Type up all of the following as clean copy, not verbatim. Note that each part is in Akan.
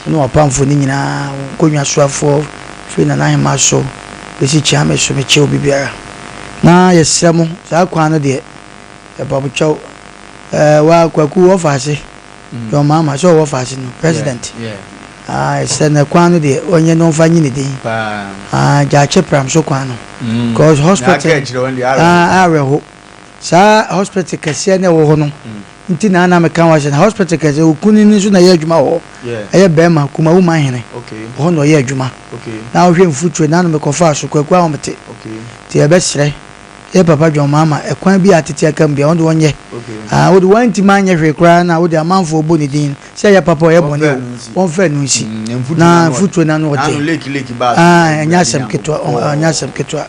Wo ne w'apamfoɔ no nyinaa, wo nkonnwasoafoɔ, firi Nana Ahemaa so bɛsi Kyeame so, mekyɛ obi biara. Na yɛsrɛ mo, saa kwan no deɛ, yɛpa mo kyɛw. Ɛɛ, wa Kwaku wɔ faase, John Mahama, sɛ ɔwɔ faase no, president. Ah, yɛsrɛ no, kwan no deɛ, ɔnyɛ na ɔmfa nyi ne din. Ah, Gyaakye Pram so kwan no. Because hospital, ah, awerɛho. Saa hospital kɛseɛ no ɛwɔ hɔ no, nti na na meka ho asɛm. Hospital kɛseɛ, okunini nso na ɛyɛ adwuma wɔ hɔ. Ɛyɛ bɛrima, Kumawu Manhene. Hɔ na ɔyɛ adwuma. Na wohwɛ mfuturo, na no mekɔfaa so, Kwaku Ahomete. Nti yɛbɛsrɛ yɛ papa John Mahama, ɛkwan bi a atete aka mu bia, ɔno de ɔnyɛ. Ah, wode wantumi anyɛ hwee koraa na wode amanfoɔ bɔ ne din sɛ ɛyɛ papa ɔyɛ bɔne o, wɔmfa ɛno nsi. Na mfuturo no ano ɔden. Ah, ɛnyɛ asɛm ketewa, ɛnyɛ asɛm ketewa.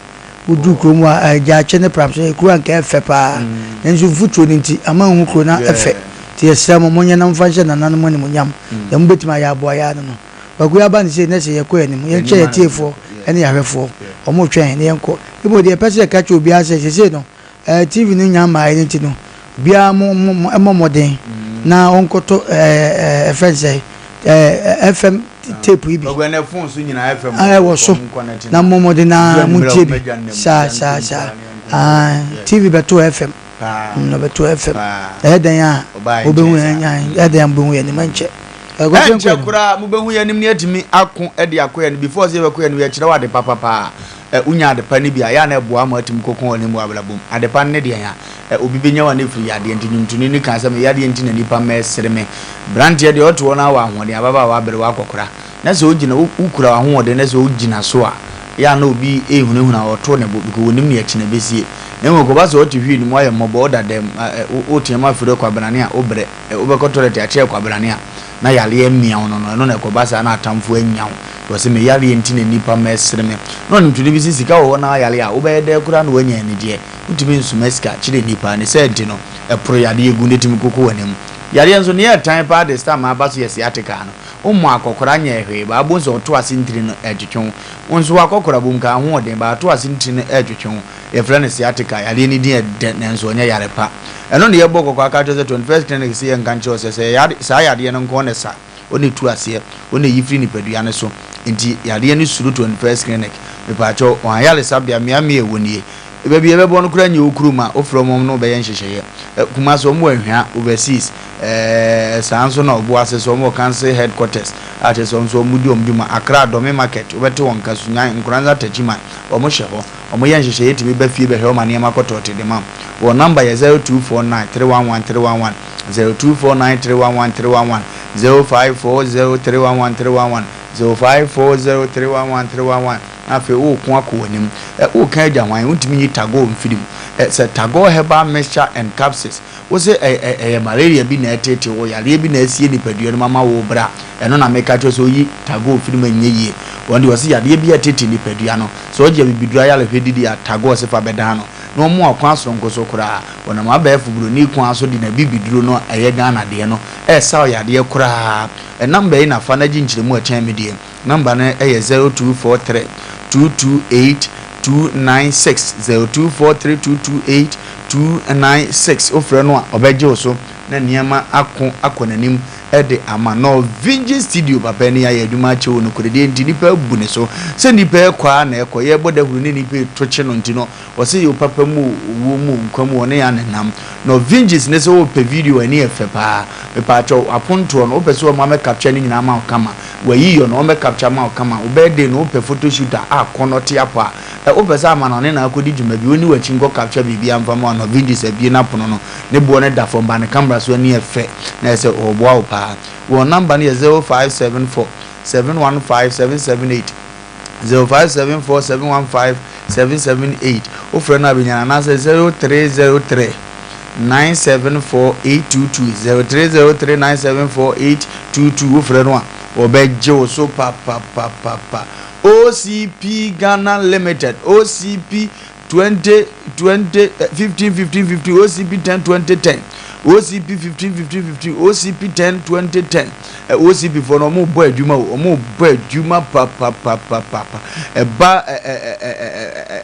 Woduu kurom hɔ a, Gyaakye ne Pram so, ɛyɛ kuro a anka ɛyɛ fɛ paa. Nanso mfuturo no nti, amma anhu kuro no fɛ. Nti yɛsrɛ mo, monyɛ na momfa nhyɛ nananom animuonyam. Deɛ mobɛtumi ayɛ aboa yɛn ara no no. Kwaku yɛaba no sei, na sɛ yɛkɔ yɛn anim. Yɛnkyɛ yɛn atiefoɔ ne yɛn ahwɛfoɔ. Wɔretwɛn yɛn na yɛnkɔ. Mmom deɛ yɛpɛ sɛ yɛka kyerɛ obiara sɛ, seesei no, TV no nnya mmaeɛ no nti no, obiara mo mo mo mmɔ mmɔden na ɔnkɔtɔ ɛɛ ɛfrɛ no sɛ ɛɛ FM tape yi bi. Ɔgbɛn na phone so nyinaa FM. Ɛwɔ so na mmɔ mmɔden na montie bi. Saa saa saa. Ah, TV bɛto FM. Na bɛto FM. Ɛyɛ dɛn a wobɛhu yɛn, ɛyɛ dɛn a mobɛhu yɛn anim ɛnkyɛ. Ɛnkyɛ koraa mobɛhu yɛn anim na yɛatumi ako de akɔ yɛn anim. Before sɛ yɛbɛkɔ yɛn anim, yɛkyerɛ wo ade papa paa. Ɛ, wonya adepa no bi a, ɛyɛ a na ɛboa ma atumi kɔko wɔn anim wɔ abrabɔ mu. Adepa no ne deɛn a? Ɛ, obi bɛnya wo a na ɛfiri yadeɛ nti. Nnwomtoni no kaa sɛ, Me yadeɛ nti na nnipa mma ɛresere me. Aberanteɛ deɛ, ɔte hɔ no ara wɔ ahoɔden, ababaawa aberewa akɔkora. Na sɛ wogyina, wo, wokura w'ahoɔden na sɛ wogyina so a, ɛyɛ a na obi rehunahuna wo, ɔto ne bo, because ɔnnim nea ɛkyena bɛsie. Na mmom ɛkɔba sɛ wote hwii no mu, woayɛ mmɔbɔ, woda dɛm, ɛ, ɛ, wo, woteam afiri kwabrane a, wobrɛ. Ɛ, wobɛkɔ tɔlɛt akyerɛ kwabrane a, na yareɛ amia wo no no, ɛno na ɛkɔba saa na atamfo anya wo. Wɔse me yareɛ nti na nnipa mma ɛsere me. Na ɔnimtoni bi se sika wɔ hɔ na ayare a, wobɛyɛ dɛn koraa na woanya anigyeɛ? Wontumi nsoma sika kyerɛ nnipa. Ne saa nti no, ɛporo yadeɛ gu na ɛtumi koko w'anim. Yareɛ nso, nea ɛtan paa de stammer aba so yɛ sciatica no. Wommɔ akɔkora nyɛɛ hwee, baa bohu sɛ ɔto ase ntini no ɛretwetwe wo. Wo nso w'akɔkora bom ka ahoɔden, baa to ase ntini no ɛretwetwe wo. Yɛfrɛ no sciatica. Yareɛ no din yɛ dɛ nanso ɔnyɛ yare pa. Ɛno na yɛbɔ kɔkɔ aka akyerɛ wo sɛ 21st Clinic se yɛnka nkyerɛ wo sɛ, sɛ yare, saa yadeɛ no nko na ɛsa. Wo na etu aseɛ, wo na eyi firi nipadua no so. Nti yadeɛ no suro 21st clinic. Mepaakyɛw, wɔn ayaresabea mmea mmea ɛwɔ nie. Baabi a yɛbɛbɔ no koraa nyɛ wo kurom a, wofrɛ wɔn ne wo bɛyɛ nhyehyɛeɛ. Ɛ, Kumasi wɔn wɔ Anhwea, overseas. Ɛɛ, saa nso na Obuasi nso wɔn wɔ council headquarters a kyerɛ sɛ wɔn nso wɔn di wɔn dwuma. Accra, Dome market, wobɛte wɔn nka, Sunyani, Nkoranza, Techiman, wɔn hyɛ hɔ. Wɔyɛ nhyehyɛeɛ tumi ba fie bɛhwɛ wo ma nneɛma kɔ tɔɔte de ma wo. Wɔn number yɛ 0249 311 311. 0249 311 311 0540 311 311 0540 311 311 Na afei woreko akɔ w'anim. Ɛ, woreka agya hwan? Wontumi nyi Tagore mfiri mu. Ɛ, sɛ Tagore Herbal Mixture and Capsules, wo se ɛ, ɛ, ɛyɛ malaria bi na ɛreteetee wo, yareɛ bi na asie nipadua no mu ama wo rebrɛ a, ɛno na meka kyerɛ wo sɛ woyi Tagore firi mu a ɛnyɛ yie. Wɔn deɛ wɔse yareɛ bi a ɛteetee nipadua no, sɛ wɔgye abibiduro ayarehwɛ didi a, Tagore se fa bɛdan no. Na wɔn akwan soronko so koraa. Wɔnam abɛɛfo buroni kwan so de n'abibiduro no a ɛyɛ Ghana deɛ no resaw yadeɛ koraa. Number yi na fa na gye nkyerɛmu a ɛkyɛn me deɛ. Number no yɛ 0243 228 296, 0243 228 296. Wofrɛ no a, ɔbɛgye wo so na nneɛma ako akɔ n'anim de ama. Norwegian Studio papa ni ayɛ adwuma akyɛ o, nokorɛdie nti nnipa abu ne so. Sɛ nnipa rekɔ ara na ɛkɔ, yɛrebɔ dahuro ne nnipa reto kye no nti no, Wɔse yɛ papa mu o, owuo mu o, nkwa mu o, ɔne yɛn anenam. No Vinges ne sɛ wopɛ video a ani yɛ fɛ paa. Mepaakyɛw, apontoɔ no wopɛ sɛ wɔma mɛ capture ne nyinaa ma wo kama. W'ayiyɔ no wɔmɛ capture ma wo kama. Wo birthday no wopɛ photo shoot a akɔnɔ te apɔ a. Ɛ wopɛ sɛ amanɔne na akɔdi dwuma bi, ɔnni w'akyi nkɔ capture biribiara mfa ma wo. No Vinges abue n'apono no, ne boɔ no da fam but ne camera so ani yɛ fɛ na ɛsɛ ɔɔboa wo paa. Wɔn number no yɛ 0574 715 778. 0574 715 778 wofrɛ no a bɛnya no anaasɛ 0303 974 822 0303 974 822 wofrɛ no a wɔbɛgye wo so papapapapa. OCP Ghana Limited OCP 20 20 15 15 15 OCP 10 20 10. OCP 15 15 15, OCP 10 20 10. OCP foɔ no, wɔn bɔ adwuma o, wɔn bɔ adwuma papapapapa. Ɛba ɛ ɛ ɛ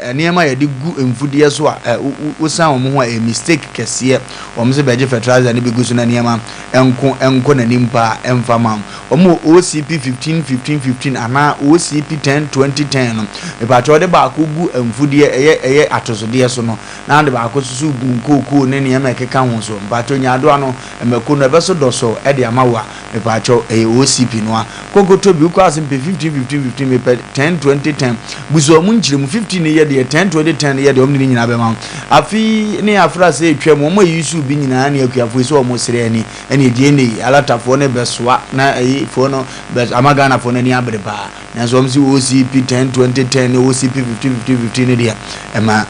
ɛ nneɛma a yɛde gu mfudeɛ so a, ɛ wosan wɔn ho a, ɛyɛ mistake kɛseɛ. Wɔn sɛ bɛgye fertilizer no bi gu so na nneɛma nko nkɔ n'anim paa ɛmfa ma wɔn. Wɔ OCP 15 15 15 anaa OCP 10 20 10 no, mipatwa wɔde baako gu mfudeɛ, ɛyɛ atosodeɛ so no, na de baako soso gu nkookoo ne nneɛma ɛkeka ho so. Mpatwa nyaadoa no, mmɛko no ɛbɛso dɔso ɛde ama wo a, mipatwa ɛyɛ OCP no a kokoto bi wokɔ ase mpɛ 15 15 15, mepɛ 10 20 10. Busu ɔmo nkyerɛ mu 15 no yɛ deɛ, 10 20 10 no yɛ deɛ, ɔmo de ne nyinaa bɛma wo. Afi ne afra sɛ etwa mu, ɔmo ayi so bi nyinaa ne akuafoɔ yi sɛ ɔmo sere ani ɛne egye ne alatafoɔ ne bɛsoa na ɛyi foɔ no bɛ ama Ghanafoɔ no ani abere paa. Nanso wɔn si OCP 10 20 10 ne OCP 15 15 15 ne deɛ, ɛma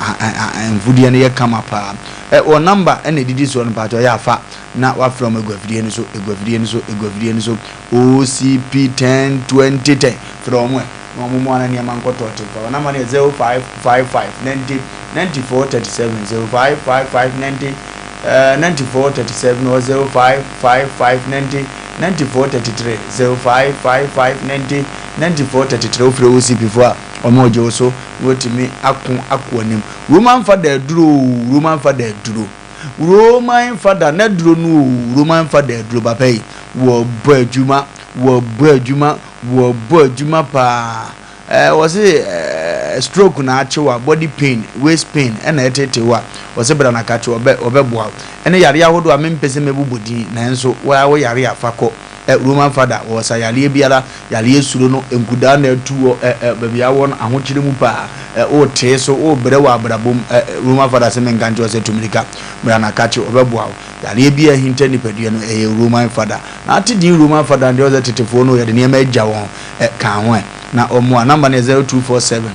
mfudeɛ no yɛ kama paa. Wɔ number ɛna edidi soɔ no, paatwa ɔyɛ afa na wafrɛ wɔn. Egu afidie no so, egu afidie no so, egu afidie no so. OCP 10 20 10, frɛ wɔn ɛ na wɔn mu ana nneɛma nkɔtɔ ɔte fa. Wɔn number no yɛ 0555 90 94 37, 0555 90 94 37 or 0555 90 94 33, 0555 90 94 33. Wofrɛ OCP fo a, wɔn ɔgye wo so na wɔtumi ako akɔ anim. Roman Fada aduro o, Roman Fada aduro, Roman Fada n'aduro no o, Roman Fada aduro papa yi, wɔbɔ adwuma, wɔbɔ adwuma, wɔbɔ adwuma paa. Wɔsi stroke na akyew a, body pain, waist pain ɛna ɛtete wo a, wɔsi bra na kakye, ɔbɛboa wo. Ɛne yare ahodoɔ a mempɛ sɛ mɛbobɔ din, nanso wɔa wo yare afa kɔ Roman Fada. Wɔsa yareɛ biara, yareɛ suro no nkudaa na atu wɔ ɛ ɛ baabi awɔ no ahokyere mu paa, wotee so, wobrɛ wɔ abrabom, Roman Fada sɛ menka nkyerɛ sɛ tumirika bra na kakye, ɔbɛboa wo. Yareɛ bi a ɛhinta nipadua no, ɛyɛ Roman Fada. Na ate din Roman Fada deɛ, ɔsɛ tetefoɔ no yɛde nneɛma agya wɔn ka ho ɛ na ɔmo a number no yɛ 0247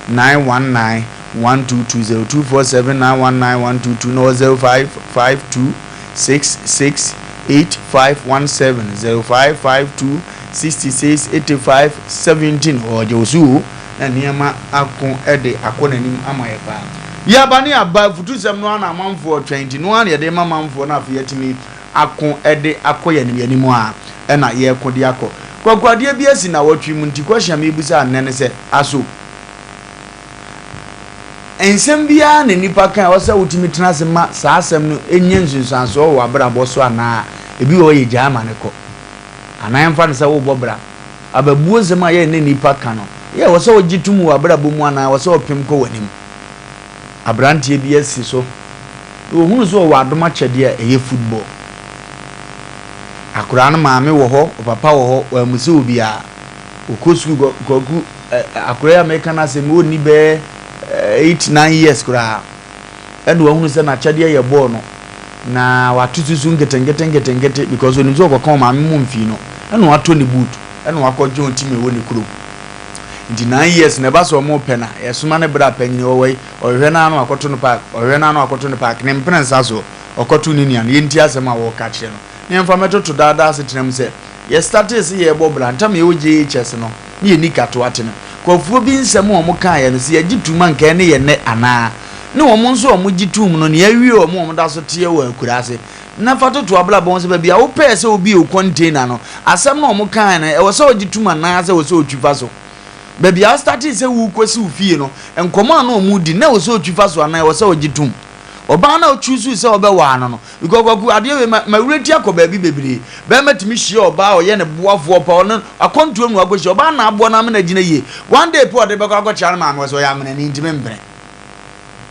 919 122, 0247 919 122 na ɔ 0552 66 8517, 0552 66 85 17. Ɔgye wo so o na nneɛma ako de akɔ n'anim ama yɛ paa. Yaba ne aba afutusɛm no ana amanfoɔ twɛn, nti no ara na yɛde ma amanfoɔ no. Afei yɛtumi ako de akɔ yɛn anim a ɛna yɛreko de akɔ. Kwakuadeɛ bi asi na wɔtwe mu, nti question a mebusa nnɛ ne sɛ, aso nsɛm biara na nipa kan a ɔsɛ wotumi tena ase ma saa asɛm no nyɛ nsunsuansoɔ wɔ w'abrabɔ so, anaa ebi wɔ hɔ yɛ gyaa ma ne kɔ, anaa yɛmfa no sɛ wobɔ bra ababuo nsɛm a yɛn ne nipa ka no yɛ wɔ sɛ wogye tom wɔ abrabɔ mu, anaa wɔ sɛ ɔpem kɔ w'anim? Aberanteɛ bi asi so na ohunu sɛ ɔwɔ adom akyɛdeɛ a ɛyɛ football. Akwaraa no maame wɔ hɔ, ɔpapa wɔ hɔ, wɔamusi obiara. Ɔkɔ sukuu. Kwaku, akwaraa yi a meka no asɛm, ɔnni bɛyɛ 8, 9 years koraa ɛna wahunu sɛ n'akyɛdeɛ yɛ bɔɔl no, na wato susu nketenkete nketenkete because onim sɛ ɔkɔka ɔmaame mu mfii no, ɛna watɔ ne boot, ɛna wakɔ join team ɛwɔ ne kurom. Nti 9 years na ɛba sɛ ɔmo pɛ na yɛsoma ne bra panyin ɔwɔ yi, ɔhwehwɛ n'ano akɔto no park, ɔhwehwɛ n'ano akɔto no park ne mpene nsa so ɔkɔto ne nua no. Yɛnti asɛm a wɔka kyerɛ no ne yɛmfa mɛtoto daadaa asetena mu sɛ yɛstarte sɛ yɛbɔ bra ntam yɛwɔ JHS no ne yɛni katoa te no, kɔfoɔ bi nsɛm a wɔn kaeɛ no sɛ yɛgye tum a nkae ne yɛ nnɛ, anaa ne wɔn nso a wɔn gye tum no nea awie wɔn a wɔn da so teɛ wɔ akura ase na fa toto abrabɔ ho sɛ baabi a wopɛɛ sɛ obi yɛ container no, asɛm na wɔn kaeɛ no, ɛwɔ sɛ ɔgye tum anaa sɛ ɛwɔ sɛ ɔtwi fa so? Baabi a wostarte sɛ wokɔsi wo fie no, nkɔmɔ a na wɔn di na ɛwɔ sɛ ɔtwi fa so anaa ɛwɔ sɛ ɔgye tum? Ɔbaa na ɔtwi so sɛ ɔbɛwaa no, because Kwaku, adeɛ wei ma wura ti akɔ baabi bebree. Bɛrima tumi hyia ɔbaa a ɔyɛ ne boafoɔ pa, ɔno akɔntuo mu akɔhyia ɔbaa na aboa no amena gyina yie. One day po ɔde bɛkɔ akɔkyea no maame wɔ sɛ ɔyɛ amenani ntumi mpene.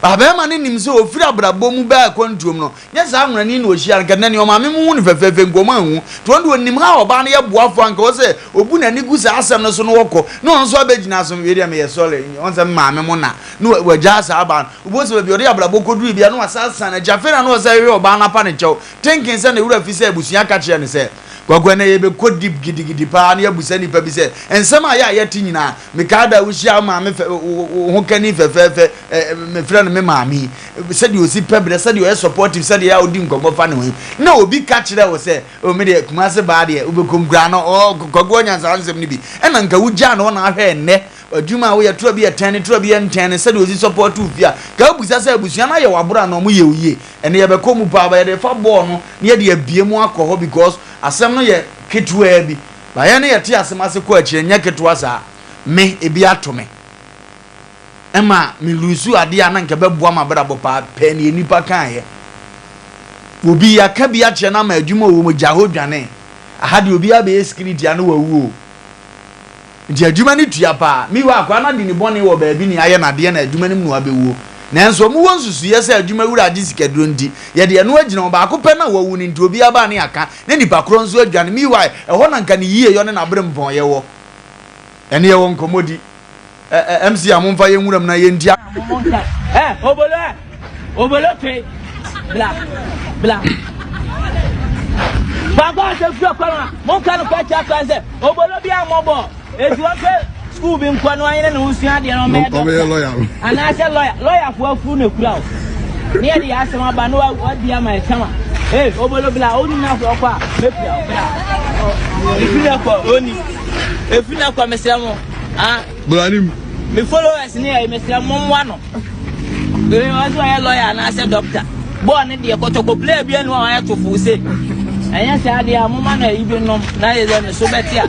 Bɛrima no nim sɛ ofiri abrabɔ mu bɛɛ akɔntuom no, nyɛ saa amenani na ɔhyia no kɛnɛ ne ɔmaame mu hu no fɛfɛɛfɛ nkɔmɔ anhu. Nti ɔno de onim ha ɔbaa no yɛ boafoɔ anka wɔ sɛ obu n'ani gu saa asɛm no so no, wɔkɔ na ɔno nso abɛgyina so. Wei deɛ meyɛ sɔre ɔn sɛ maame mo na na wagyaa saa ɔbaa no. Wobɛhu sɛ baabi ɔde abrabɔ kɔduru bia na wasan n'akyi. Afei na ɔsɛ hwehwɛ ɔbaa no apa ne kyɛw, thinking sɛ ne wura fi sɛ abusua ka kyerɛ no sɛ Kwaku, ɛnɛ yɛbɛkɔ deep gidigidi paa na yɛabusa nnipa bi sɛ nsɛm a yɛ a yɛte nyinaa. Mekaa da wohyia wo maame fɛ, wo ho kani fɛfɛɛfɛ, mefrɛ no me maame yi, sɛdeɛ ɔsi pɛ berɛ, sɛdeɛ ɔyɛ supportive, sɛdeɛ a ɔdi nkɔmmɔ fa ne ho, na obi ka kyerɛ wo sɛ o me deɛ Kumase baa deɛ wobɛkɔm koraa no, Kwaku ɔnya saa nsɛm no bi, ɛna nka wogyaa no hɔ na ahwɛ ɛnnɛ. Adwuma a woyɛ tora bi yɛ tɛn ne tora bi yɛ ntɛn ne sɛdeɛ osi support wo fie a ka wobisa sɛ abusua no ayɛ waboro anaa ɔmo yɛ wo yie. Ɛnɛ yɛbɛkɔ mu paa but yɛde fa bɔɔl no na yɛde abue mu akɔ hɔ because asɛm no yɛ ketewaa bi but yɛn no yɛte asɛm ase kɔ akyire ɛnyɛ ketewa saa. Me ebi ato me ɛma me lusu adeɛ a na nka ɛbɛboa m'abrabɔ paa pɛɛ neɛ nipa kaeɛ. Obi yɛaka bi akyerɛ no ama adwuma ɔwɔ mu gya hɔ dwane. Aha deɛ obiara bɛyɛ security a na wawu o. Nti adwuma no tua paa. Meanwhile akwaa no adi ne bɔne wɔ baabi nea ayɛ no adeɛ na adwuma no mu na wabɛwuo. Nanso wɔn wɔ nsusuiɛ sɛ adwuma wura agye sikaduro nti yɛde ɛno agyina ɔbaako pɛ no a wawu no nti obiara ba a ne yɛaka na nipa korɔ nso adwane. Meanwhile ɛhɔ na nka ne yieyɔ ne n'aberempɔnyɛ wɔ. Ɛne yɛwɔ nkɔmmɔdi. Ɛ ɛ MC a momfa yɛn nwura mu na yɛnti a. Monka ɛ obolo ɛ obolo twe bla bla. Baako a sɛ firi ɔkwan a monka no kɔ akyia kwan sɛ obolo bi a mmɔbɔ eti wɔpɛ sukuu bi nkɔ no anyene ne ho sua adeɛ no ɔmɛyɛ dɔkta anaasɛ lɔya lɔyafoɔ afuru na ekura o ne yɛde yɛ asɛm aba na wadi ama ɛkama ee obolo bla o nyina so ɔkɔ a mɛpira o bla efiri na kɔ oni efiri na kɔ mesrɛ mo. Ah. Branim. Me followers ne yɛ mesrɛ mo mmoa no. Ee ɔsɛ ɔyɛ lawyer anaasɛ doctor. Bɔɔl ne deɛ kɔtɔkɔ player bi anu a ɔyɛ tofo se. Ɛnyɛ saa deɛ a moma no ayi bi nom na yɛ sɛ me so bɛte a.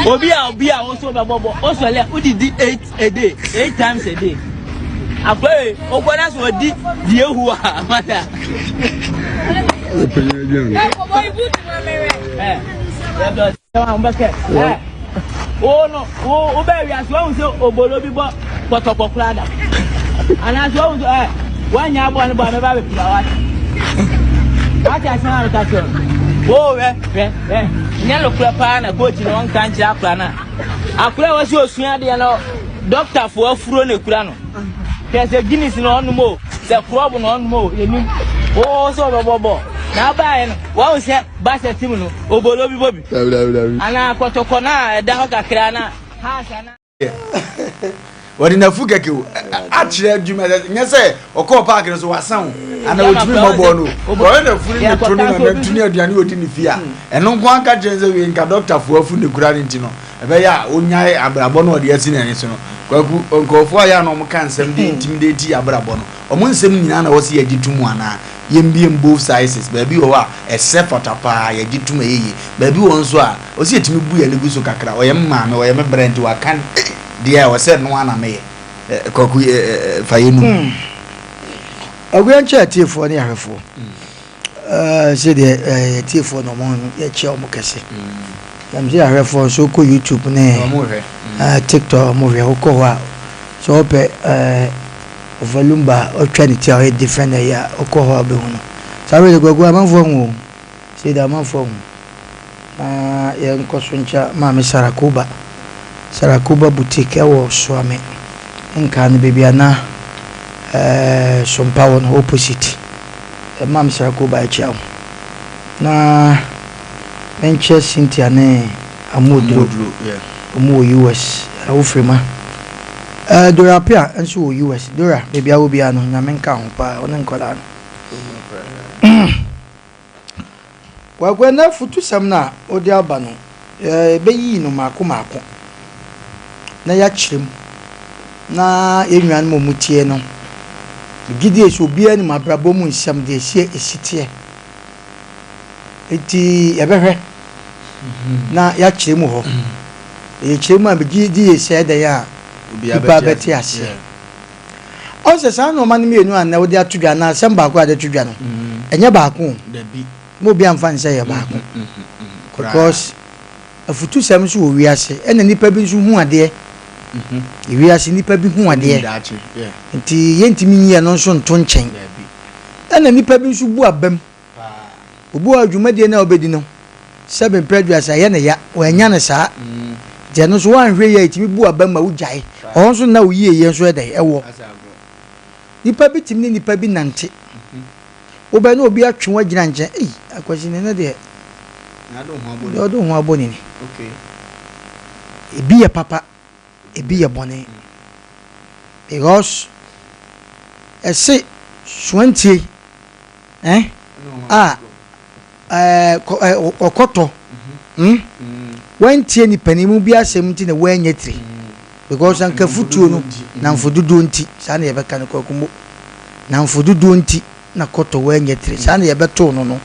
Obi a obi a wo so bɛbɔ bɔ wosɔle a wodidi eight a day eight times a day. Afei wokɔ na so ɔdi deɛ ehu a mata. Ɛ ɛ Wo no, wo wo bɛ wiase wɔn sɛ obolo bi bɔ pɔtɔpɔ koraa da. Anaasɛ wɔn sɛ ɛ wɔnyɛ abɔ ne bɔ a mɛba abɛpira wate. Wate asɛm a meka kyerɛ no. Wo hwɛ hwɛ hwɛ nyɛ nokorɛ paa na coach no ɔnka nkyerɛ akora no a. Akora a wɔsi osua adeɛ no dɔktafoɔ afuro na ekura no. Hwɛ sɛ Guinness na ɔnom o, sɛ krɔb na ɔnom o, yɛnim. Wo sɛ ɔbɛbɔ bɔɔl. Na abaeɛ no, wɔn sɛ basɛ tim no, obolo bi bɔ bi. Dabi dabi dabi. Anaa kɔtɔkɔ no a ɛda hɔ kakra na house anaa. Wɔde n'afu kɛkɛ o akyerɛ adwuma nyɛ sɛ ɔkɔɔ paaki no so wasa o anaa otumi mmɔ bɔɔl no o wɔyɛ n'afu ne ne to ne nanantu ne aduane odi ne fie a ɛno nko anka kyerɛ sɛ wei nka dɔktafoɔ afu ne kura ne nti no ɛbɛyɛ a onyae abrabɔ no ɔde asi n'ani so no kwaku nkurɔfoɔ a yɛ a na wɔn ka nsɛm de intimidate abrabɔ no wɔn nsɛm nyinaa na wɔsi yɛgye to mu anaa Yɛmbiem both sizes, baabi wɔ hɔ a ɛsɛ fata paa, yɛgye tom ɛyɛ yie. Baabi wɔ hɔ nso a, ɔsɛ yɛtumi bu yɛn ani gu so kakra. Ɔyɛ me maame, ɔyɛ me bra nti waka deɛ a ɛwɔ sɛ ɛno ara na meyɛ. Kwaku fa yɛn num. Kwaku yɛnkyɛ atiefoɔ ne ahwɛfoɔ sɛdeɛ atiefoɔ na wɔn yɛkyɛ wɔn kɛse. Ɛm sɛ ahwɛfoɔ nso kɔ YouTube ne TikTok wɔn hwɛ wokɔ hɔ a sɛ wɔpɛ Ɔfa lumba a ɔtwa ne ti a ɔyɛ different ɛyɛ a ɔkɔ hɔ a ɔbɛhu no. Saa bere de Kwaku amanfoɔ ahu o. Sei de amanfoɔ ahu. Na yɛnkɔ so nkyɛ Maame Sarah Koba. Sarah Koba Boutique ɛwɔ Suame nkaa no baabi a na ɛɛ Sompa wɔ no opposite. Maame Sarah Koba ɛkyia wo. Na menkyɛ Cynthia ne Amoduro. Wɔn wɔ US. Wofiri ma. Eh Dora Appiah nso wɔ US. Dora, baabi a wɔ biara no, Nyame nka ho paa, wo ne nkwadaa no. Kwaku, ɛnɛ afutusɛm no a wode aba no, yɛbɛyiyi no mmaako mmaako na yɛakyerɛ mu na yɛn nuanom a wɔtie no, megye die sɛ obiara nim abrabɔ mu nsɛm deɛ ɛsi ɛsi teɛ. Enti yɛbɛhwɛ na yɛakyerɛ mu hɔ. Yɛkyerɛ mu a, megye di yie sɛ ɛdɛn a nnipa bɛte aseɛ. Ɔn sɛ saa nnoɔma no mmienu a nnɛ wode ato dwa anaa asɛm baako a wode ato dwa no, ɛnyɛ baako o. Ma obi amfa no sɛ ɛyɛ baako. Because afutusɛm nso wɔ wiase ɛna nnipa bi nso hu adeɛ. Wiase nnipa bi hu adeɛ. Nti yɛntumi nyi ɛno nso nto nkyɛn. Ɛna nnipa bi nso bu abam. Obi wɔ hɔ a dwumadie no a ɔbɛdi no, sɛbe mprɛ aduasa ɛyɛ no ya, wannya no saa. Nti ɛno nso woanhwɛ yie a ɛtumi bu abam ma wogyae. Ɔhɔ nso na wo yieyɛ nso yɛ dɛn? Ɛwɔ. Nipa bi tumi ne nipa bi nante. Wobɛn na obi atwe wo agyina nkyɛn, ei Akwasi ne no deɛ, deɛ ɔde wo ho abɔ ne ni. Ebi yɛ papa, ebi yɛ bɔne. Because ɛse soantie eh, a eh, ɔkɔtɔ hmm? Wantie ne panin mu bi asɛm nti na wannya tiri. Because anka futuo no, nnamfo dodoɔ nti, saa na yɛbɛka no Kwaku Mo. Nnamfo dodoɔ nti na kɔtɔ wannya tire. Saa na yɛbɛtoo no no.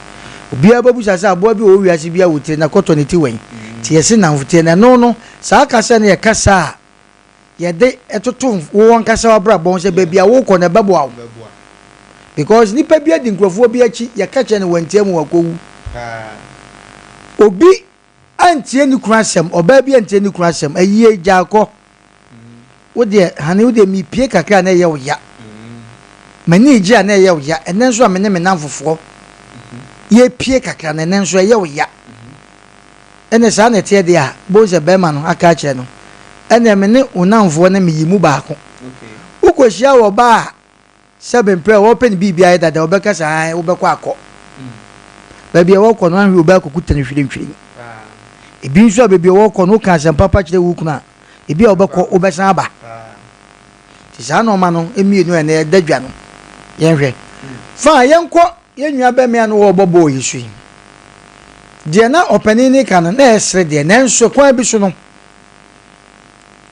Obiara bɛbusa sɛ aboa bi wɔ hɔ wiase biara wɔ tire na kɔtɔ ne ti wɛn? Nti yɛse nnamfo tire. Na ɛno no, saa kasa no yɛ kasa a yɛde toto wo ankasa w'abrabɔ ho sɛ baabi a wokɔ no ɛbɛboa wo. Because nipa bi adi nkurɔfoɔ bi akyi, yɛka kyerɛ no wantie mu wakɔwu. Obi antie ne kunu asɛm, ɔbaa bi antie ne kunu asɛm, ayie gyaa kɔ. Wo deɛ, honey, wo deɛ mepie kakra a na ɛyɛ wo ya. M'ani regye a na ɛyɛ wo ya. Ɛnnɛ nso a me ne me nnamfofoɔ yɛrepie kakra no, ɛnnɛ nso ɛyɛ wo ya. Ɛnna saa na ɛteɛ deɛ a, wobɛhu sɛ barima no aka akyerɛ no, ɛnna me ne wo nnamfoɔ no meyi mu baako. Wokɔhyia wɔ ɔbaa a Sɛ mprɛ a wɔpɛ no biribi ayɛ dada wɔbɛka sɛ ae wobɛkɔ akɔ. Baabi a wɔkɔ no ahwɛ obi akɔkuta no hwirenhwiren. Ebi nso a baabi a wɔkɔ no woka asɛm papa kyerɛ wo kunu a, ebi a wobɛkɔ wobɛsan aba. Nti saa nneɛma no mmienu a ɛnɛ ɛda dwa no yɛnhwɛ. Fa yɛnkɔ yɛn nua bɛmea no wɔrebɔ bɔɔl yi so yi. Deɛ na ɔpanin no ka no na ɛsere deɛ nanso kwan bi so no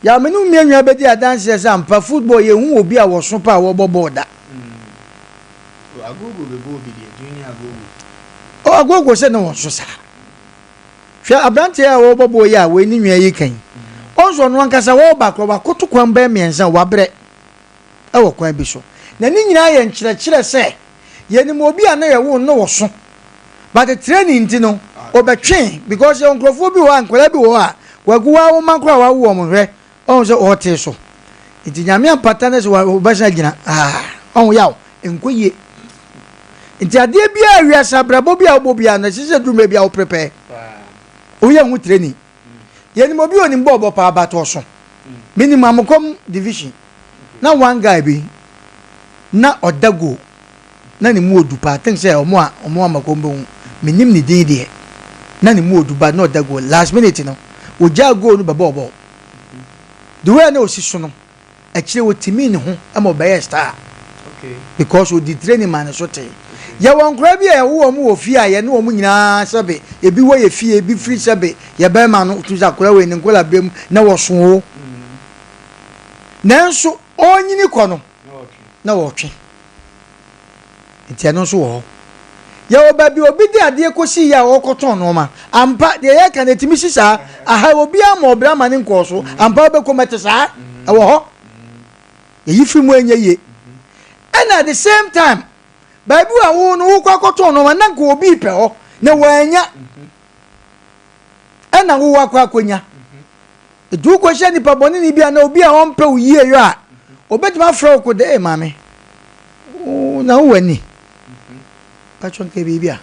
Yaw me ne wo mmianua bɛdi adanseɛ sɛ ampa football yɛnhu obi a wɔso paa a wɔbɔ bɔɔl da. Oh, Agogo bɛbɔ obi deɛ, Junior Agogo. Oh, Agogo sɛ ne wɔnso saa. Hwɛ aberanteɛ a wɔbɔ bɔɔl yi a wei ne nua yi kan. Ɔnso ɔno ankasa wɔreba korɔ wakoto kwan bɛyɛ mmiɛnsa wabrɛ ɛwɔ kwan bi so. Na ne nyinaa yɛ nkyerɛkyerɛ sɛ Yɛnim obi a na yɛwoo no na ɔso but training nti no ɔbɛtwee because yɛwɔ nkurɔfoɔ bi wɔ hɔ a nkwadaa bi wɔ hɔ a Kwaku waa wo mma koraa a wawo wɔn hwɛ ɔhu sɛ ɔtee so nti Nyame ampata no sɛ wɔbɛsan agyina ah ɔho yaw nkɔ yie nti adeɛ biara wiase abrabɔ bi a wobɔ biara no ɛsɛ sɛ duru mmerɛ bi a wo prepare woyɛ ho training yɛnim obi a onim bɔɔlbɔ paa but ɔso menim Amokom division na one guy bi na ɔda goal na ne mu odu paa think sɛ ɔmo a ɔmo Amokom bɛhu menim ne din deɛ na ne mu odu but na ɔda goal last minute no ogyaa goal no bɛbɔɔ bɔɔl the way a na osi so no akyire otimii ne ho ma ɔbɛyɛɛ star because odi training maa ne so tee. Yɛwɔ nkwadaa bi a yɛwo wɔn wɔ fie a yɛne wɔn nyinaa sɛbe ebi wɔ yɛ fie ebi firi sɛbe yɛ bɛrima no tumi sɛ akwadaa wei ne nkwadaa berɛ mu na wɔso o nanso ɔrenyini kɔ no na wɔtwe. Nti ɛno nso wɔ hɔ. Yɛwɔ baabi a obi de adeɛ kɔsi yɛ a ɔrekɔtɔn nnoɔma. Ampa, deɛ yɛreka no ɛtumi si saa. Aha obiara mmɔɔ bra ma ne nkɔɔ so. Ampa wobɛkɔ mu ɛte saa. Ɛwɔ hɔ. Yɛyi firi mu a ɛnyɛ yie. Ɛna at the same time, baabi a wo no wokɔ akɔtɔn nnoɔma na nka obi repɛ hɔ na wannya. Ɛna wowɔ akɔ akɔnya. Enti wokɔhyia nipa bɔneni bi anaa obi a ɔmpɛ wo yie yɔ a, obɛtumi afrɛ wo koda, ee maame, wo na wowɔ ani. Patwɔ nka biribi a.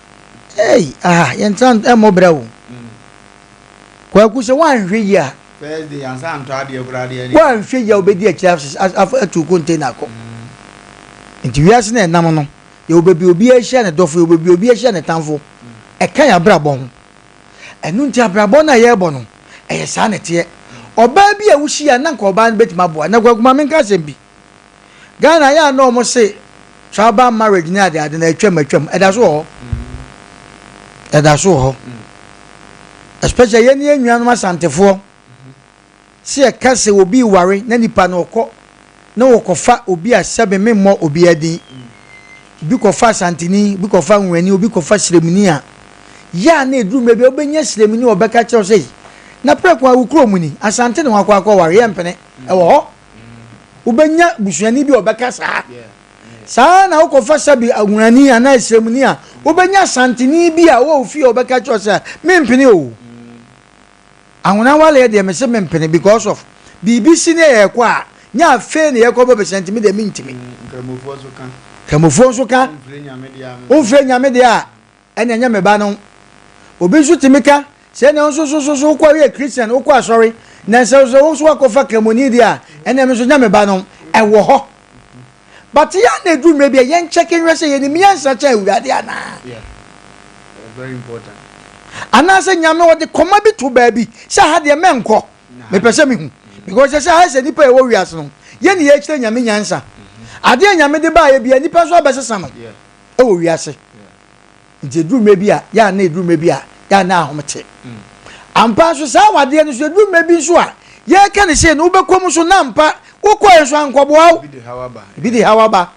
Ei, aha, yɛntena ɛmmɔ brɛ wo. Kwaku sɛ woanhwɛ yie a, First day ansa antɔ adeɛ koraa deɛ. Woanhwɛ yie a wobɛdi akyire atu container akɔ. Nti wiase na ɛnam no, yɛwɔ baabi obiara hyia ne dɔfo, yɛwɔ baabi obiara hyia ne tamfo. Ɛka yɛn abrabɔ ho. Ɛno nti abrabɔ no a yɛrebɔ no, ɛyɛ saa na ɛteɛ. Ɔbaa bi a wohyia na nka ɔbaa no bɛtumi aboa. Na Kwaku ma menka asɛm bi. Ghana yɛ a na wɔn se tribal marriage ne ade ade na atwam atwam. Ɛda so wɔ hɔ. Ɛda so wɔ hɔ. Especially yɛn ne yɛn nuanom Asantefoɔ. Sɛ yɛka sɛ obi reware na nipa no ɔkɔ na wɔkɔfa obi a sɛbe memmɔ obiara din, obi kɔfa Asanteni, obi kɔfa Nwani, obi kɔfa Sremuni a, yɛ a na ɛduru mmerɛ bi a wobɛnya Sremuni a ɔbɛka kyerɛ wo sɛ ei, na prɛko a wo kurom ni, Asante na wakɔ akɔware, yɛmpene. Ɛwɔ hɔ. Wobɛnya busuani bi a ɔbɛka saa. Saa ara na wokɔfa sɛbe Nwani anaa Sremuni a, wobɛnya Asanteni bi a ɔwɔ wo fie a ɔbɛka kyerɛ wo sɛ mempene o. Ahona awaleɛ deɛ mese mempene because of biribi si ne yɛkɔ a nyɛ afei na yɛkɔ bɔ besia nti me deɛ mentimi. Nkramofoɔ nso ka. Nkramofoɔ nso ka. Womfrɛ Nyame deɛ a ɛne ɛnyɛ me ba no. Obi nso tumi ka sɛ ɛne nso so so so wokɔ yɛ Christian wokɔ asɔre na sɛ sɛ wo nso wakɔfa kramoni deɛ a ɛne me nso nyɛ me ba no. Ɛwɔ hɔ. But yɛ a na ɛduru mmerɛ bi a yɛn kyɛke nhwɛ sɛ yɛnim nyansa kyɛn Awurade anaa. Yeah. Very important. Anaasɛ Nyame ɔde kɔma bi to baabi sɛ ha deɛ mɛnkɔ mepɛ sɛ mehu because sɛ sɛ ha sɛ nipa ɛwɔ wiase no yɛne yɛkyerɛ Nyame nyansa adeɛ Nyame de baayɛ bia nipa nso abɛsesa no ɛwɔ wiase Nti ɛduru mmerɛ bi a, yɛ a na ɛduru mmerɛ bi a, yɛ a na ahomete. Ampa nso saa awadeɛ no nso ɛduru mmerɛ bi nso a, Yɛreka no sei no, wobɛkɔ mu so na ampa wokɔɛ nso ankɔboa wo. Ebi de haw aba.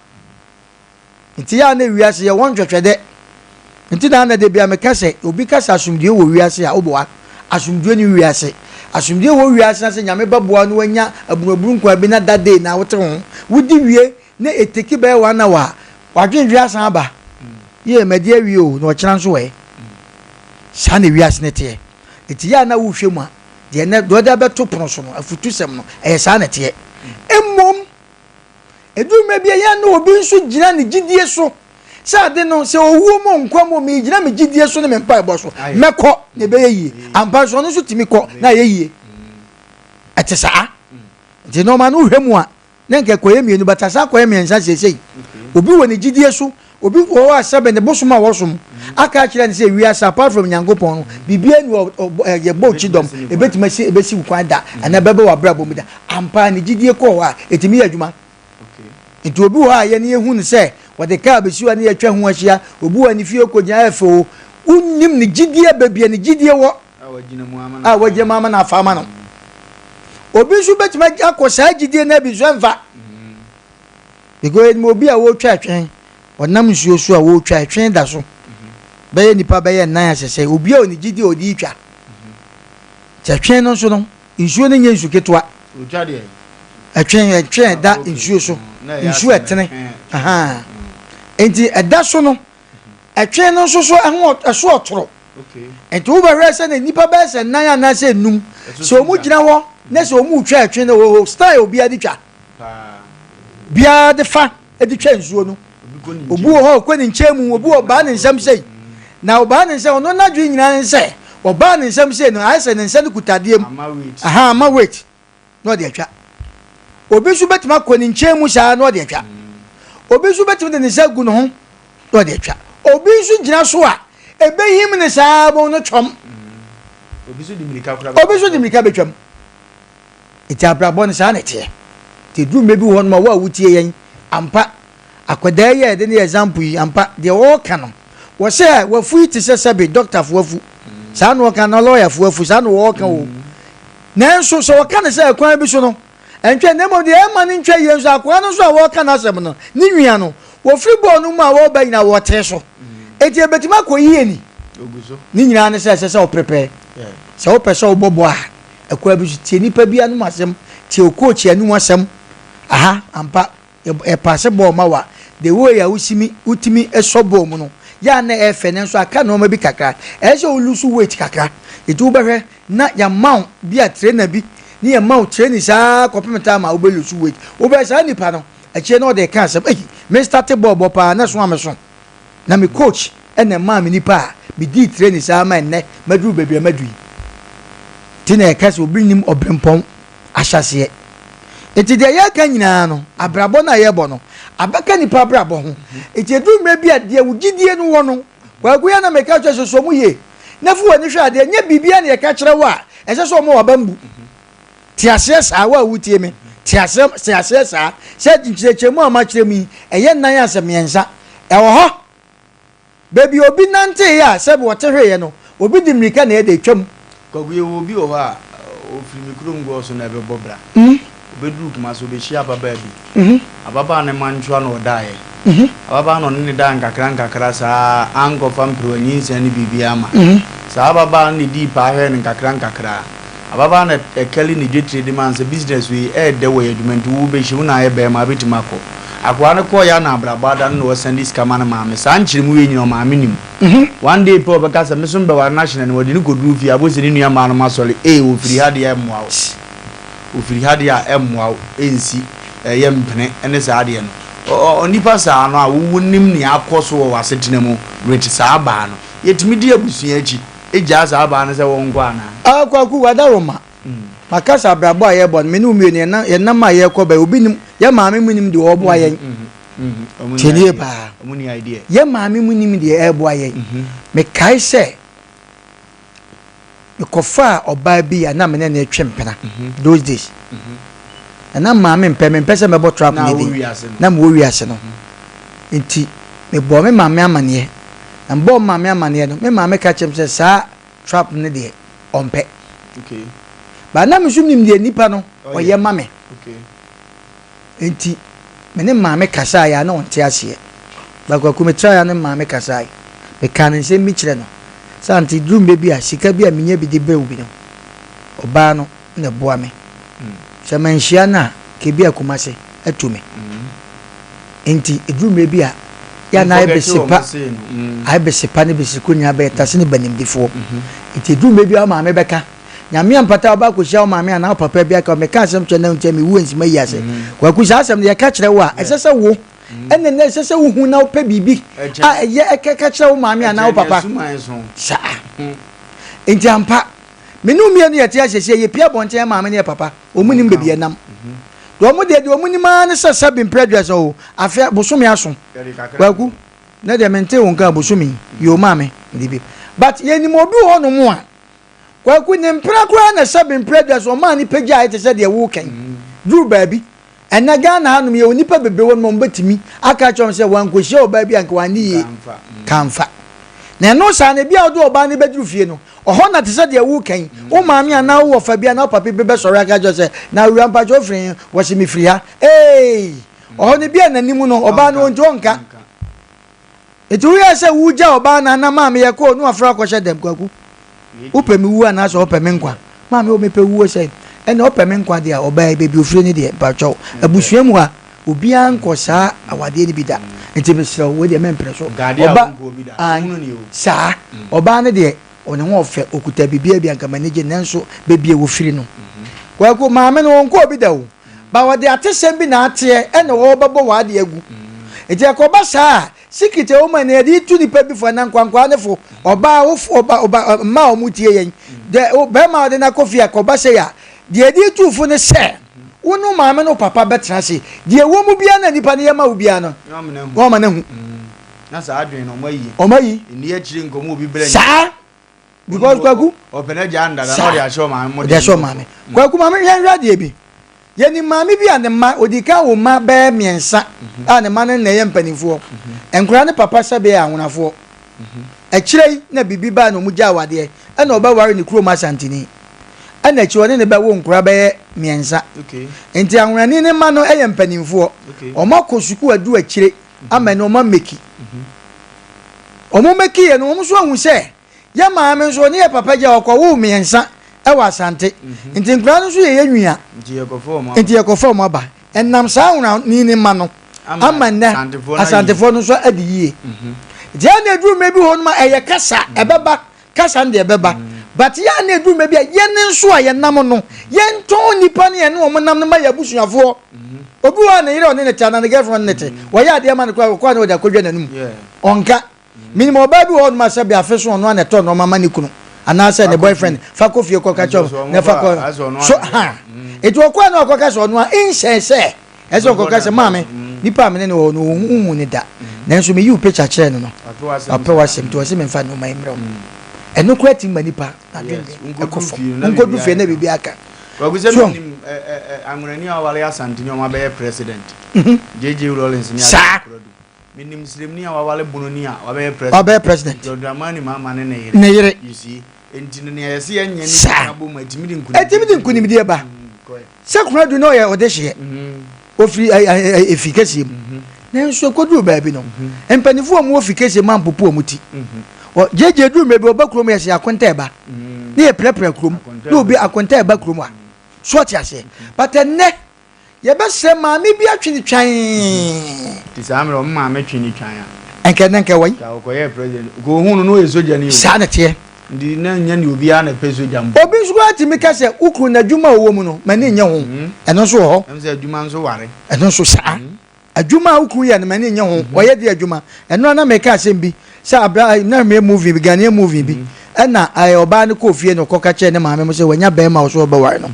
Nti yɛ a na wiase yɛ wɔn ntwɛtwɛdɛ. Nti na na da bi a meka sɛ obi ka sɛ asomdwoe wɔ wiase a woboa. Asomdwoe ni wiase. Asomdwoe wɔ wiase na sɛ Nyame bɛboa na wanya abunabunu nkwa bi na that day na wote ho. Wodi wie na eteki bɛyɛ one hour a, wadwendwen asan aba. Yee madi awie o na ɔkyena nso ɛ. Saa na wiase no teɛ. Nti yɛ a na wohwɛ mu a, deɛ nɛ deɛ ɔde abɛto pono so no, afutusɛm no, ɛyɛ saa na ɛteɛ. Mmom, ɛduru mmerɛ bi a, yɛ a na obi nso gyina ne gyidie so sɛ ade no, sɛ owuo mu nkwa mu, megyina me gyidie so ne me mpaebɔ so, mɛkɔ na ɛbɛyɛ yie. Ampa nso, ɔno nso tumi kɔ na ɛyɛ yie. Ɛte saa. Nti nneɛma no wohwɛ mu a, na nka ɛkɔyɛ mmienu but asan akɔyɛ mmiɛnsa seesei. Obi wɔ ne gyidie so, obi wɔ hɔ a sɛbe ne bosom a wɔsom aka akyerɛ no sɛ wiase apart from Nyankopɔn no biribiara ni hɔ yɛbɔ okyi dɔm ɛbɛtumi asi ɛbɛsi wo kwan da anaa ɛbɛba w'abrabɔ mu da. Ampa ne gyidie kɔɔ hɔ a ɛtumi yɛ adwuma. Nti obi wɔ hɔ a yɛne yɛhu no sɛ wɔde kaa bɛsi hɔ a ne yɛatwa ho ahyia, obi wɔ ne fie kɔgyina ɛyɛ fɛ o, wonnim ne gyidie baabi a ne gyidie wɔ. a wagyina mu ama no afa ama no. Obi nso bɛtumi akɔ saa gyidie no bi nso ɛmfa. Because ɛnim obi a wɔretwa ɛtwɛn, ɔnam nsuo so a wɔretwa ɛtwɛn da so. Bɛyɛ nipa bɛyɛ nnan asɛsɛ, obi a ɔne gyidie a ɔde retwa. Sɛ ɛtwɛn no nso no, nsuo no nyɛ nsu ketewa. Ɛtwɛn ɛtwɛn ɛda nsuo so, nsuo ɛtene. Nti ɛda so no, Ɛtwe no nso so ɛho ɛso ɔtoro. Nti wobɛhwɛ sɛ na nnipa bɛyɛ sɛ nnan anaasɛ nnum sɛ wɔn gyina hɔ na sɛ wɔn retwa ɛtwe no wɔ style obiara de twa biara de fa de twa nsuo no. Obi wɔ hɔ ɔkɔ ne nkyɛn mu, obi wɔ ɔbaa ne nsam sei na ɔbaa ne nsam ɔno n'adwene nyinaa ne sɛ ɔbaa ne nsam sei no ayɛ sɛ ne nsa no kuta adeɛ mu aha ama weight. na ɔde atwa. Obi nso bɛtumi akɔ ne nkyɛn mu saa na ɔde atwa. Obi nso bɛtumi de ne nsa agu ne ho na ɔde atwa. Obi nso gyina so a ɛbɛhim ne saa bɔn no twam. Obi nso de mmirika koraa Obi nso de mmirika bɛtwam. Nti abrabɔ no saa na ɛteɛ. Nti ɛduru mmerɛ bi wɔ hɔ nom a wo a wotie yɛn ampa akwadaa yi a yɛde no yɛ example yi ampa deɛ ɔreka no wɔsɛ wafu yi te sɛ sɛbe dɔktafoɔ afu saa na ɔka na lɔyafoɔ afu saa na wɔreka o. Nanso sɛ wɔka no sɛ ɛkwan bi so no, ɛntwa, na mmom deɛ ɛmma no ntwa yie nso, akoa no nso a wɔreka n'asɛm no, ne nua no, wɔfiri bɔɔl no mu a wɔreba nyinaa wɔtee so. Enti ɛbɛtumi akɔ yie ni. Ne nyinaa ne sɛ ɛsɛ sɛ woprepare. Sɛ wopɛ sɛ wobɔ bɔɔl a, ɛkwan bi so, tie nipa bi anom asɛm, tie wo coach anom asɛm. Aha, ampa, Yɛpaase bɔɔl ma wo a, the way a wosimi wotumi sɔ bɔɔl mu no, yɛ a na ɛyɛ fɛ nanso aka nneɛma bi kakra. Ɛyɛ sɛ wo lose weight kakra. Enti wobɛhwɛ na yɛama wo bi a trainer bi ne yɛma wo training saa kɔpem time a wobɛ lose weight. Wobɛhwɛ saa nipa no, akyire na ɔde reka asɛm, ei, me starte bɔɔl bɔ paa na ɛso a meso. Na me coach na ɛmaa me nipa a medii training saa ma ɛnnɛ maduru baabi a madu yi. Nti na yɛka sɛ obi nnim ɔberempɔn ahyɛaseɛ. Nti deɛ yɛreka nyinaa no, abrabɔ no a yɛrebɔ no, abɛka nipa abrabɔ ho. Nti ɛduru mmerɛ bi a, deɛ wo gyidie no wɔ no, Kwaku yɛ na meka kyerɛ sɛ sɔ mu yie na fa w'ani hwɛ adeɛ, nyɛ biribiara na yɛka kyerɛ wo a, ɛsɛ sɛ ɔma w'aba mbu. Te aseɛ saa, wo a wotie me, te aseɛ, te aseɛ saa, sɛ nkyerɛkyerɛmu a makyerɛ mu yi, ɛyɛ nnan asɛ mmiɛnsa. Ɛwɔ hɔ. Baabi a obi nanteeɛ a sɛbe ɔte hweeɛ no, obi de mmirika na ɛde retwam. Kwaku, yɛwɔ obi wɔ hɔ a, ɔfiri me kurom Gɔɔ so na ɛbɛbɔ bra. Ɔbɛduru Kumasi, ɔbɛhyia ababaa bi. Ababaa no mantwoa na ɔdaeɛ. Ababaa no ɔne no daa nkakra nkakra saa ara, ankɔfa mperewa, nyinsɛn ne biribiara amma. Saa ababaa no na ɛdii paa hwɛɛ no nkakra nkakra. Ababaa no ɛkali ne dwetire de maa no sɛ business wei ɛyɛ dɛ wɔ yɛ adwuma nti wo bɛhyɛ mu na ayɛ bɛɛma wobɛtumi akɔ. Akoa no kɔɔeɛ a na abrabɔ ada no na wasan de sika ma ne maame. Saa nkyerɛmu wei nyina ɔmaame nim. One day pɛ ɔbɛka sɛ me so mebɛware no ahyɛ n'anim ɔde no kɔduru fie a wobɛhu sɛ ne nua mmaa nom asɔre ee ɔfiri ha deɛ ɛmmoa wo. Ɔfiri ha deɛ a ɛmmoa wo ɛnsi ɛyɛ mpene ne saa adeɛ no. Ɔ ɔ nipa saa no a wo wonim nea akɔ so wɔ w'asetena mu with saa baa no yɛtumi di abusua akyi. Gyaa saa baa no sɛ wɔnkɔ anaa? Ah Kwaku, w'adaworoma. Maka sɛ abrabɔ a yɛbɔ no, me ne wo mmienu yɛnam, yɛnam a yɛrekɔ baabi, obi nim, yɛn maame mu nim deɛ ɔreboa yɛn. Tie nie paa. Yɛn maame mu nim deɛ ɛreboa yɛn. Mekae sɛ mekɔfaa ɔbaa bi a na me ne no retwe mpena those days. Na na maame mpɛ, mempɛ sɛ mɛbɔ trap no din. Na mewɔ wiase no. Nti mebɔɔ me maame amaneɛ. Na mebɔɔ me maame amaneɛ no, me maame ka kyerɛɛ me sɛ saa trap no deɛ ɔmpɛ. But na me nso nim deɛ nipa no ɔyɛ ma me. Nti me ne maame kasaeɛ a na ɔnte aseɛ. But Kwaku metraeɛ a ne maame kasaeɛ. Mekaa ne nsɛm bi kyerɛ no. Sɛ ante duru mmerɛ bi a sika bi a menya bi de brɛ wo bi no, ɔbaa no na ɛboa me. Sɛ manhyia no a, nka ebi a Kumase atu me. Nti ɛduru mmerɛ bi a, yɛ a na ayɛ besepa, ayɛ besepa ne beseko nyinaa bɛyɛ tase ne banimdifoɔ. Nti ɛduru mmerɛ bi a wo maame bɛka, Nyame ampata a wobɛ akɔhyia wo maame anaa wo papa bi aka, meka asɛm kyerɛ no nti a mewu ansi mayi ase. Kwaku saa asɛm no yɛka kyerɛ wo a, ɛsɛ sɛ wo ɛna na ɛsɛ sɛ wohu na wopɛ biribi a ɛyɛ ɛkɛka kyerɛ wo maame anaa wo papa. Saa. Nti ampa, me ne wo mmienu yɛte ahyɛhyɛ, yɛpie abɔnten yɛ maame ne yɛ papa, wɔn nim baabi yɛnam. Deɛ wɔn deɛ deɛ wɔn nim ara ne sɛ sɛbi mprɛ aduasa o, afe bosome aso. Kwaku, na deɛ mente wo nka bosome yi, yoo maame, mede bi. But yɛnim obi wɔ hɔnom a, Kwaku, ne mpena koraa na sɛbe mpere aduasa ɔmaa ne pagyaeɛ te sɛ deɛ woreka yi. Duru baabi. Ɛnnɛ Ghana hanom yɛwɔ nnipa bebree wɔ nom a wɔbɛtumi aka akyerɛ wɔn sɛ wankɔhyia ɔbaa bi a anka wanne yie. Kamfa. Na ɛno saa no, ebia wode ɔbaa no bɛduru fie no, ɔhɔ na te sɛ deɛ woreka yi, wo maame anaa wo wɔfa bi anaa wo papa bi bɛsɔre aka akyerɛ wo sɛ, na awura mpakyɛ wofiri he? Wɔse mefiri ha. Eei! Ɔhɔ no ebia n'anim no, ɔbaa no ɔnti ɔnka. Enti woyɛɛ sɛ wogya ɔbaa no anaa maame yɛ kɔɔ no afra akɔhyɛ dɛm kwaku wopɛ me wuo anaasɛ ɔpɛ me nkwa maame o mepɛ wuo sɛ ɛna ɔpɛ me nkwa deɛ ɔbaa yi baabi ofiri ne deɛ mpakyɛw abusua mu ha obiara nkɔ saa awadeɛ no bi da nti mesrɛ wo deɛ mɛmpere so ɔba saa ɔbaa no deɛ ɔne ho ɔfɛ okuta biribiara bi anka m'ani gye nanso baabi a wɔfiri no kwaku maame no ɔnkɔ obi da o ba wɔde atesɛm bi na ateɛ ɛna wɔbɛbɔ wɔn ade agu nti ɛkɔba saa a secret a ɛwɔ mu a na yɛde tu nipa bi fo ɛna nkwankwaa ne fo ɔbaa wofo ɔba ɔba mmaa a wɔn tie yɛn dɛ bɛrima a ɔde no akɔ fie akɔba sɛ yɛ a deɛ yɛde tu fo ne sɛ wo ne maame no papa bɛtena ase deɛ ɛwɔ mu biara na nipa no yɛ ma wo biara no wɔn ama no ahu Na saa adwene no ɔmo ayi. Ɔmo ayi. Nni akyire nkɔmɔ obi brɛ. Saa. Because Kwaku. Ɔpɛ n'agya ndada na ɔde ahyɛ ɔmaame mo. Ɔde ahyɛ ɔmaame. Kwaku maame hwɛ nhwɛ adeɛ bi. Yɛnim maame bi a ne mma odi kan wo mma bɛyɛ mmiɛnsa a ne mma no na ɛyɛ mpanimfoɔ. Nkwadaa ne papa sɛbe yɛ anwonafoɔ. Akyire yi na biribi baa na ɔmo gyaa awadeɛ ɛna ɔbɛware ne kurom Asanteni. Ɛna akyire ɔne ne bɛwo nkwadaa bɛyɛ mmiɛnsa. Nti anwonani ne mma no yɛ mpanimfoɔ. Ɔmo akɔ sukuu adu akyire. ama ɛne wɔn ameki. Wɔn meki yɛ no, wɔn nso ahu sɛ yɛ maame nso ɔne yɛ papa gya ɔkɔwoo mmiɛnsa ɛwɔ Asante. Mhm. Nti nkwadaa no nso yɛ yɛ nua. Nti yɛkɔfa wɔn aba. Ɛnam saa ahonani ne ma no ama nnɛ Asantefoɔ no nso adi yie. Mhm. Nti ɛna eduru mmerɛ bi hɔ nom a ɛyɛ kasa mhm. ɛbɛba Kasa no deɛ ɛbɛba but yɛ a na ɛduru mmerɛ bi a yɛn nso a yɛnam no yɛntɔn nnipa no yɛne wɔn nam no ma yɛn abusuafoɔ. Obi wɔ hɔ a ne yere a ɔne ne te anaa ne girlfriend ne te wɔyɛ adeɛ ma no koraa ɔkɔ a na ɔde akɔdwa n'anum ɔnka. Menim ɔbaa bi wɔ hɔnom a sɛbe afe so ɔno a na ɛtɔ nnoɔma ma ne kunu anaasɛ ne boyfriend fa kɔ fie kɔka kyerɛ na fa kɔ so ha nti ɔkɔ a na ɔkɔka sɛ ɔno a nhyɛn sɛ Ɛsɛ ɔkɔka sɛ, Maame, nipa a me ne no wɔ hɔ no, wonhuu no da. Nanso meyii wo picture kyerɛɛ no no, wapɛ w'asɛm nti ɔse memfa nneɛma yi mmrɛ wo. Ɛno koraa tumi ma nipa n'adwene kɔ fam. Wonkɔdu fie na biribi aka. Kwaku sɛ menim Anwonani a ɔware Asanteni a ɔma president. JJ Rawlings ne Saa. Menim Sremni a waware Bononi a wabɛyɛ president. Wabɛyɛ president. John Dramani Mahama ne ne yere. Ne yere. You see? Enti no nea yɛse yɛnyɛ ne Saa. bɔ mu ɛtumi de nkunimdie. Ɛtumi de nkunimdie ba. Sɛ Konadu na ɔyɛ ɔdehyeɛ, ɔfiri efi kɛseɛ mu. Nanso ɛkɔduruu baabi no, mpanimfoɔ a wɔwɔ fi kɛseɛ mu ampopo wɔn ti. Gyegye duru mmerɛ bi ɔba kurom yɛsɛ akonta ɛba. Ne yɛpirapira kurom. Ne obi akonta ɛba kurom a. So ɔte aseɛ. But ɛnnɛ, yɛbɛsrɛ maame bi atwe ne twan. Nti saa mmerɛ ɔmo maame twe ne twan a. Nka ɛnnɛ nka ɛwɔ yi. Nka ɔkɔyɛɛ president. Nka ohuu no na ɔyɛ sogyani o. Saa na ɛteɛ. Nti na ɛnyɛ nea obiara na ɛpɛ sogya mpo. Obi nso koraa tumi ka sɛ, Wo kunu no, adwuma a ɔwɔ mu no, m'ani nnye ho. Ɛno nso wɔ hɔ. Ɛm sɛ adwuma nso ware. Ɛno nso saa. Adwuma a wo kunu yɛ no, m'ani nnye ho. Ɔyɛ deɛ adwuma. Ɛno ara na meka asɛm bi sɛ abra na meyɛ movie bi, Ghanaian movie bi. Ɛna ɔbaa no kɔɔ fie na ɔkɔka kyerɛɛ ne maame mo sɛ wanya barima a ɔsɛ ɔbɛware no.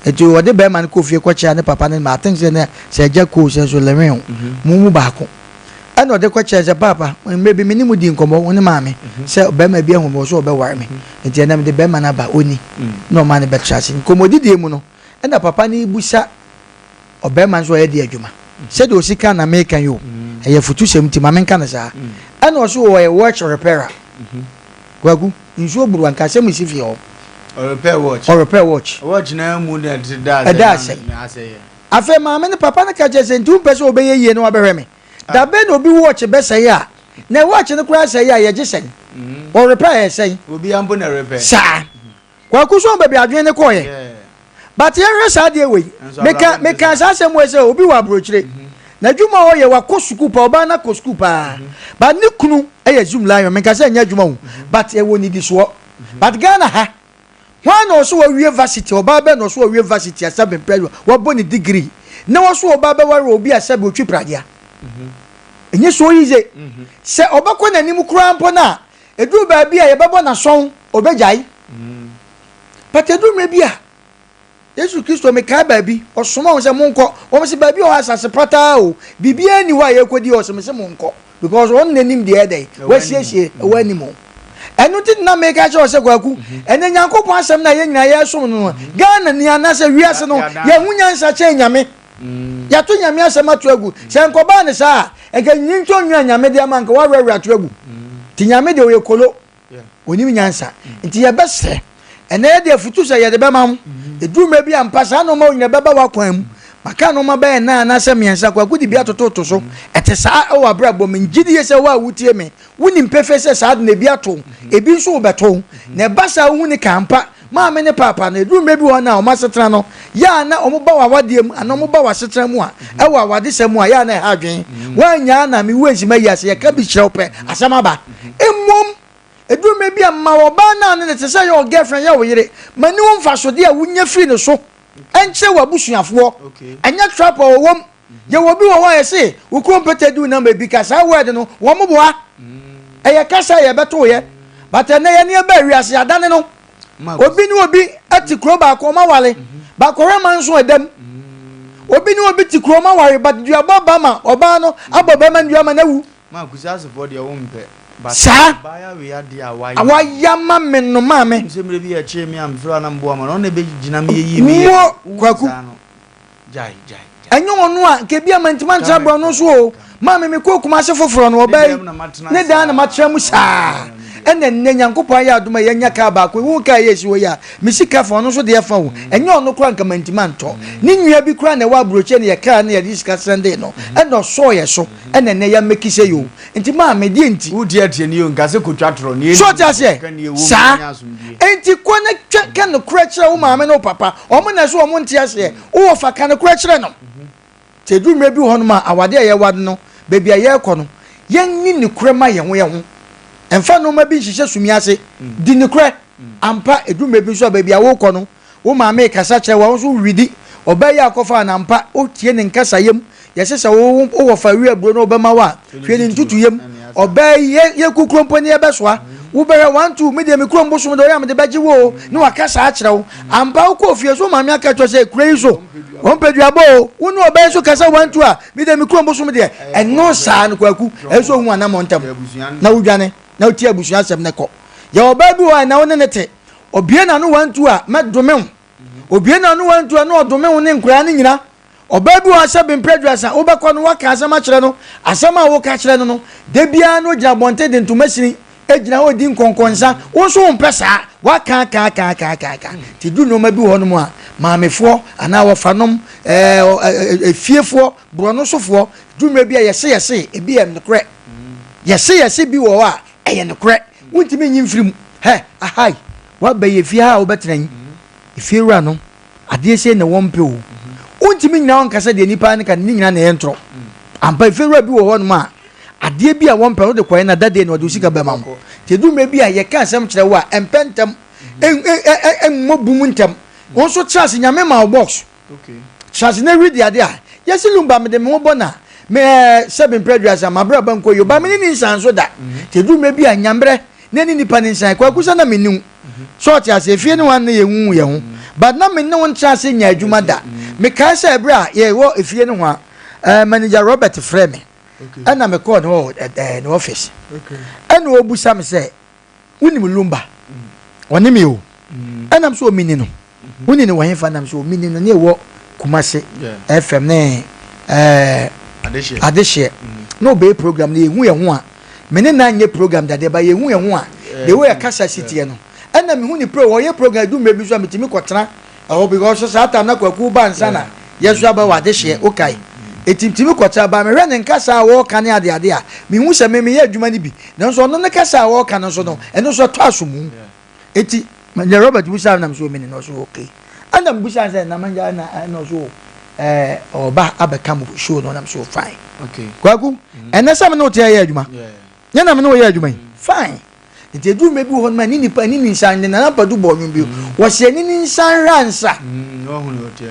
Nti ɔde barima no kɔɔ fie kɔkyerɛɛ ne papa ne ne maame. I think sɛ na sɛ agya koo sɛ nso Lewin o, mo mu baako. Ɛnna ɔde kɔkyerɛɛ no sɛ, Paapa, mmerɛ bi me ne mo dii nkɔmmɔ, wo ne maame, sɛ ɔbarima bi ahu me, ɔse ɔbɛware me. Enti ɛnnɛ mede barima no aba, ɔnni. Ɛnna ɔmaa no bɛtraa ase. Nkɔmmɔdidie mu no, ɛnna papa no rebisa ɔbarima no sɛ ɔyɛ deɛ adwuma. Sɛdeɛ ɔsi ka na mereka yi o, ɛyɛ afutusɛm nti ma menka no saa. Ɛnna ɔse ɔyɛ watch repairer. Kwaku, nsuo buru anka asɛm nsi fie hɔ. Ɔrepair watch. Ɔrepair watch. Watch na mu na ɛde da ɛda asɛm. Afei maame no papa no ka kyerɛ sɛ nti wompɛ sɛ wobɛyɛ yie na wabɛhwɛ me. Ah. Da bɛn na obi watch bɛsɛe a na watch no koraa sɛe a yɛgye sɛn? Mm. Ɔrepair yɛ sɛn? Obi ampo na repair. Saa. Kwaku so baabi adwene no kɔɔyɛ. But yɛnhwɛ saa adeɛ wei. Meka meka saa asɛm wei sɛ obi wɔ aburokyire. Mhm. N'adwuma a ɔyɛ wakɔ sukuu paa ɔbaa no akɔ sukuu paa. Mhm. But ne kunu yɛ zoom lion menka sɛ ɛnyɛ adwuma o. Mhm. But ɛwɔ nidisoɔ. But Ghana ha hwan na ɔso wawie varsity ɔbaa bɛn na ɔso wawie varsity a sɛbe mpɛ wabɔ ne degree na wɔso ɔbaa bɛware obi a sɛbe otwi pragea. Ɛnyɛ so easy. Sɛ ɔbɛkɔ n'anim koraa mpo no a Ɛduru baabi a yɛbɛbɔ no asɔn, ɔbɛgyae. But ɛduru mmerɛ bi a, Yesu Kristo mekae baabi, ɔsoma wɔn sɛ monkɔ. Wɔn sɛ baabi a ɔwɔ asase pataa o, biribiara nni hɔ a yɛrekɔdi hɔ, ɔsɛ me sɛ monkɔ. Because ɔno na nim deɛ ɛdɛn, wasiesie ɛwɔ anim o. Ɛno nti na meka kyerɛ wo sɛ Kwaku, ɛnɛ Nyankopɔn asɛm no a yɛn nyinaa yɛresom no no, Ghana ni anaasɛ wiase no, yɛho nyansa kyɛn Nyame. Yɛato Nyame asɛm ato agu. Sɛ nkɔbaa no saa a, nka nyintɔ nwi a Nyame de ama nka wawerɛwerɛ ato agu. Nti Nyame deɛ ɔyɛ kolo, ɔnim nyansa. Nti yɛbɛsrɛ, ɛnɛ yɛde afutu sɛ yɛde bɛma mo. Ɛduru mmerɛ bi ampa saa nnoɔma nyina bɛba w'akwan mu. Maka nnoɔma bɛyɛ nnan anaasɛ mmiɛnsa, Kwaku de bi atototo so. Ɛte saa wɔ abrabɔ mu. Megye die sɛ wo a wotie me, Wonim pefee sɛ saa ade no ebi ato wo, ebi nso rebɛto wo, na ɛba saa a wohu no ka ampa. Maame ne paapa no, ɛduru mmerɛ bi wɔ hɔ no a wɔn asetena no, yɛ a na wɔba w'awadeɛ mu anaa wɔba w'asetena mu a, ɛwɔ awadesɛm mu a, yɛ a na ɛha adwene. Woannyaa na me wu ansi m'ayi ase, yɛka bi kyerɛ wo pɛ, asɛm aba. Mmom, ɛduru mmerɛ bi a, ma ɔbaa no a ne no te sɛ yɛ wo girlfriend, yɛ wo yere, ma ni wo mfasodeɛ a wonya firi ne so nkyerɛ w'abusuafoɔ. Ɛnyɛ trap a wɔwɔ mu. Yɛwɔ bi wɔ hɔ a yɛse wo kurom pɛtɛ du number bi ka saa word no wɔn boa. Ɛyɛ kasa a yɛbɛto yɛ. But ɛnɛ yɛne ɛbaa wiase yɛadane no. Obi ne obi te kuro baako ɔma wale. Baako hwɛ ma nso ɛdam. Obi ne obi te kuro ɔma ware but duabɔ ba ma ɔbaa no abɔ bɛrima no dua ma no awu. Saa wayɛ ama me no maame. Mo kwaku. Ɛnyɛ ɔno a, nka ebia mantumi antra borɔno so o. Maame, mekɔɔ Kumase foforɔ no, ɔbaa yi ne dan na matra mu saa. Ɛna nnɛ Nyankopɔn ayɛ adom a yɛanya kaa baako yi. Wohu kaa yi a ɛsi hɔ yi a, me sika fa, ɔno nso deɛ fa o. Ɛnyɛ ɔno koraa nka mantumi antɔ. Ne nua bi koraa na ɛwɔ aburokyire na yɛkaa na yɛde sika sɛndee no, ɛna ɔsɔɔ yɛ so, ɛna nnɛ yɛamɛki sɛ yi o. Nti maame, deɛ nti? Wotiatia ni o, nka sɛ kotwa torɔ. Nea So ɔte aseɛ? Saa. Enti kɔ na twa ka nokorɛ kyerɛ wo maame ne wo papa. Wɔn na ɛsɛ wɔn nte aseɛ. Wo wɔfa, ka nokorɛ kyerɛ no. Sɛ ɛduru mmerɛ bi wɔ hɔnom a, awadeɛ a yɛwade no, baabi a yɛrekɔ no, yɛnni nokorɛ ma yɛn ho yɛn ho. Mfa nnoɔma bi nhyehyɛ sumii ase. Di nokorɛ. Ampa, ɛduru mmerɛ bi nso a, baabi a worekɔ no, Wo maame rekasa kyerɛ wo a, wo nso woredi. Ɔbaa yi a akɔfaa no ampa, wotie ne nkasayɛ mu. Yɛse sɛ wo wo wɔfa wi aburo na ɔbɛma wo a, hwɛ ne ntutuyɛ mu. Ɔbaa yi, yɛ yɛkɔ kuro mpo ne yɛbɛsoa. Wobɛhwɛ, one, two, me deɛ me kurom bosom deɛ ɔyɛ a mede bɛgye wo o, ne waka saa akyerɛ wo. Ampa wokɔɔ fie so wo maame aka kyerɛ wo sɛ kuro yi so, wɔmpɛ duabɔ o. Wo ne ɔbaa yi nso kasa one, two a, me deɛ me kurom bosom deɛ, ɛno saa no Kwaku, ɛsɛ sɛ ohu anammɔn ntɛm na wodwane na wotie abusua asɛm no kɔ. Yɛwɔ ɔbaa bi wɔ hɔ a ɛnnɛ wo ne no te, Obue n'ano wantu a, mɛdome wo. Obue n'ano wantu a, na ɔdome wo ne nkoraa no nyina. Ɔbaa bi wɔ hɔ a sɛ mprɛ aduasa wobɛkɔ no woaka asɛm akyerɛ no, asɛm a woka kyerɛ no no, da biara na ogyina abɔnten de ntoma sini gyina hɔ redi nkɔnkɔnsa. Wo nso wompɛ saa. Woaka aka aka aka aka aka. Nti du nneɛma bi wɔ hɔnom a, maamefoɔ anaa wɔfanom, ɛɛ efiefoɔ, borɔno sofoɔ, du mmerɛ bi a yɛse yɛse, ebi yɛ nokorɛ. Yɛse yɛse bi wɔ hɔ a, ɛyɛ nokorɛ. Wontumi nyi mfiri mu. Hɛ, ahai, woaba yi efie ha a wobɛtena yi, efiewura no, adeɛ sei na wɔmpɛ o. Wontumi nnyina hɔ nka sɛ deɛ nnipa no ka no ne nyinaa na ɛyɛ ntorɔ. Ampa, efiewura bi wɔ hɔnom a, adeɛ bi a wɔmpɛ no wode kɔɛ na da deɛ na ɔde wo sika bɛma wo. Nti ɛduru mmerɛ bi a yɛka asɛm kyerɛ wo a, ɛmpɛ ntɛm, ɛmmɔ bum ntɛm. Wo nso tra ase, Nyame ma wo box. Tra ase na redi ade a yɛsi lumba mede me ho bɔ na me ɛɛ sɛbi mpɛ aduasa m'abrabɔ nkɔ yie ba me ne ne nsan so da te edu mmerɛ bi a nyambrɛ na ne nipa ne nsan kwaku sɛ na me ne wo so ɔte ase efie ne wɔn na yɛ hu yɛ ho but na me ne wo ntra ase nya adwuma da mekae sɛ ɛberɛ a yɛwɔ efie ne ho a ɛɛ manager Robert frɛ me ɛna mekɔɔ ne hɔ ɛɛ ne office ɛna ɔbusa me sɛ wonim lumba ɔne me o ɛnam so ɔmini no woni no wɔ hefa nam so ɔmini no ne ɛwɔ Kumase FM ne ɛɛ adehyeɛ na ɔbɛyɛ program no yɛhu yɛn ho a me ne na nyɛ program dadeɛ ba yɛhu yɛn ho a the way ɛkasa si teɛ no. Ɛna mehu ne pro wɔyɛ program edu mmerɛ bi so a metumi kɔtena ɛhɔ because saa time na Kwaku ba nsa na yɛso aba wɔ adehyeɛ wokae eti metumi kɔtena ba mehwɛ ne nkasa a wɔreka ne adeade a mehu sɛ me meyɛ adwuma no bi nanso ɔno ne kasa a wɔreka no nso no ɛno nso ɛtɔ aso mu eti deɛ Robert busa na so mene no so okay ɛna mbusa sɛ na manja na ɛna so ɛɛ ɔba abɛka mo show no na so fine. Okay. Kwaku ɛnɛ sɛ me ne wo te ɛyɛ adwuma nyɛ na me ne wo yɛ adwuma yi fine. Nti eduru mmerɛ bi wɔ hɔ nom a ne nipa ne ne nsa ne Nana Ampadu bɔɔ nnwom bi wɔsi ɛne ne nsa nhwɛ ansa na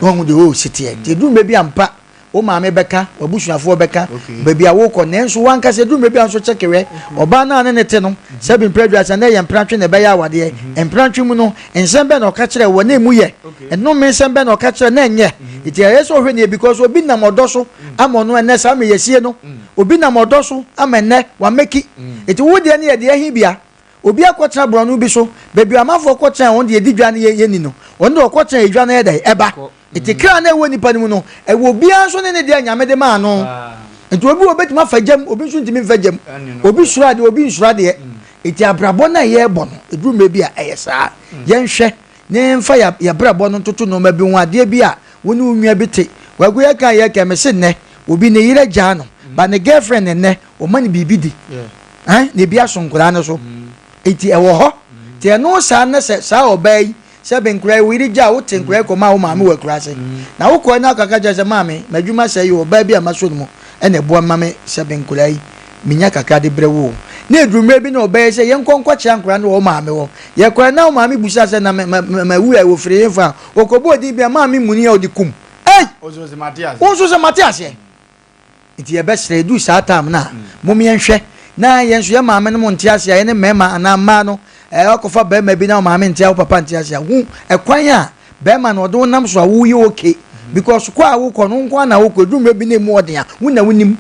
wahu deɛ ɔresi teɛ. Nti eduru mmerɛ bi ampa wo maame bɛka w'abusuafoɔ bɛka baabi a wokɔ nanso wankasa eduru mmerɛ bi a nso kyɛkewɛ ɔbaa no a ne ne te no sɛbi mpere aduasa na ɛyɛ mprantwe na ɛbɛyɛ awadeɛ mprantwe mu no nsɛm bɛn na ɔka kyerɛ wɔ na emu yɛ nnome nsɛm bɛn na ɔka kyerɛ na ɛnyɛ nti ɛyɛ sɛ ɔhwɛ nie because obi nam ɔdɔ so ama ɔno ɛnɛ saa meyɛsie no Obi nam ɔdɔ so ama nnɛ wameki. Enti wo deɛ no yɛ deɛ he bia? Obi akɔtena borɔno bi so, baabi a amanfoɔ kɔtena a wɔn deɛ yɛdi dwa no yɛ yɛnni no, ɔno deɛ ɔkɔtena edwa no yɛ dɛn? Ɛba. Enti kra no a ɛwɔ nipa no mu no, ɛwɔ obiara nso ne ne deɛ a Nyame de maa no. Enti obi wɔ hɔ obetumi afa gya mu, obi nso ntumi mfa gya mu. Obi suro adeɛ, obi nsuro adeɛ. Enti abrabɔ no a yɛrebɔ no, ɛduru mmerɛ bi a ɛyɛ saa. Yɛnhwɛ na yɛmfa yɛ yɛabrabɔ no ntoto nnoɔma bi ho, adeɛ bi a wo ne wo nua bi te. Kwaku yɛka a yɛka yi, mese nnɛ obi ne yere agyaa no but ne girlfriend nnɛ ɔma no biribi di eh, na ebi aso nkwadaa no so nti ɛwɔ hɔ nti ɛno saa na sɛ saa ɔbaa yi sɛ bɛ nkwadaa yi wo yere gyaa wo te nkwadaa yi kɔmaa wo maame wɔ akuraase na wokɔɛ na akaka kyerɛ sɛ maame m'adwuma sɛ yi ɔbaa bi a masɔ no mu ɛna ɛboa ma me sɛ bɛ nkwadaa yi menya kakra de brɛ wo na ɛduru mmerɛ bi na ɔbaa yi sɛ yɛnkɔ nkɔkyea nkwadaa no wɔ wo maame hɔ yɛkɔɛ na wo maame busa sɛ na ma wu a wɔfiri hefa a wɔkɔbɔɔ din bi a maame muni a ɔde kum. Ei! Wo nso sɛ mate aseɛ. Wo nso sɛ mate aseɛ. Nti yɛbɛsrɛ, ɛduru saa time no a, mom yɛnhwɛ na yɛn nso yɛn maame nom nte aseɛ a, yɛne mmarima anaa mmaa no, ɛɛ wakɔfa barima bi na wo maame nte a, wo papa nte aseɛ a, hu ɛkwan a barima no ɔde wo nam so a woyɛ okay. Because kɔ a wokɔ no, wo nko ara na wokɔ, ɛduru mmerɛ bi na ɛmu ɔden a, wo na wonim.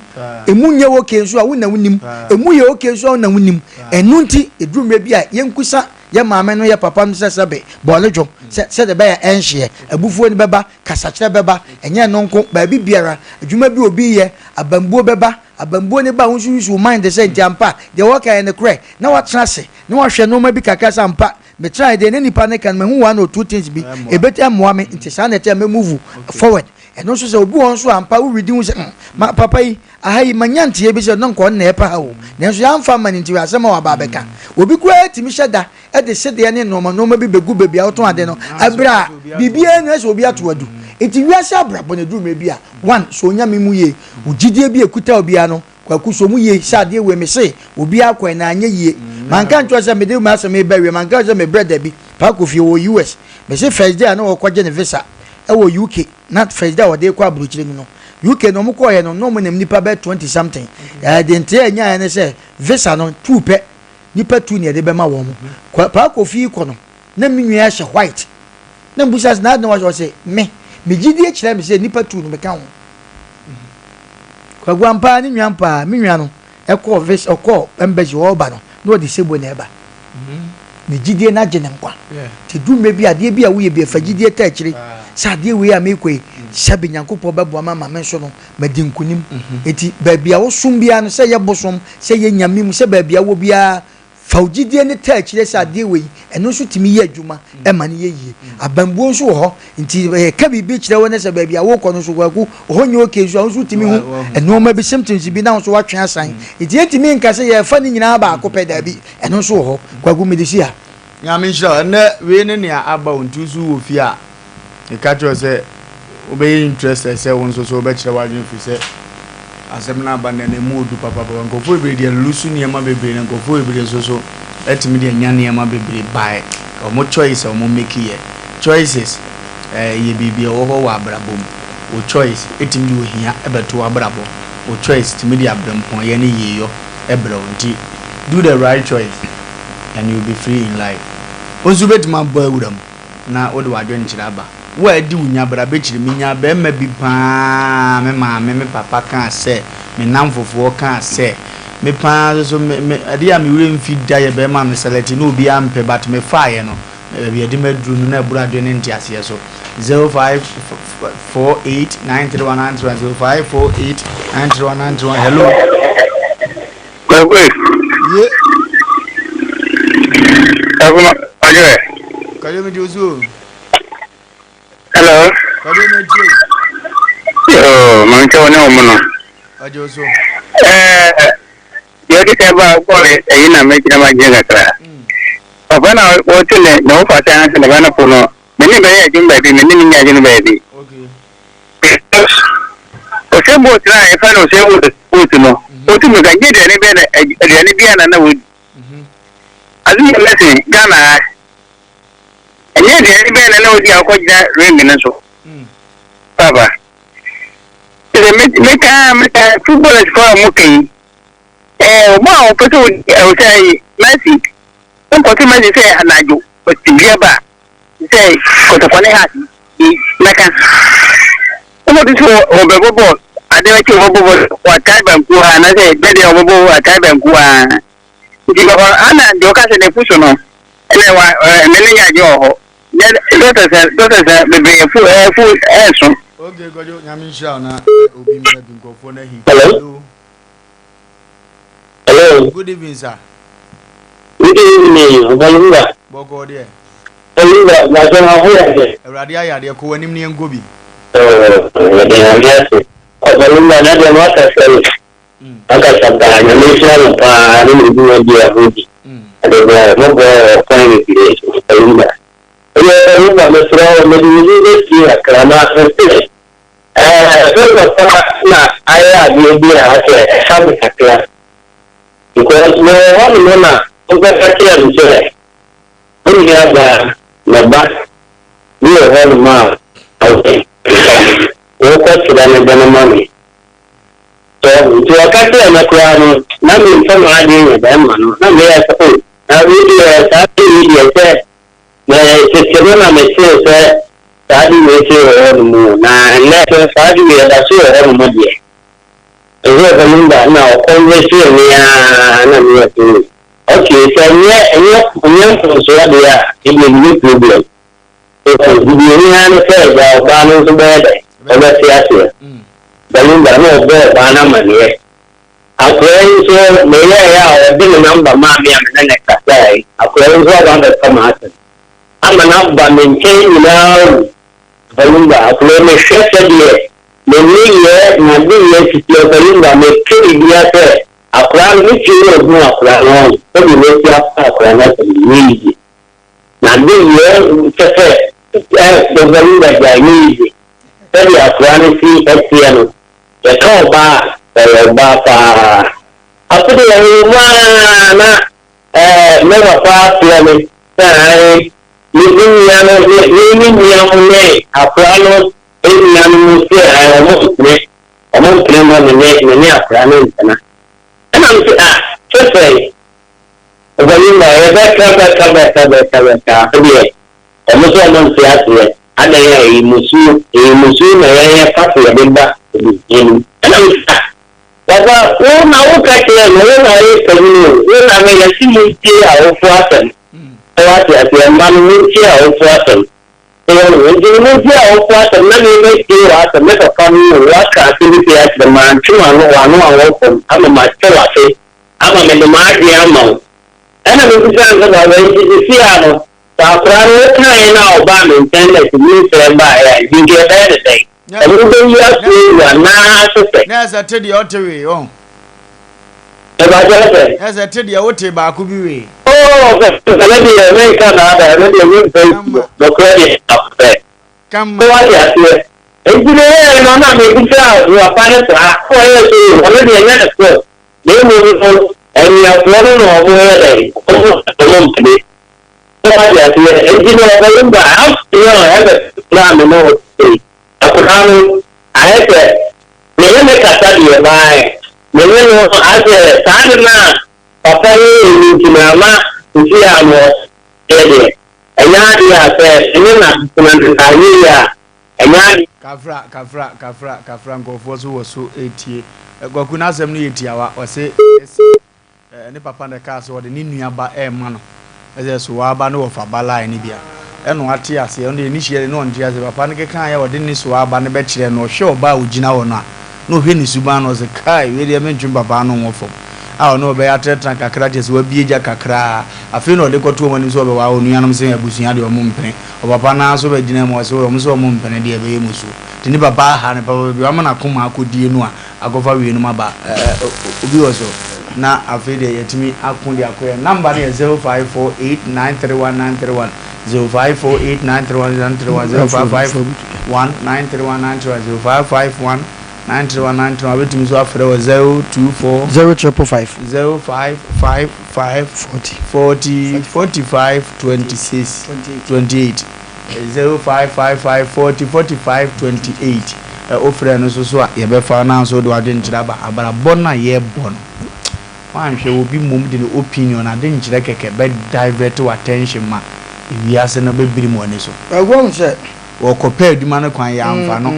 Ɛmu nyɛ okay nso a, wo na wonim. Ɛmu yɛ okay nso a, wo na wonim. Ɛno nti, ɛduru mmerɛ bi a, yɛnkusa yɛ maame no yɛ papa no sɛ sɛbe bɔne dwo sɛ sɛdeɛ ɛbɛyɛ ɛnhyeɛ abufuo no bɛba kasakyerɛ bɛba ɛnyɛ ɛno nko baabi biara adwuma bi obi yɛ abambuo bɛba abambuo no ba wo nso use wo mind sɛ nti ampa deɛ wɔka yɛ nokorɛ na watena ase na wahwɛ nnoɔma bi kakra sɛ ampa metrae deɛ ne nipa no ka no mahu one or two things bi ɛbɛti ɛmmoa me nti saa na ɛte a mɛ move forward ɛno nso sɛ obi wɔ nso ampa wo redi ho sɛ mm, ma papa yi Aha yi, manya nteɛ bi sɛ na nka ɔno na ɛrepa ha o, nanso yɛamfa amma no nti asɛm a waba abɛka. Obi koraa tumi hyɛ da de sedeɛ ne nnoɔma nnoɔma bi bɛgu baabi a wotɔn ade no berɛ a biribiara nni hɔ sɛ obi ato adu. Nti wiase abrabɔ no ɛduru mmerɛ bi a, one, sɔ Onyame mu yie, wo gyidie bi a ɛkuta wo biara no, Kwaku sɔ mu yie sɛ adeɛ wei mese obiara kɔɛ na anyɛ yie. Manka nkyerɛ wo sɛ mede m'asɛm reba awie, manka sɛ mebrɛ dabi. Paa Kofi ɔwɔ US, mese first day a na ɔrekɔgye ne visa wɔ UK, na first day a ɔde rekɔ aburokyire no no UK no wɔn kɔɔyɛ no na wɔn nam nipa bɛ 20 something ɛɛ de nteɛ ɛnyaeɛ ne sɛ visa no two pɛ nipa two na yɛde bɛma wɔn kɔ paa kofi kɔ no na me nua hyɛ white na mbusa sɛ na adi na wahyɛ ɔsɛ me me gyidie kyerɛ me sɛ nipa two no meka ho kwagu ampaa ne nua ampaa me nua no ɛkɔɔ vis ɔkɔɔ embassy ɔreba no na ɔde sebo na ɛba ne gyidie no agye ne nkwa nti du mmerɛ bi adeɛ bi a woyɛ bi ɛfa gyidie ta akyire sɛ adeɛ wei a meekɔ yi sɛbe Nyankopɔn bɛboa ma ma me nso no madi nkonim nti baabi a wosom biara no sɛ yɛ bosom sɛ yɛ nyame mu sɛ baabi a wɔ biara Fa wo gyidie no taa akyire sɛ adeɛ wei, ɛno nso tumi yɛ adwuma ma no yɛ yie. Abambuo nso wɔ hɔ, nti yɛka biribi kyerɛ wo ne sɛ baabi a wokɔ no nso kwaku, hɔ nyɛ okay nso a, wo nso wotumi hu nnoɔma bi, symptoms bi na wo nso woatwe asan. Nti yɛntumi nka sɛ yɛrefa ne nyinaa baako pɛ, daabi, ɛno nso wɔ hɔ. Kwaku, mede si ha. Nyame nhyira wo. Ɛnɛ wei ne nea aba o, nti wo nso wowɔ fie a, Meka kyerɛ wo sɛ wobɛyɛ interested sɛ wo nso so wobɛkyerɛ w'adwene firi sɛ asɛm no aba nnɛ no ɛmu ɔdu papapapa. Nkurɔfoɔ bebree deɛ lusu nneɛma bebree na nkurɔfoɔ bebree nso so atumi de anya nneɛma bebree by wɔn choice a wɔn make yɛ. Choices eh, yɛ biribi a ɛwɔ hɔ wɔ abrabɔ mu. Wo choice ɛtumi de ohia ɛbɛto w'abrabɔ. Wo choice tumi de abrɛmpɔnyɛ ne yieyɔ ɛbrɛ wo. Nti do the right choice and you will be free in life. Wo nso wobɛtumi abɔ awura mu. na wode w'adwenkyerɛ aba. Wo a adi wo nya bra bɛkyiri. Menyaa barima bi pa ara, me maame, me papa kaa sɛ, me nnamfofoɔ kaa sɛ, me pa ara nso so, me, me, adeɛ a me werɛ mfi da yɛ barima a me sɛlɛte na obiara mpɛ but me faeɛ no, baabi a ɛde me aduru no na ɛboro adwene ne nteaseɛ so. 0548 931 931 0548 931 931 Hello. Kwekwe. Ye. Ɛfuma. Kwadwo ɛ. Kwadwo mi di osu o. Hello. Kwadwo mi ti o. Yoo, ma nkyɛn wɔne wɔn no. Ɔgye osu. Ɛɛ, deɛ ɔde sɛ ba bɔɔl ɛyi na mɛgyina ma gyina kakra. Papa na wɔte ne ne ho fata ase ne ba no po no, me ne bɛyɛ adwuma baabi, me ne ne nyɛ adwuma baabi. Ɔsɛ boat na yɛfɛ no ɔsɛ boat no, ɔtumi ka gye aduane bɛɛ na aduane bi a na na wɔdi. Ade yɛ mɛsɛn Ghana ha. Ɛnyɛ aduane bɛn na na odi a ɔkɔgyina ring no so. Papa. Sɛ meka meka footballers fo a wɔka yi. Ɛɛ wɔn a wɔpɛ sɛ wɔdi ɛwɔ sɛ ayi Messi. Wonkɔto Messi sɛ anadwo ɔte bia ba sɛ kɔtɔkɔ ne hat yi mɛka. Wobɛto sɛ wɔbɛbɔ bɔɔl ade bɛkye wɔbɛbɔ bɔɔl wɔatae banku ha anaasɛ dɛdeɛ wɔbɛbɔ wɔatae banku ha. Nti papa ana deɛ ɔka sɛ n'afu so no ɛna wa ɛɛ ne ne nyɛ adwene wɔ hɔ. Yɛ dɔkta sɛ dɔkta sɛ bebree afu ɛfu ɛɛso. Okay Kwadwo Nyame nhyira wo na obi mmra bi nkurɔfoɔ no ahi. Hello. Hello. Good evening sir. Good evening Ɔbalumba. Bɔkɔɔ deɛ. Ɔbalumba bàtɛ ma ho yɛ dɛ. Awurade ayɛ adeɛ kɔ w'anim ne yɛnkɔ bi. Yɛde Nyame ase. Ɔbalumba na deɛ maka sɛ Ankasa paa, Nyame nhyira no paa ne ne dwumadi a odi. Ade bɔ mo boa wɔ kwan bebree so. Ɔbarima. Ɛyɛ ɔbarima, mesrɛ wo, mede me din bɛsie kakra na mese ɛɛ me papa na ayɛ adeɛ bi a asɛ ɛha me kakra. Because mewɔ hɔ nom na wobɛka kyerɛ me sɛ wo nua baa ne ba bi wɔ hɔ nom a wokɔkyerɛ no de no ma me. So nti ɔka kyerɛɛ me koraa no, na memfa m'adwene nyɛ bɛrima no, na meyɛ sɛ oh, na wei deɛ saa ade wei deɛ sɛ me tete no na metee sɛ saa ade wei sei wɔ hɔ nom o, na ɛnnɛ so saa ade wei ɛda so wɔ hɔ nom deɛ. Ɛsɛ sɛ memba na ɔkɔnvɛsee me ara na meyɛ sɛ oh, okay, sɛ ɛnyɛ ɛnyɛ ɛnyɛ mfomsoɔ deɛ a, ɛdeɛ menni problem. Deɛ ohia ne sɛ agya ɔbaa no nso bɛyɛ dɛn? Ɔbɛte aseɛ. Belinda na ɔbɔɔ ɔbaa no amaneɛ. Akoa yi nso meyɛeɛ a ɔde ne namba maa me a me ne no kasaeɛ. Akoa yi nso aba abɛka m'asɛm ama no aba me nkyɛn nyinaa awu. Belinda, akoa yi mehwɛ sɛdeɛ ne nneyɛɛ, n'adeyɛ sisi a Belinda mepɛ biribiara sɛ akoa no, me fie na ɔhuu akoa no ɔho sɛdeɛ masi afa akoa no asɛm no, nyɛ yie. Na de yɛ kyɛ sɛ ɛ ɔbarima gyae ne yiye. Sɛdeɛ akoa no si teɛ no, yɛka ɔbaa a, ɔyɛ ɔbaa paa. Afe deɛ ɛwɔ mu ara na ɛ me papa afrɛ me sɛ ae me me nua no me me me nua mo ne akoa no nua no mo sɛ ae ɔmo mpene ɔmo mpene ma me ne me ne akoa no ntena. Ɛna me se ah kyɛ sɛn? Ɔbarima, yɛbɛka bɛka bɛka bɛka bɛka, afei deɛ wɔn nso wɔn nte aseɛ, adɛn a ɛyɛ mmusuo, ɛyɛ mmusuo na yɛn yɛfa so yɛde ba abusua no mu. Ɛna me sɛ, ah, papa, wo na woka kyerɛɛ me, wo na woyɛ panyin o, wo na me, yɛse montie awofoɔ asɛm, sɛ woate aseɛ, mma no montie awofoɔ asɛm, sɛ woahu, nti no montie awofoɔ asɛm, na me mɛtie w'asɛm, me papa no o, woaka asɛm bi sei akyerɛ me, mantwe w'ano, w'ano anwɔ fam, ama mate w'ase. Ama mede m'adwene ama wo. Ɛna mebisaa no sɛ, Baba, enti seesei ara no, sɛ akwadaa no wokaeɛ no a ɔbaa me nkyɛn na sɛ nyinsɛn baeɛ a, nti nka yɛbɛyɛ no dɛn? Sɛ mobɛyi aso awu anaa so sɛ? Na ɛsɛ te deɛ ɔte wee, ɔn. Mepakyɛw sɛ? Na ɛsɛ te deɛ wote baako bi wee. Oo, sɛ me deɛ menka naadaa, me deɛ memfa nsuo, nokorɛ deɛ baako pɛ. Kama. So wate aseɛ? Enti meyɛɛ no na mebisaa papa no saa, na ɔyɛɛ sɛ oo, ɔno deɛ ɛnyɛ ne fault. Na mmom no, anuafoɔ no na wɔyɛ dɛn? Wɔn mpene. So wate aseɛ? Enti no ɔbarima, afei a ɛbɛ na me ne wo te yi, akwadaa no, ayɛ sɛ me ne no kasa deɛ baaɛ, me ne no asɛ saa de no a papa no yɛ no nti no ama seesei a no ɔyɛ deɛ, ɛnyɛ adeɛ a sɛ me ne no asetena no anyɛ yie a, ɛnyɛ adeɛ. Kafra kafra kafra kafra nkurɔfoɔ so wɔ so retie. Kwaku n'asɛm no yɛ tiawa. Ɔse mese ne papa na ɛkaa sɛ ɔde ne nua ba rema no sɛ sowaa ba ne wɔfa ba line no bi a ɛna wate aseɛ. Ɔno deɛ ne hyia deɛ na ɔnte aseɛ. Papa no kekaeɛ a ɔde ne sowaa ba no bɛkyerɛ no ɔhwɛ ɔbaa a ɔgyina hɔ no a na ɔhwɛ ne suban no ɔse kai wei deɛ mentwe me papa ano nwɔ fam. a ɔne ɔbɛyɛ atenatena kakra kyerɛ sɛ wabie gya kakra afei na ɔde kɔto wɔn anim sɛ ɔbɛware onuanom sɛ abusua deɛ wɔn mpene ɔpapa no ara nso bɛgyina mu ɔsɛ wɔn sɛ wɔn mpene deɛ ɛbɛyɛ musuo nti ne papa aha no papa baabi wama n'akoma akɔdie no a akɔfa weinom aba ɛɛ obi wɔ so na afei deɛ yɛtumi ako de akɔ yɛn number no yɛ 0548931931 0548931931 0551931931 0551931931 wobɛtumi nso afrɛ wɔ 024 0555 0555 40 40 45 26 28 0555 40 45 28 wofrɛ no nso so a yɛbɛfa no nso wode w'adwenkyerɛ aba abrabɔ no a yɛrebɔ no woanhwɛ obi mmom de ne opinion ade nkyerɛ kɛkɛ bɛ divert w'attention ma ewiase no bɛbiri mu ani so. Ɛwɔ sɛ wɔkɔpɛ adwuma no kwan yɛ amfa no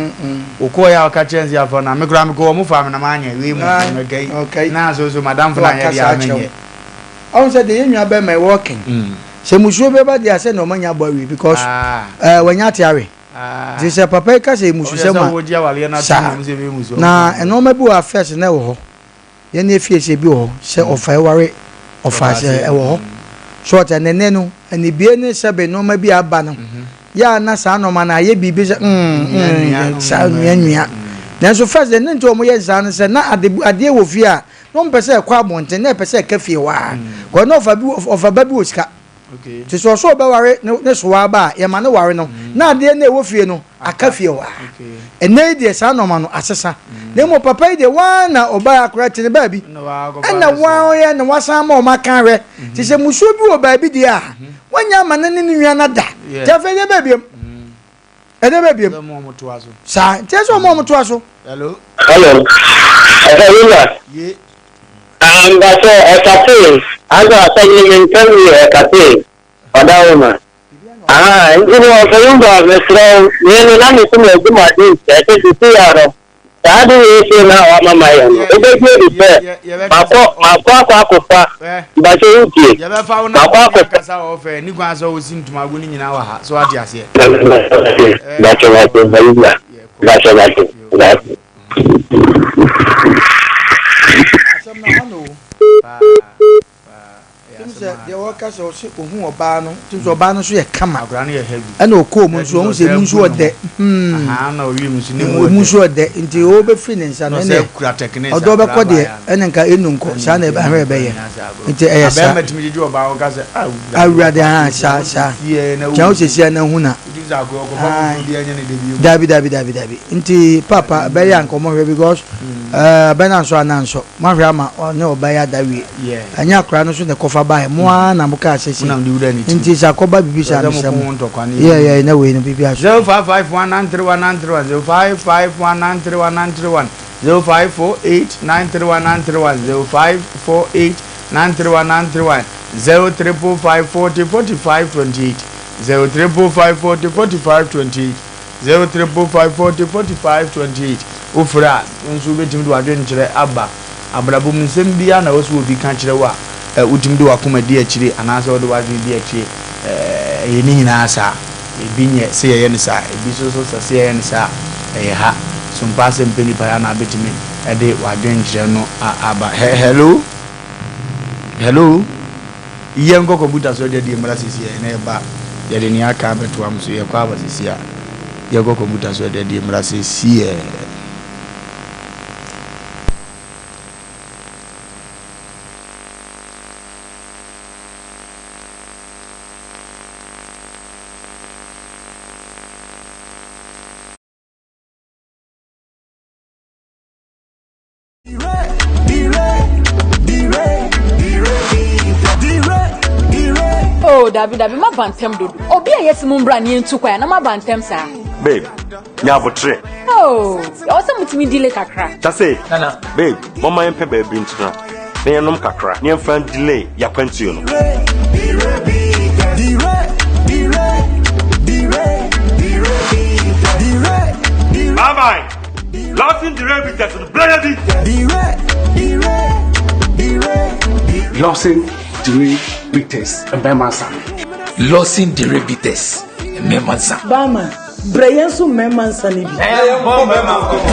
wokɔɔ yɛ a wɔka kyerɛ sɛ afa no me koraa mekɔ wɔ mo fa me na maanyɛ wei mu mɛkai na so so madamfo no anyɛ deɛ amenyɛ. Ɔhu sɛ deɛ yɛn nua bɛrima yi wɔɔken sɛ musuo bɛba deɛ asɛ na ɔma nya abɔ awie because wɔnya ate awe nti sɛ papa yi ka sɛ mususɛm a saa na nneɛma bi wɔ afɛs na ɛwɔ hɔ yɛn efie sɛ bi wɔ hɔ sɛ ɔfa ɛware ɔfa sɛ ɛwɔ hɔ so ɔtɛ nene no anibie ne sɛbe nneɛma bi aba no yɛ a na saa nneɛma no ayɛ biribi sɛ saa nua nua nanso first deɛ ne nti wɔn yɛ saa no sɛ na ade adeɛ wɔ fie a na wɔn pɛ sɛ ɛkɔ abɔnten na ɛpɛ sɛ ɛka fie hɔ a kɔ na ɔfa bi ɔfa ba bi wɔ sika te sɛ ɔsɔ ɔbɛware ne sowa aba a yɛma ne ware no na adeɛ na ɛwɔ fie no aka fie hɔ a ɛnɛ yi deɛ saa nneɛma no asesa na mmom papa yi deɛ wɔn na ɔbaa akora te ne baabi ɛna wɔn yɛ na wasan ma wɔn aka ahwɛ te sɛ musuo bi wɔ baabi deɛ a wɔnyɛ ama ne ne ne nua no da te afei deɛ baabi mu ɛdɛ baabi mu saa nti ɛsɛ wɔn a wɔn toa so. Hello. Hello. Ɛfɛ Wima. Ye. Mbakyɛ ɛkate azɔ asɛm no me ntɛm yie ɛkate ɔda Wima. Ah, nti no ɔfɛ Wima mesrɛ wo me no na me so ma adi ma adi nkyɛ sɛ sisi ya no saa de wei se na wama ma yɛ no wobɛgye adi sɛ makɔ makɔ akɔ akɔfa mbakyɛ wotie yɛbɛfa wo na makɔ akɔfa kasa wɔ fɛ ni kwan sɛ wosi ntomago no nyinaa wɔ ha so wate aseɛ. Mbakyɛ mbakyɛ mbakyɛ mbakyɛ mbakyɛ mbakyɛ. Asɛm no aha no o. Tim sɛ deɛ wɔka sɛ ɔsɛ ohun ɔbaa no tim sɛ ɔbaa no nso yɛ kama ɛna ɔkɔɔ mu nso ɔhu sɛ emu nso ɔdɛ emu nso ɔdɛ nti ɔbɛfiri ne nsa no ɛnɛ ɔdɔ bɛkɔ deɛ ɛna nka enu nkɔ saa na ahwɛ ɛbɛyɛ nti ɛyɛ saa awurade ha saa saa kyɛn o sisi ɛna hu na dabi dabi dabi dabi nti papa bɛyɛ anka ɔmo hwɛ because ɛɛ bɛ na nso ana nso mo ahwɛ ama ɔne ɔbaa yi ada wie ɛnyɛ akora no so na ɛkɔfa baeɛ mo ara na mo kaa sɛ sei nti sɛ akɔba biribi saa mesrɛ mo yɛ yɛ na wei no biribi aso. 0551931931 0551931931 0548931931 0548931931 0345404528 0345404528 0345404528 wofrɛ a nso wobɛtumi de w'adwenkyerɛ aba abrabɔ mu nsɛm biara na ɛwɔ sɛ obi ka kyerɛ wo a wotumi de w'akoma di akyire anaasɛ wode w'adwene di akyire ɛyɛ ne nyinaa saa ebi nyɛ sɛ yɛyɛ no saa ebi nso so sɛ sɛ yɛyɛ no saa ɛyɛ ha so mpa asɛm pɛ nipa yɛ anaa bɛtumi de w'adwenkyerɛ no aba. Hello, hello, yɛnkɔ kɔmputa so agya die mmara sisi yɛ na yɛba yɛde nea aka abɛtoa m so yɛkɔ aba sisi a yɛkɔ kɔmputa so agya die mmara sisi yɛ. Oh, dabi dabi ma ba ntɛm dodo. Obi a yɛsi mu mbra ne yɛntu kwan na ma ba ntɛm saa. Babe, nya abotrɛ. Oh, ɛwɔ sɛ mutumi delay kakra. Tase, babe, mɔma yɛmpɛ baabi ntena na yɛnom kakra na yɛmfa delay yɛakwantuo no. Bye bye. Lawson Dire Bitters no brɛ bi. Lawson Dire Bitters mmarima nsa. Lawson Dire Bitters mmarima nsa. Bama, brɛ yɛn nso mmarima nsa no bi. Ɛyɛ bɔ mmarima nkɔmɔ.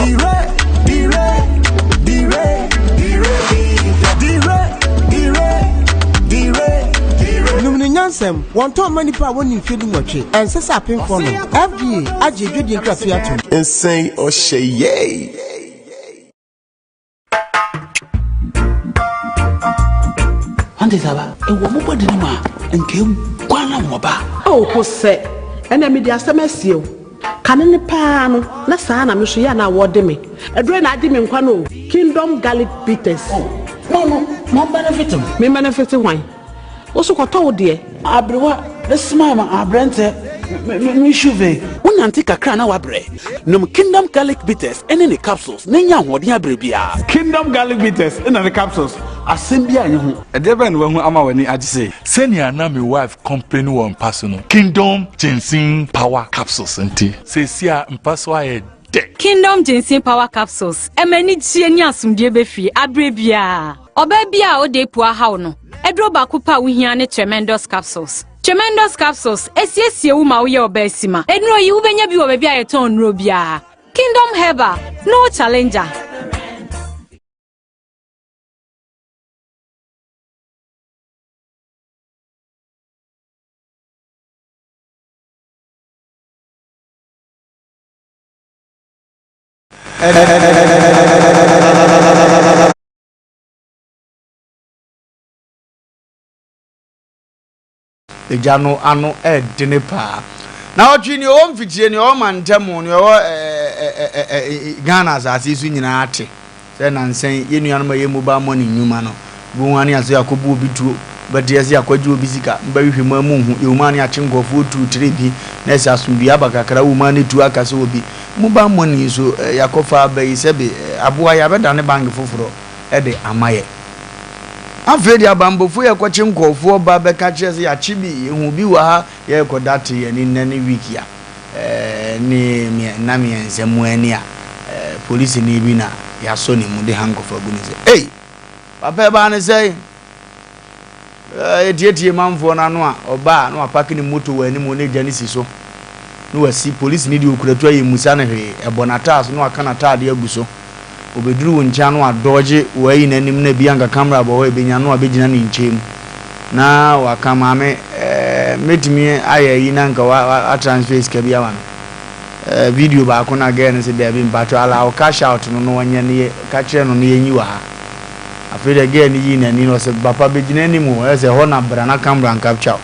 nsɛm, Wɔntɔn mma nnipa a wɔnnii mfeɛ dunwɔtwe. Ɛnsɛ sɛ apemfoɔ nom. FDA agye adwadie nkratoɔ yi atom. Nsɛn ɔhyɛ yay. Ɔnte saa ba? Ewɔ mo bɔde no mu a, nka eguan na wɔba. Oh, Hosɛ, ɛnɛ mede asɛm asie wo. Kane no paa no, na saa na me nso yɛ a na wɔde me. Aduro yi na agye me nkwa no o. Kingdom Garlic Bitters. Oh, mo no, mo benefit mo. Me benefit hwan? Wo so kɔtɔ wo deɛ. Aberewa ne smile ma aberɛntɛ me me me shuve. Wonante kakra na woabrɛ? Nom Kingdom Garlic Bitters ne ne capsules na nya ahoɔden abrɛ biara. Kingdom Garlic Bitters na ne capsules, asɛm biara nni ho. Ɛdeɛ bɛn na wahu ama w'ani agye sei? Sɛnea na me wife complain wɔ mpa so no, Kingdom Ginseng Power Capsules nti, seesei a mpa so ayɛ dɛ. Kingdom Ginseng Power Capsules, ɛma anigyeɛ ne asomdwoeɛ ba fie aberɛ biara. Ɔbaa bi a ɔda apu ahaw no, aduro baako pɛ a wohia ne Tremendous Capsules. Tremendous Capsules, esiesie wo ma woyɛ ɔbaa sima. Nnuro yi, wobɛnya bi wɔ baabi a yɛtɔn nnuro biara. Kingdom Herbal, no challenger. Egya no ano ɛdene paa. Na ɔtwe nea ɔwɔ mfikyire, nea ɔwɔ mantam, nea ɔwɔ Ghana asase so nyinaa te sɛ nansa yi yɛn nuanom a ɛyɛ mobile money nnwuma no, wobɛhu ara ne ase akɔbu obi tuo, wobɛte ase akɔgye obi sika, mobɛhwehwɛ mu a monhu, yɛwɔ mu ara ne akye nkurɔfoɔ tu tire bi na ɛsɛ asomdwoeɛ aba kakra, wɔ mu ara ne tuo aka sɛ obi. Mobile money yi nso yɛakɔfa aba yi sɛbe aboa yɛ abɛdane bank foforɔ de ama yɛ. Afei deɛ abanbɔfoɔ yi ɛkɔkye nkurɔfoɔ ba bɛka kyerɛ sɛ yɛakye bi, yɛhu bi wɔ ha, yɛrekɔ da te yɛn ani nnɛ ne week a ne nna mmiɛnsa mu ani a polisini bi na yɛasɔ ne mu de handcuff agu ne nsa. Ei! Papa ɛbaa ne sɛn? Yɛtietie manfoɔ no ano a ɔba a na wapake ne moto wɔ anim na egya no si so na wasi. Polisini deɛ ɔkura tuo a yɛmmusa no hwee, ɛbɔ n'ataaso na waka n'ataadeɛ agu so. Obeduru wo nkyɛn a na wadɔɔgye w'ayi n'anim na ebi anka camera bɔ hɔ a ebenya na wabegyina ne nkyɛn mu na waka maame ɛɛ mɛtumi ayɛ ayi na anka wa wa transfer sika bi ama me ɛɛ video baako na girl no sɛ daabi mpakyɛw allow cash out no na ɔnyɛ no yɛ ka kyerɛ no na yɛnyi wɔ ha afei deɛ girl no yii n'ani na ɔsɛ papa bɛgyina anim o ɛyɛ sɛ ɛhɔ na bra na camera ncapture wo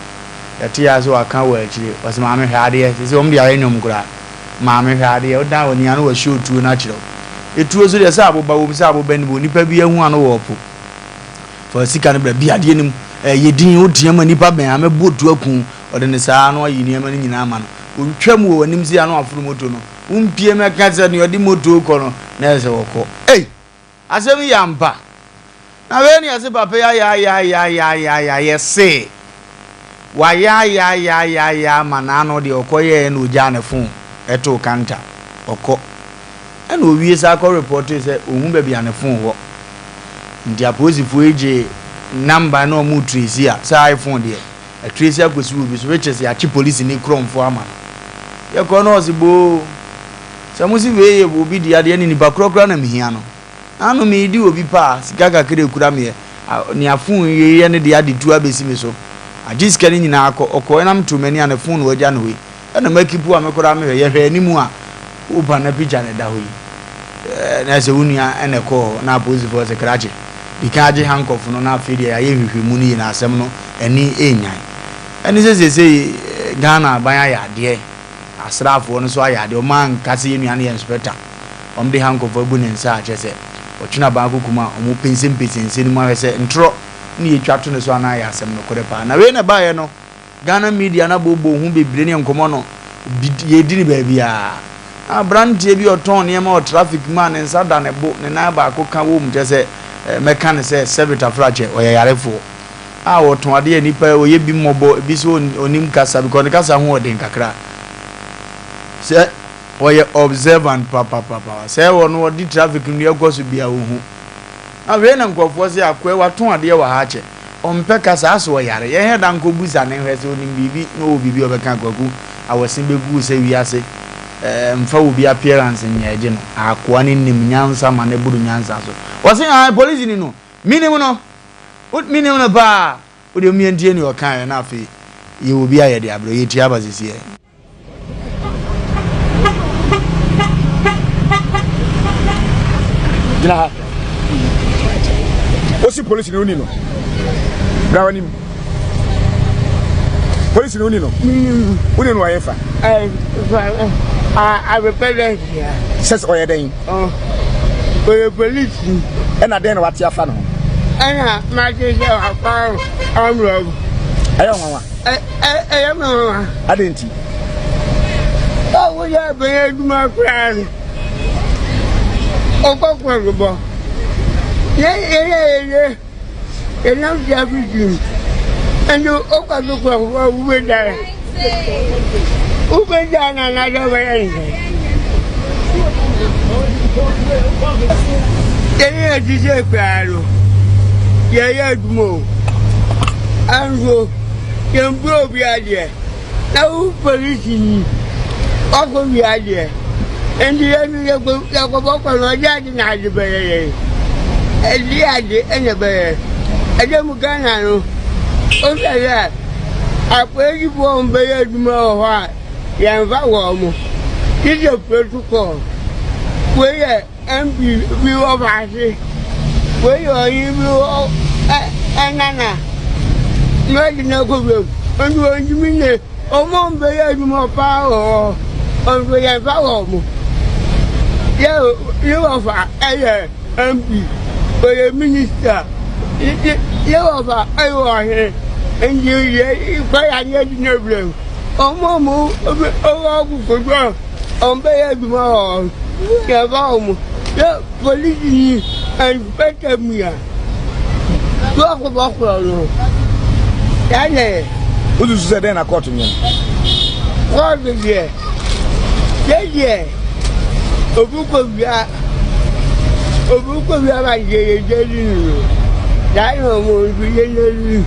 yɛte yɛ sɛ waka wɔ akyire ɔsɛ maame hwɛ adeɛ sɛ sɛ wɔn de ayɛ nnwom koraa. Maame, hwɛ adeɛ, wodan w'ani a na wɔahyɛ otuo no akyerɛ wo. Etuo nso deɛ sɛ aboba wom sɛ aboba nni mu, onipa bi ahu a na ɔrepo. Fa sika no bra, bi adeɛ no mu. Ɛyɛ din, wotea ma nipa bɛn a mɛbɔ otuo aku wo. Ɔde no saa na wayi nneɛma no nyinaa ama no. Ɔtwam wɔ w'anim sei a na waforo moto no. Wompie mmɛka sɛ nea ɔde moto rekɔ no, na ɛyɛ sɛ wɔkɔ. Ei! Asɛm yi yɛ ampa. Na wei ne yɛse papa yi ayaayaayaayaaya yɛse wayaayaayaayaa ma n'ano deɛ ɔkɔ yɛɛ na ɔgyaa ne phone ɛtoo kanta ɔkɔ ɛna ɔwie saa kɔ repɔtee sɛ ɔhu baabi a ne phone wɔ nti apolisifoɔ yi gye number na ɔmo tracy a sɛ iPhone deɛ atracy akɔsi wɔ bi so which is yɛakye polisini korɔmfoɔ ama no yɛkɔ na ɔse boo Sɛ mo se wei yɛ obi dea deɛ ne nipa korɔ koraa na mehia no. Ano meredi obi paa, sika kakra ekura meɛ, nea phone yi yɛ ne dea de tu abɛsi me so. Agye sika no nyinaa kɔ, ɔkɔɔɛ na meto m'ani a ne phone na wagya no hɔ yi. Ɛna makipu a me koraa mehwɛ, yɛhwɛ anim a wopa na picture na ɛda hɔ yi. Na ɛsɛ wo nua na ɛkɔɔ hɔ na apolisifoɔ se krakye, di kan agye handcuff no na afei deɛ yɛayɛ nhwehwɛmu no yie na asɛm no ani ɛnyan. Ɛne sɛ seesei Ghana aban ayɛ adeɛ. Asraafoɔ no nso ayɛ adeɛ, wɔn anka sɛ yɛn nua no yɛ inspector, wɔn de handcuff agu ne nsa a kyerɛ sɛ ɔtwe n'aban koko mu a wɔn pɛnsɛmpɛsɛnsɛ no mu ahwɛ sɛ ntorɔ na yɛtwa to ne so anaa ɛyɛ asɛm nokorɛ paa. Na wei na ɛbaeɛ no, Ghana media no abooboo ho bebree ne nkɔmmɔ no yɛdi no baabiara. Na aberanteɛ bi a ɔtɔn nneɛma wɔ traffic mu a ne nsa da ne bo, ne nan baako ka wɔ mu, kyerɛ sɛ mɛka no sɛ Servit Afrakyɛ, ɔyɛ yarefoɔ. A wɔtɔn adeɛ a nipa ɔyɛ bi mmɔbɔ ebi nso ɔnim kasa because ne kasa ho ɔden kakra sɛ ɔyɛ observant papapapa sɛ ɔno ɔde traffic nnua kɔ so bia ohu na wei na nkurɔfoɔ sɛ akoa watɔn adeɛ wɔ ha akyɛ ɔmpɛ kasa asɛ ɔyare yɛn hɛ da nkɔ busa ne nhwɛ sɛ ɔnim biribi na ɔwɔ biribi ɔbɛka kwaku awɔse bɛgu sɛ wiase ɛɛ mfa obi appearance nyɛ agye no akoa ne nim nyansa ma ne boro nyansa so wɔse ae polisi ni no minim no Wo menim no paa. Wo deɛ momyɛ ntie nea ɔkaeɛ na afei Yɛwɔ bi a yɛde abrɛ yɛtie aba sisiɛ. Gyina ha. Wosi polisi ni woni no. Bra w'anim. Polisi ni woni no. Woni no ɔyɛ fa. Sɛ sɛ ɔyɛ dɛn? Ɔyɛ polisi. Ɛna dɛn na wate afa no ho? Ɛna mate sɛ wafa amrɔb. Ɛyɛ nwanwa. Ɛyɛ me nwanwa. Adɛn nti? Sɛ woyɛ abɛn adwuma koraa no, ɔkɔ kɔrebɔ. Yɛ yɛyɛ yɛyɛ yɛnam traffic mu. Ɛnti wokɔ so kɔrebɔ a wobɛdara. Wobɛdara na anaasɛ wobɛyɛ ne sɛn? Yɛne yɛte sɛ koraa no, yɛyɛ adwuma o. Anso yɛmpɛ obi adeɛ. Na wo polisini wakɔ wia adeɛ. Nti yɛn yɛkɔ yɛkɔbɔ kɔ no ɔde ade na ade bɛyɛ yɛn. Ɛde ade ɛna bɛyɛ. Ɛdɛ mu Ghana no, wohwɛ sɛ apolisifoɔ wɔn bɛyɛ adwuma wɔ hɔ a yɛnfa wɔn mo. Gye sɛ protocol. Wei yɛ MP bi wɔ faase, wei yɛ ɔhene bi wɔ ɛnana na ɔde no akɔ wuram. Nti wɔntumi ne wɔn a wɔbɛyɛ adwuma paa wɔ hɔ nso yɛmfa wɔn. Yɛ ne wɔfa ɛyɛ MP, ɔyɛ minista, ne wɔfa ɛyɛ ɔhene. Nti yɛ kɔ yɛ adeɛ de no wuram. Wɔn a wɔwɔ akokoduro a wɔbɛyɛ adwuma wɔ hɔ no, yɛfa wɔn. Yɛ polisini inspector mu a, so akɔbɔ korɔ no. Saa na ɛyɛ. Wosusu sɛ dɛn na kɔɔto nyɛ no? Kɔɔto deɛ, yɛ deɛ obi kɔwia obi kɔwia ma deɛ yɛgya di no no. Saa na wɔn nso yɛnya di.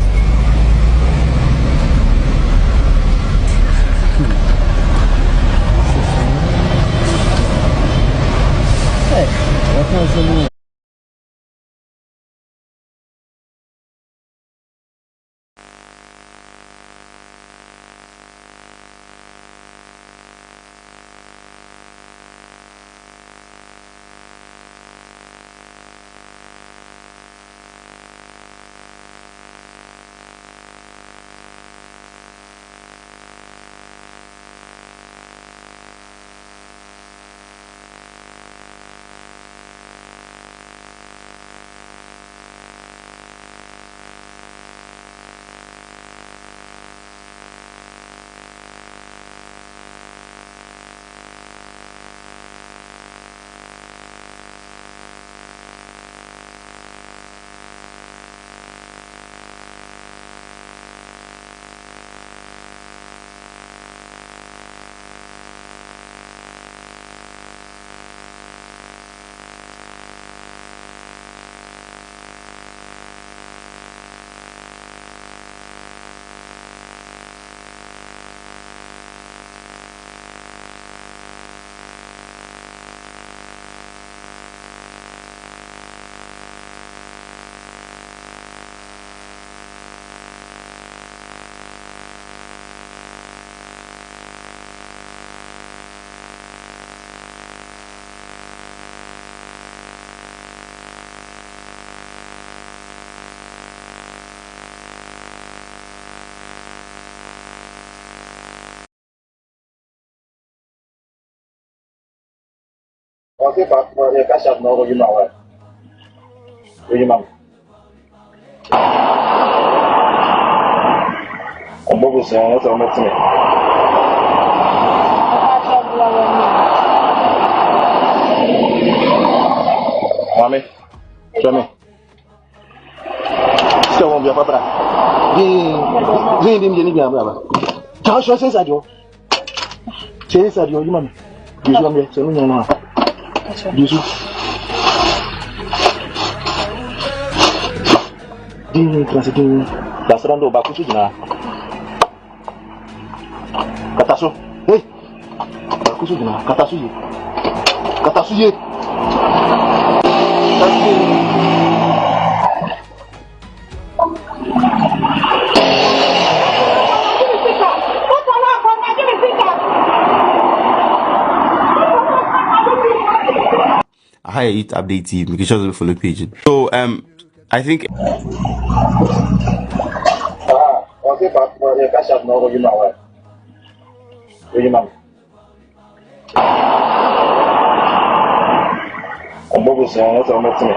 Ɔse fa yɛ cash app na ɔkɔ yi ma wa. Oyi ma. Ɔbɔ busua no sɛ ɔmɛtene. Maame, hwɛ me. Sika wɔn bia babra. Zin dim jeni bia bra. Ka hwɛ sɛ sa jo. Sɛ sa jo yi ma me. Jesu am sɛ no nyɛ no a. Jesu. Din transi din. Basra ndo ba kusu gyina. Kata so. Hey. Baako so gyina. Kata so yie. Kata so yie. Kata so yie. Aha yɛ Youth Update TV. Make sure to follow page. So um, I think. Ah, okay, but cash out no, you know, you know. Ɔbɔ bosea na sɛ ɔmɛte me.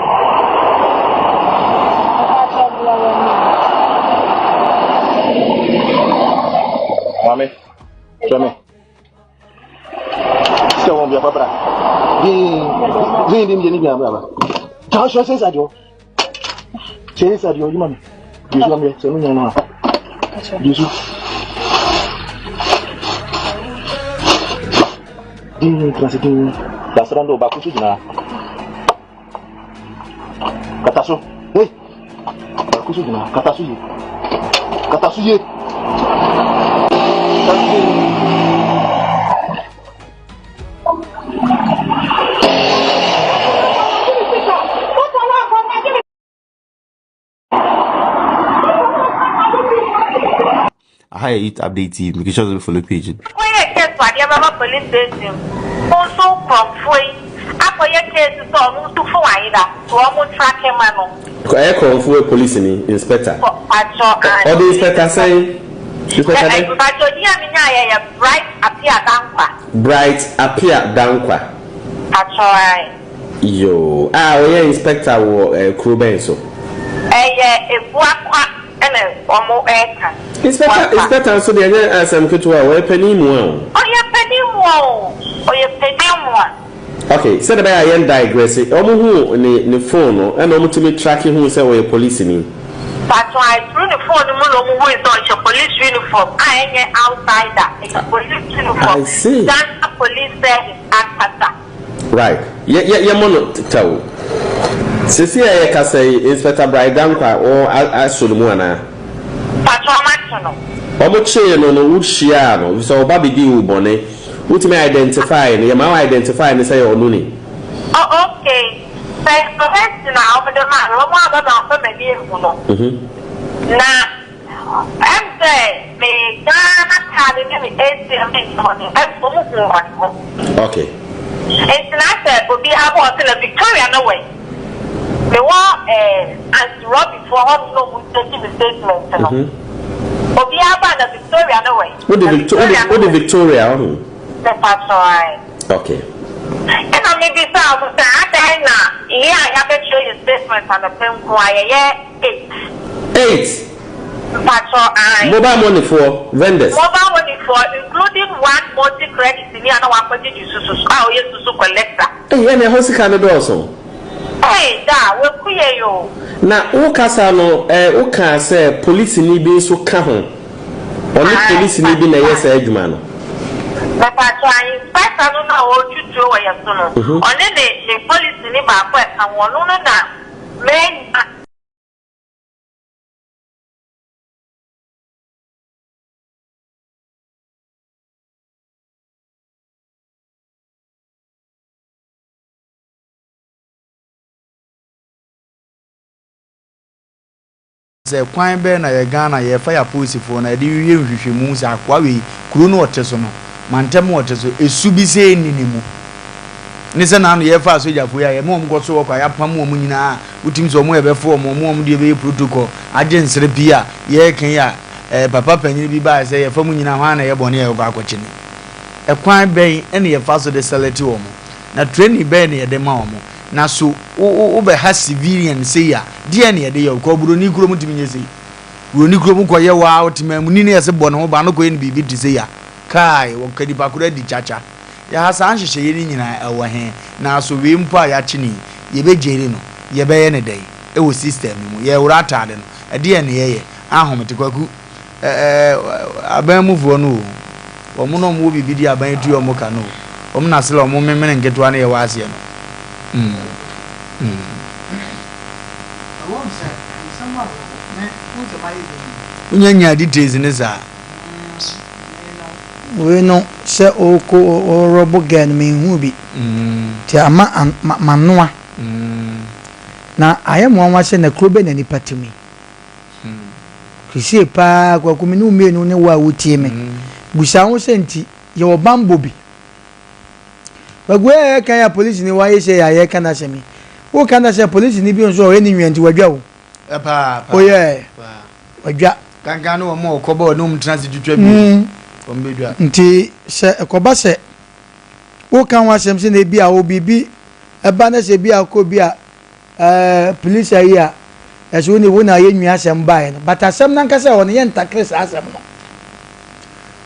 Maame, hwɛ me. Sɛ wɔn biafa bra. Din, din, din, din, din, bra bra. Kyɛ hyɛ sɛ sɛ Kyɛ sɛ adeɛ ɔyi ma me. Jesu amɛ sɛ no nyɛ no a. Jesu. Din transi din. Dasra ndo baako so gyina. Kata so. Hey. Baako so gyina. Kata so yie. Kata so yie. Kata so yie. Aha yɛ Youth Update TV. Make sure to follow page. Kɔyɛ case adeɛ bɛba police station wo nso nkorɔfoɔ yi akɔyɛ case sɛ ɔno nso phone ayera nti wɔn ntrake ma no. Ɛyɛ korɔmfoɔ yɛ police ni inspector. Mpakyɛ aane. Ɔde inspector sɛn? Inspector dɛn? Mpakyɛ din a menyaeɛ yɛ Bright Appiah Dankwa. Bright Appiah Dankwa. Mpakyɛ aane. Yoo, a ɔyɛ inspector wɔ eh, kuro bɛn so? Ɛyɛ Ebuakwa ɛna wɔn ɛka. Inspector, inspector nso deɛ ɛnyɛ asɛm ketewa o, ɔyɛ panin mua o. Ɔyɛ panin mua o, ɔyɛ panin mua. Ok, sɛdeɛ ɛbɛyɛ a yɛn digress, wɔn huu ne ne phone no ɛna wɔn tumi track huu sɛ ɔyɛ polisini. Pato I through ne phone no mu na wɔn hui sɛ ɔhyɛ police uniform a ɛnyɛ outsider, ɛyɛ police uniform, I see. Ghana Police Service ankasa. Right. Yɛ yɛ yɛmmɔ no tɛw. Seesei a yɛkasa yi, Inspector Bright Dankwa wɔ a asɔ ne mu anaa? Pato wɔn akye no. Wɔn kyee no no, wo hyiaa no, efisɛ ɔba bedii wo bɔne. Wotumi identify no, yɛma wo identify no sɛ yɛ ɔno ni. Oh okay, sɛ information a wɔde maa no, wɔn aba mamfa m'ani anhu no. Na Ɛm sɛ me Ghana card ne me ATM ne nneɛma no, ɛm sɛ wɔn huu wɔ ne ho. Okay. Nti na sɛ obi abɔ ɔsɛ na Victoria no wɔ yi. Me wɔ eh, Aunty Robbie foɔ hɔ nom na wɔn take me statement no. Obi aba na Victoria no wɔ yi. Wo de Victoria, wo de Victoria ɔho. Me pa so ae. Okay. Ɛna me bisa wɔn sɛ adan na yɛ a yɛabɛtwerɛ yɛ statement anɔpɛ nko a yɛyɛ 8. 8. Mpatsɔ ae. Mobile money foɔ, vendors. Mobile money foɔ including one multi credit ni a na wakɔgyegye susu so a ɔyɛ susu collector. Ei ɛna ɛhɔ sika no dɔɔso. Ei daa waku yɛn o. Na wo kasa no eh wo kaa sɛ polisini bi nso ka ho. Ɔne polisini bi na ɛyɛ saa adwuma no. Mepakyɛw ae inspector no na ɔretwi tuo wɔ yɛn so no ɔne ne ne polisini baako a ɛka ho ɔno no na manya. Sɛ kwan bɛn na yɛ Ghana yɛfa yɛ apolisifoɔ no yɛde yɛ nhwehwɛmu sɛ akoa wei kuro no ɔte so no mantam ɔte so esu bi sɛ ɛnni ne mu ne sɛ naano yɛfa asogyafoɔ yi a yɛma wɔn kɔ so wɔ kɔ a yɛapam wɔn nyinaa a wotumi sɛ wɔn yɛbɛfo wɔn wɔn wɔn deɛ bɛyɛ protocol agye nsere pii a yɛreka yi a ɛɛ papa panyin bi baa sɛ yɛfa mu nyinaa hwan na ɛyɛ bɔne a yɛkɔ akɔkye ne ɛkwan bɛn ɛna yɛfa so de sɛlɛte wɔn na training bɛn na yɛde ma wɔn Na so wo wo wobɛha civilian sei a, deɛn na yɛde yɛ wo? Kɔ buroni kurom ntumi nyɛ sei. Buroni kurom kɔyɛ wo ara wo temamuni no yɛse bɔ ne ho ban no kɔyɛ no biribi te sei a, kai, wɔka nipa koro adi kyakya. Yɛha saa nhyehyɛeɛ no nyinaa ɛwɔ he? Na so wei mpo a yɛakye no yi, yɛbɛgyeri no? Yɛbɛyɛ no dɛn? Ɛwɔ system no mu. Yɛreworo ataade no, ɛdeɛn na yɛyɛ? Ahomete, Kwaku. Ɛɛ aban mufoɔ no o, wɔn na wɔwɔ biribi di aban tua wɔn ka no o, wɔn na sela wɔn memene nketewa no yɛwɔ aseɛ no. Mm. Mm. Wonya nyaa details ne saa. Wei no sɛ ɔkɔ ɔrɔbo girl no menhuu bi nti ama manoa na ayɛ me nwanwa sɛ na kuro bɛ na nipa te mu yi. Seesei paa Kwaku me ne wo mmienu ne wo a wotie me. Busa wo ho sɛ nti yɛwɔ bammɔ bi. Kwaku a yɛka yi a polisini wayɛ sei a yɛka n'asɛm yi, woka na sɛ polisini bi nso a ɔyɛ ne nua nti wadwa o. Paa paa. Oyɛ wadwa. Kankan ne wɔn a ɔkɔba ɔne wɔn tena ase twitwa bi. Wɔn bɛdwa. Nti sɛ ɛkɔba sɛ woka ho asɛm sɛ na ebi a wo biribi ɛba na sɛ ebi a kɔ bi a ɛɛ polisi ayi a ɛsɛ wo ne wo na ayɛ nua asɛm baeɛ no but asɛm no ankasa ɛwɔ no yɛ ntakere saa asɛm no.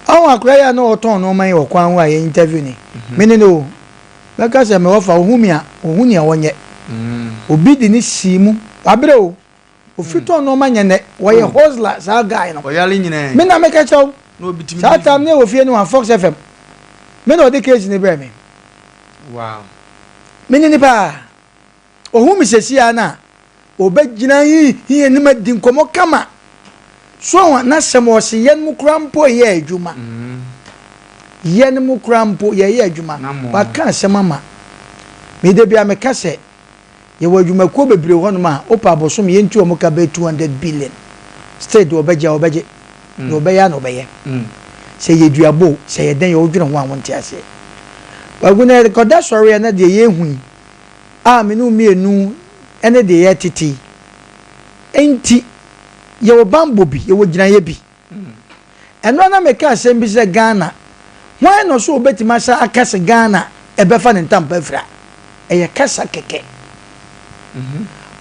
Ɔho akora yi a na ɔtɔn nneɛma yi wɔ kwan ho a yɛ interview ni me ne no o mɛka sɛ me wɔfa ohu me a ohu nea wɔnyɛ obi de ne sii mu wabrɛ o ofi tɔn nneɛma nyɛ nɛ wɔyɛ hustler saa guy no Ɔyare nyinaa me na meka kyerɛ wo na obi tumi saa di time ne wɔ fie no wa Fox FM me na ɔde case ne brɛ me Wow. me ne nipa Ohu me seesei ara no a, obegyina he he anim adi nkɔmmɔ kama. So ahu a, n'asɛm ɔse yɛn mu koraa mpo yɛ adwuma. Yɛn mu koraa mpo yɛyɛ adwuma. Waka asɛm ama me. Da biara meka sɛ, yɛwɔ adwumakuo bebree wɔ hɔnom a, wopɛ abosom yɛntu wɔn ka bɛyɛ 200 billion. Still deɛ ɔbɛgye a ɔbɛgye. Deɛ ɔbɛyɛ a na ɔbɛyɛ. Sɛ ɛyɛ duabɔ o, sɛ ɛyɛ dɛn o, wodwene ho a wonte aseɛ. Kwaku, na yɛkɔda sɔreɛ na deɛ yɛhu yi, a me ne wo mmienu ne deɛ yɛtete yi nti, yɛwɔ bammɔ bi, yɛwɔ gyinaeɛ bi. Ɛno ara na meka asɛm bi sɛ Ghana, hwan na ɔsɛ ɔbɛtumi asa aka sɛ Ghana ɛbɛfa ne ntampa afira? Ɛyɛ kasa kɛkɛ.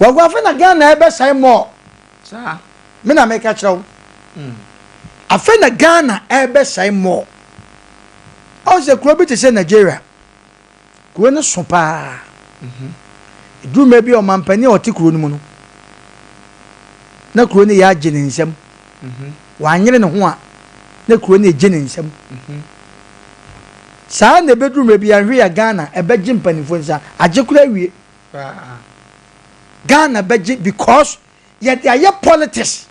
Wagu afe na Ghana ɛbɛsae mɔɔ. Me na meka kyerɛ wo. Afe na Ghana ɛbɛsae mɔɔ. Ɔn sɛ kuro bi te sɛ Nigeria, Kuro no so paa. Ɛduru mmerɛ bi a ɔmampanin a ɔte kuro no mu no, na kuro no yɛ agye ne nsam. Wanyere ne ho a, na kuro no regye ne nsam. Saa na ɛbɛduru mmerɛ bi a nhwe yɛ Ghana ɛbɛgye mpanimfoɔ nsa agye koraa awie. Ghana bɛgye because yɛde ayɛ politics.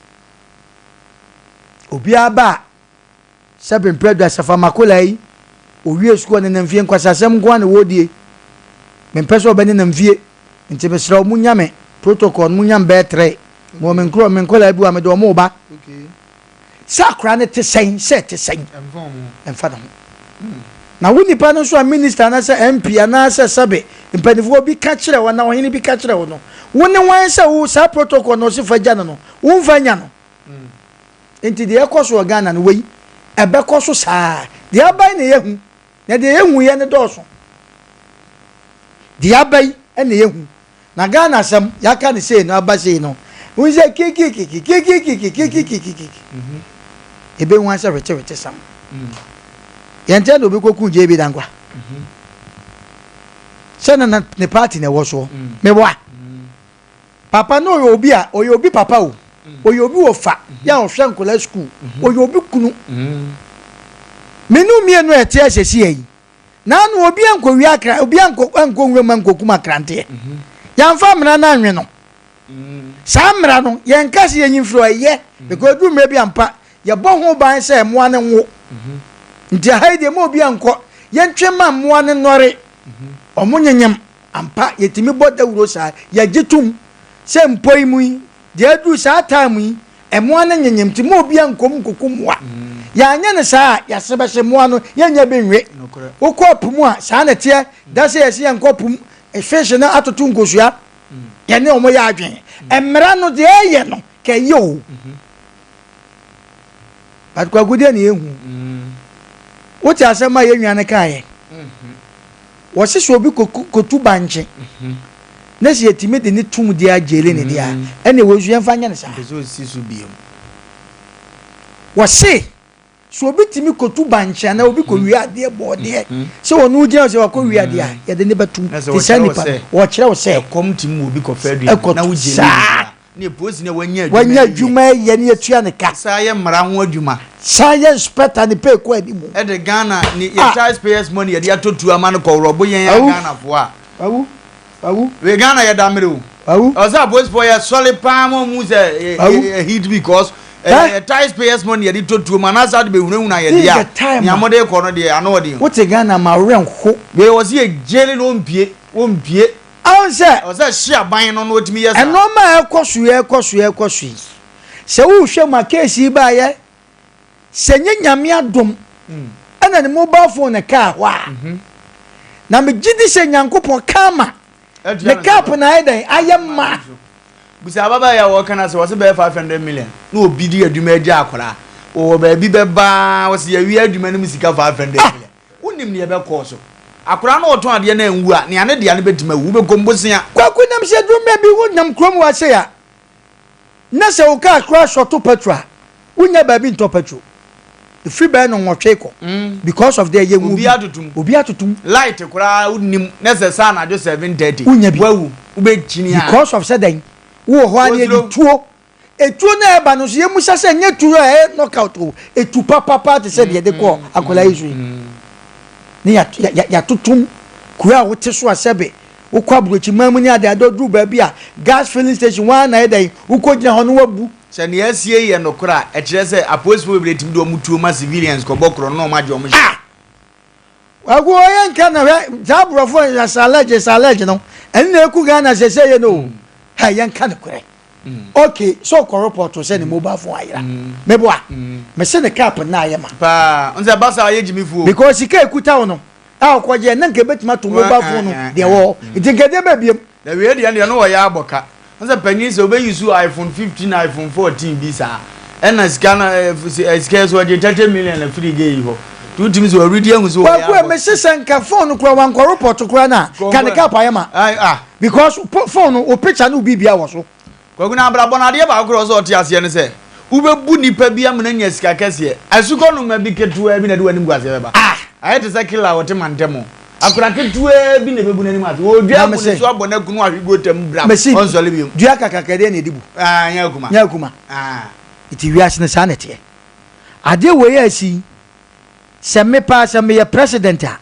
Obiara ba a Sɛ mprɛ aduasa Makola yi owie sukuu ɔnenam fie nkwasasɛm nko ara na wɔredie mempɛ sɛ ɔbɛnenam fie nti mesrɛ wo monya me protocol no monya me bɛyɛ tere mewɔ me nkorɔ me nkɔlaa bi wɔ a mede wɔn reba sɛ akora no te sɛn sɛ ɛte sɛn ɛmfa ne ho na wo nipa no nso a minister anaasɛ MP anaasɛ sɛbe mpanimfoɔ bi ka kyerɛ wo anaa ɔhene bi ka kyerɛ wo no wo ne wan sɛ wo saa protocol no ɔse fa gya no no womfa nya no Nti deɛ ɛkɔ so wɔ Ghana no wei ɛbɛkɔ so saa. Deɛ aba yi na yɛhu. Na deɛ yɛhu yɛ no dɔɔso. Deɛ aba yi na yɛhu. Na Ghana asɛm yɛaka no sei no aba sei no wohu sɛ kikikiki kikikiki kikikiki ɛbɛhu ara sɛ wetewete sam. Yɛnkyɛ na obi kɔku JB Dankwa. Sɛ na ne party na ɛwɔ soɔ. Meboa. Papa no ɔyɛ obi a ɔyɛ obi papa o ɔyɛ obi wɔfa yɛ a ɔhwɛ nkwadaa sukuu ɔyɛ obi kunu me ne mmienu a ɛte asɛsi yɛ yi naanu obi ankɔwie akra obi ankɔ ankɔ nwura mu ankɔkum akranteɛ yɛnfa mmara no anwe no saa mmara no yɛnka sɛ yɛnyi mfiri ɛyɛ because edu mmerɛ bi ampa yɛbɔ ho ban sɛ mmoa no nwo nti aha yi deɛ ma obi ankɔ yɛntwe ma mmoa no nnɔre ɔmo nyenyem Ampa yɛtumi bɔ dawuro saa, yɛgye tom sɛ mpo yi mu yi, deɛ aduru saa time yi, mmoa no nyenyem nti ma obiara nkɔ mu nkɔku mmoa. Yɛanyɛ no saa a, yɛase bɛhye mmoa no, yɛnnya bi nwe. Wokɔ po mu a, saa na ɛteɛ. Da sɛ yɛse yɛnkɔ po mu, fish no atoto nkosua, yɛne wɔn yɛ adwene. Mmara no deɛ ɛyɛ no, ka ɛyɛ o. But Kwaku deɛ na yɛhu. Wote asɛm a yɛn nua no kaeɛ? Wɔse sɛ obi kɔtu bankye na sɛ yɛtumi de ne tum deɛ agyele ne deɛ a, ɛnneɛ wei nso yɛmfa nyɛ no saa. Wɔse sɛ obi tumi kɔtu bankye anaa obi kɔwie adeɛ bɔɔdeɛ sɛ ɔno gyina sɛ wakɔwie adeɛ a, yɛde ne bɛtum. Te saa nipa no, wɔkyerɛ wo sɛ ɛkɔm tumi ma obi kɔfa aduane na wogyele saa. Ne polisi na wanya adwuma Wanya adwuma yɛ ne yɛtua ne ka. San yɛ mmara ho adwuma. San yɛ inspector ne pay kɔ anim. Ɛde Ghana ne yɛ tax payers money yɛde atɔ tuo ama no kɔworɔbo yɛn a Ghana foɔ a. Wawu. Wawu. Wei Ghana yɛ da mere o. Wawu. Ɛwɔ sɛ apolisifoɔ yɛ sɔre paa ma ɔmu sɛ yɛ heat because ɛyɛ tax payers money yɛde tɔ tuo ma anaasɛ ade bɛhunahuna yɛ deɛ a nea mode kɔ no deɛ ano ɔden. Wote Ghana ma werɛ nho. Wei wɔ sɛ yɛ jail na ɔmpie ɔmpie. Ahu sɛ. Ɛwɔ sɛ ɛhye aban no na ɔtumi yɛ saa. Nnoɔma a ɛkɔ so yi ɛkɔ so yi ɛkɔ so yi, sɛ wohwɛ mu a case yi baayɛ, sɛ nyɛ Nyame adom ɛna ne mobile phone no kaa hɔ a, mhm. Na megye di sɛ Nyankopɔn karma ne cup no ayɛ dɛn ayɛ ma. Bisa ababaa yi a wɔka no asɛ wɔse bɛyɛ 500 million na obi de adwuma agya akwadaa wɔwɔ baabi bɛbaa wɔse yɛawia adwuma no mu sika 500 million wonim neɛ ɛbɛkɔɔ so akwadaa no ɔtɔn adeɛ no anwu a nea ne dea no bɛtumi awu wobɛkɔ mbosea. Kwaku nam sɛ duru mmerɛ bi wo nam kurom wa sei a na sɛ wo kaa koraa sɔto petrol a wo nya baabi ntɔ petrol ɛfiri bɛyɛ nɔnwɔtwe kɔ because of deɛ yɛhu obi atotom obi atotom light koraa wonim na sɛ saa anadwo 7:30 wo nya bi wawu wobɛkyini a because of sɛ dɛn wowɔ hɔ a ne yɛde tuo Etuo no a ɛba no nso, yɛmmisa sɛ ɛnyɛ tuo a ɛyɛ knockout o, etu papapa te sɛ deɛ yɛde kɔɔ akwadaa yi so yi. Ne yɛatotom kuro a wote so a sɛbe wokɔ aburokyiman mu ne adeade ɔduru baabi a gas filling station wɔn na yɛ dɛn wokɔgyina hɔ no wabu. Sɛ nea asie yi yɛ nokorɛ a, ɛkyerɛ sɛ apolisifoɔ bebree tumi de wɔn tuo ma civilians kɔbɔ korɔno na wɔagye wɔn hyɛ. Ah! Kwaku ɔyɛ nka na hwɛ saa aborɔfo yɛ salɛgye salɛgye no ɛno na eku Ghana sɛsɛ yɛ no o hɛ yɛn ka no korɛ ok sɛ ɔkɔ report sɛ ne mobile phone ayera meboa mese ne cap nna ayɛ ma paa nsɛ basa ayɛ gyimi fuo because sika ekuta wo no a ɔkɔgye na nka ebetumi ato mobile phone no deɛ wɔ hɔ nti nka deɛ bɛ biem. Na wei deɛ deɛ no wɔyɛ abɔ ka. N sɛ panyin sɛ ɔbɛ use iPhone 15 iPhone 14 bi saa ɛna sika no ɛ sika yi so ɔgye 30 million na firi gay yi hɔ nti wotumi sɛ ɔredi ahu sɛ ɔyɛ Kwaku abɔ. mese sɛ nka phone no koraa wankɔ report koraa no a ka ne cap ayɛ ma because phone no wo picture ne wo biribia wɔ so. Kwaku na abrabɔ no adeɛ baako koraa ɔsɛ ɔte aseɛ ne sɛ wobɛbu nipa bi ama no anya sika kɛseɛ asukɔ noma bi ketewaa bi na ɛde w'animguaseɛ bɛba ayɛ te sɛ killer a ɔte mantam Akora ketewaa bi na ebebu n'anim ase. Wɔredua agu ne so abɔ n'akunu ahwe gota mu bram. Mesi, Ɔnsɔre bio. dua kakraka deɛ na ɛdi bu. Ah, nyɛ akuma. Nyɛ akuma. Ah. Nti wiase no saa na ɛteɛ. Adeɛ wei a asi yi, sɛ me paa sɛ meyɛ president a,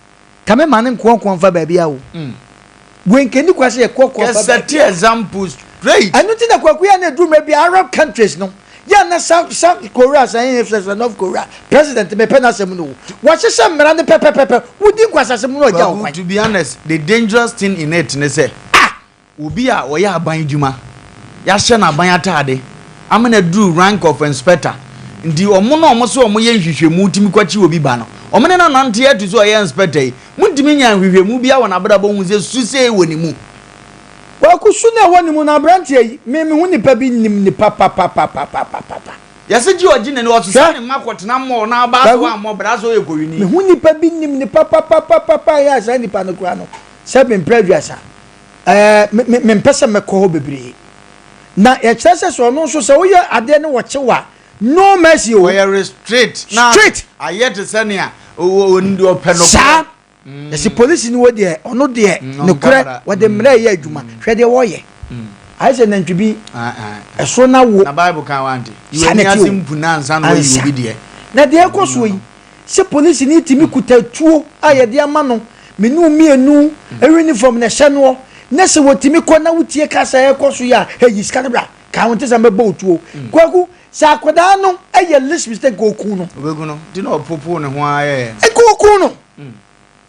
ka me ma no nkoakoa mfa baabi a o. Wei nka ɛni kwa sɛ yɛkoakoa fa Kɛsɛ baabi te a. example straight. Ɛno nti na Kwaku yɛ a na ɛduru mmerɛ bi a Arab countries no, Yɛ na South South Korea sɛ ɛyɛ fɛ sɛ North Korea president mepɛ n'asɛm no o. Wɔhyehyɛ mmara no pɛpɛpɛpɛ. Wodi nkwasasɛm no ɔgya wo Kwaku kwan. to be honest the dangerous thing in it ne sɛ obi a ɔyɛ aban adwuma yɛahyɛ no aban ataade ama no aduru rank of inspector nti ɔmo na ɔmo sɛ ɔmo yɛ nhwehwɛmu tumi kɔkye obi ba no ɔmo ne no anante atu sɛ ɔyɛ inspector yi montumi nya nhwehwɛmu biara wɔ n'abrabɔ hu sɛ su sei wɔ ne mu. Kwaku su no a ɛwɔ ne mu no abranteɛ yi me me ho nipa bi nim ne papapapapapapa. Yɛse gye ɔgye nani ɔsesa Hwɛ ne mma kɔtena mall na ɔbaa sɛ Kwaku wammɔ bra sɛ ɔyɛ kɔwini. me ho nipa bi nim ne papapapapa ɛyɛ a saa nipa no koraa no sɛ me mpɛ aduasa ɛɛ me me mempɛ sɛ mɛkɔ hɔ bebree na yɛkyerɛ sɛ sɛ ɔno nso sɛ woyɛ adeɛ ne wɔkye wo a no mercy o. Ɔyɛ restrict na Straight. ayɛ te sɛ nea ɔpɛ nokorɛ. Saa Yɛsi polisi ni wɔ deɛ ɔno deɛ nokorɛ wɔde mmerɛ yɛ adwuma hwɛ deɛ wɔyɛ ayɛ sɛ nantwi bi ɛso na wo na bible kan wante saa na ɛte o ansa na deɛ ɛkɔ soɔ yi sɛ polisi ni tumi kuta tuo a yɛde ama no menu mmienu uniform na ɛhyɛ noɔ na sɛ wɔtumi kɔ na wotie kasa ɛkɔ so yi a ɛyi sika no bra ka ho nte sɛ mɛbɔ otuo kwaku sɛ akwadaa no ɛyɛ least mistake nka ɔku no ɔbɛku no nti na ɔpopo ne ho ara yɛɛ nka ɔku no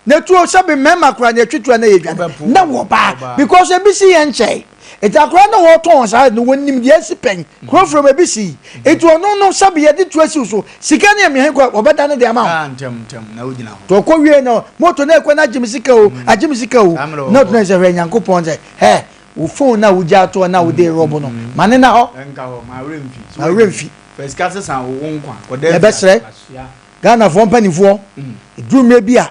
Na tuo sɛbi mmarima koraa na ɛtwi tuo na yɛ dwane na wɔ baa because ebi si yɛn nkyɛn nti akora na wɔtɔn saa no wɔnim deɛ asi pɛn kuro from ebi si nti ɔno no sɛbi yɛde tuo asiw so sika ne ɛmɛ kɔ wɔbɛda no de ama wo to ɔkɔ wie no moto na ɛkɔ na agye me sika o agye me sika o na ɔtena sɛ hwɛ nyankopɔn sɛ hɛ wo phone na wogya atoɔ na wode rɔbo no ma ne na hɔ ma werɛ mfi yɛbɛsrɛ Ghanafoɔ mpaninfoɔ, ɛduru mmerɛ bi a,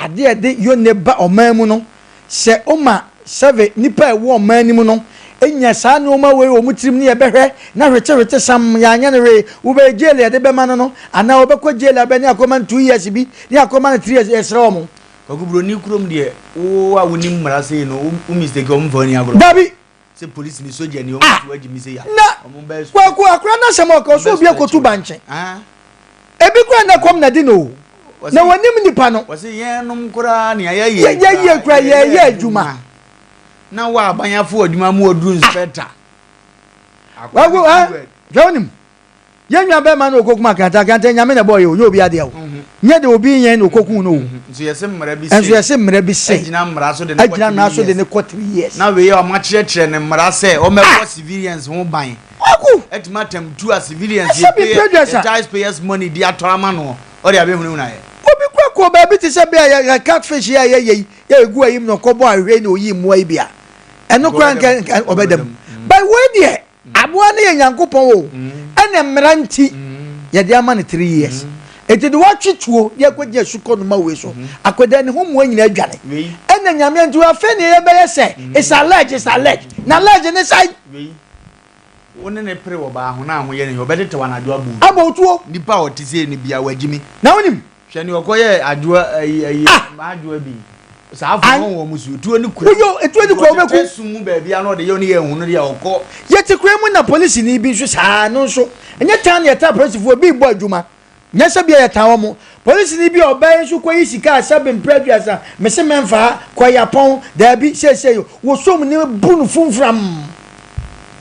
adeɛ a ɛde yonne ba ɔman mu no, sɛ woma sɛve nnipa a ɛwɔ ɔman no mu no nya saa nnoɔma wei wɔ wɔn tirim ne yɛbɛhwɛ na hwetehwete sam yɛanyɛ no hwee, wobɛyɛ jail a yɛde bɛma no no, anaa wɔbɛkɔ jail abɛ ne akɔma no 2 years bi ne akɔma no 3 years, yɛsrɛ wɔn. Kwaku Broni kurom deɛ wo a wonim mmara sei no wo mistake a wɔmfa wo nni agorɔ. Dabi. Sɛ polisi ni soja ni wɔn Ah! ti wagye mi sɛ ya. Na Wɔn bɛ Kwaku akora no asɛm a ɔka ɔsɛ obi akotu bankye. Ah. Ebi kora na kɔm na di no o. Na wɔnim nipa no. Wɔsi yɛn nom koraa nea yɛyɛ Yɛyɛ kora yɛyɛ adwuma. Na wɔ abanyafo adwuma mu ɔduru inspector. Kwaku ah hwɛ wonim. Yɛn nua bɛrima no okokum akrante akrante nyame na ɛbɔɔ yɛ o nyɛ obi adeɛ o nyɛ de obi yɛn na okokum no o Nso yɛse mmara bi se. Nso yɛse mmara bi se. Agyina mmara so de ne kɔ Agyina mmara so de ne kɔ 3 years. Na wei a wɔn akyerɛkyerɛ ne mmara sɛ wɔmɛbɔ civilians ho ban. Kwaku. Atumi atam tu a civilians Ɛsɛ yɛ bi pay mpɛ aduasa. yɛ taxpayers money de atɔ ama no ɔde abɛhunahuna yɛ. Obi kura Ɔkɔɔ baabi te sɛ bea a yɛ catfish yi a yɛyɛ yi, yɛ egu ayi mu na ɔkɔbɔ ahwehwɛ yi na oyii mmoa yi bi a, ɛno koraa nka nka ɔbɛda mu. But wei deɛ, aboa no yɛ Nyankopɔn o, ɛna mmara nti yɛde ama no 3 years. Enti de watwe tuo de akɔgyina sukɔ noma wei so, akwadaa ne ho mmoa nyinaa adwane. Ɛna Nyame nti afei ne yɛbɛyɛ sɛ it's alleged, it's alleged. Na alleged ne sɛn? Wo ne no pere wɔ baa ho na ho yɛ no hia, ɔbɛtetew anadwo abɔ wo tuo. Abɔ wo tuo. Nipa a ɔte sei no bia wagyimi. Na wonim. Hwɛ nea ɔkɔyɛɛ adwoa ayi ayi ah! Adwoa bi. Saa afo no wɔn su tuo ne kura. Woyɛ etuo ne kura wobɛku. Ɔtete sum mu baabi a na ɔde yɛ ne yɛ ehunu deɛ ɔkɔ. Yɛte kura mu na polisini bi nso saa no nso ɛnyɛ tan na yɛtaa polisifoɔ bi bɔ adwuma. Nyɛ sɛ bia yɛtaa wɔn. Polisini bi a ɔbaa yi nso kɔyi sika a sɛbe mprɛ 30, mese mɛmfa ha, kɔ yapɔn, daabi, seesei wɔsom ne bu no fumfram.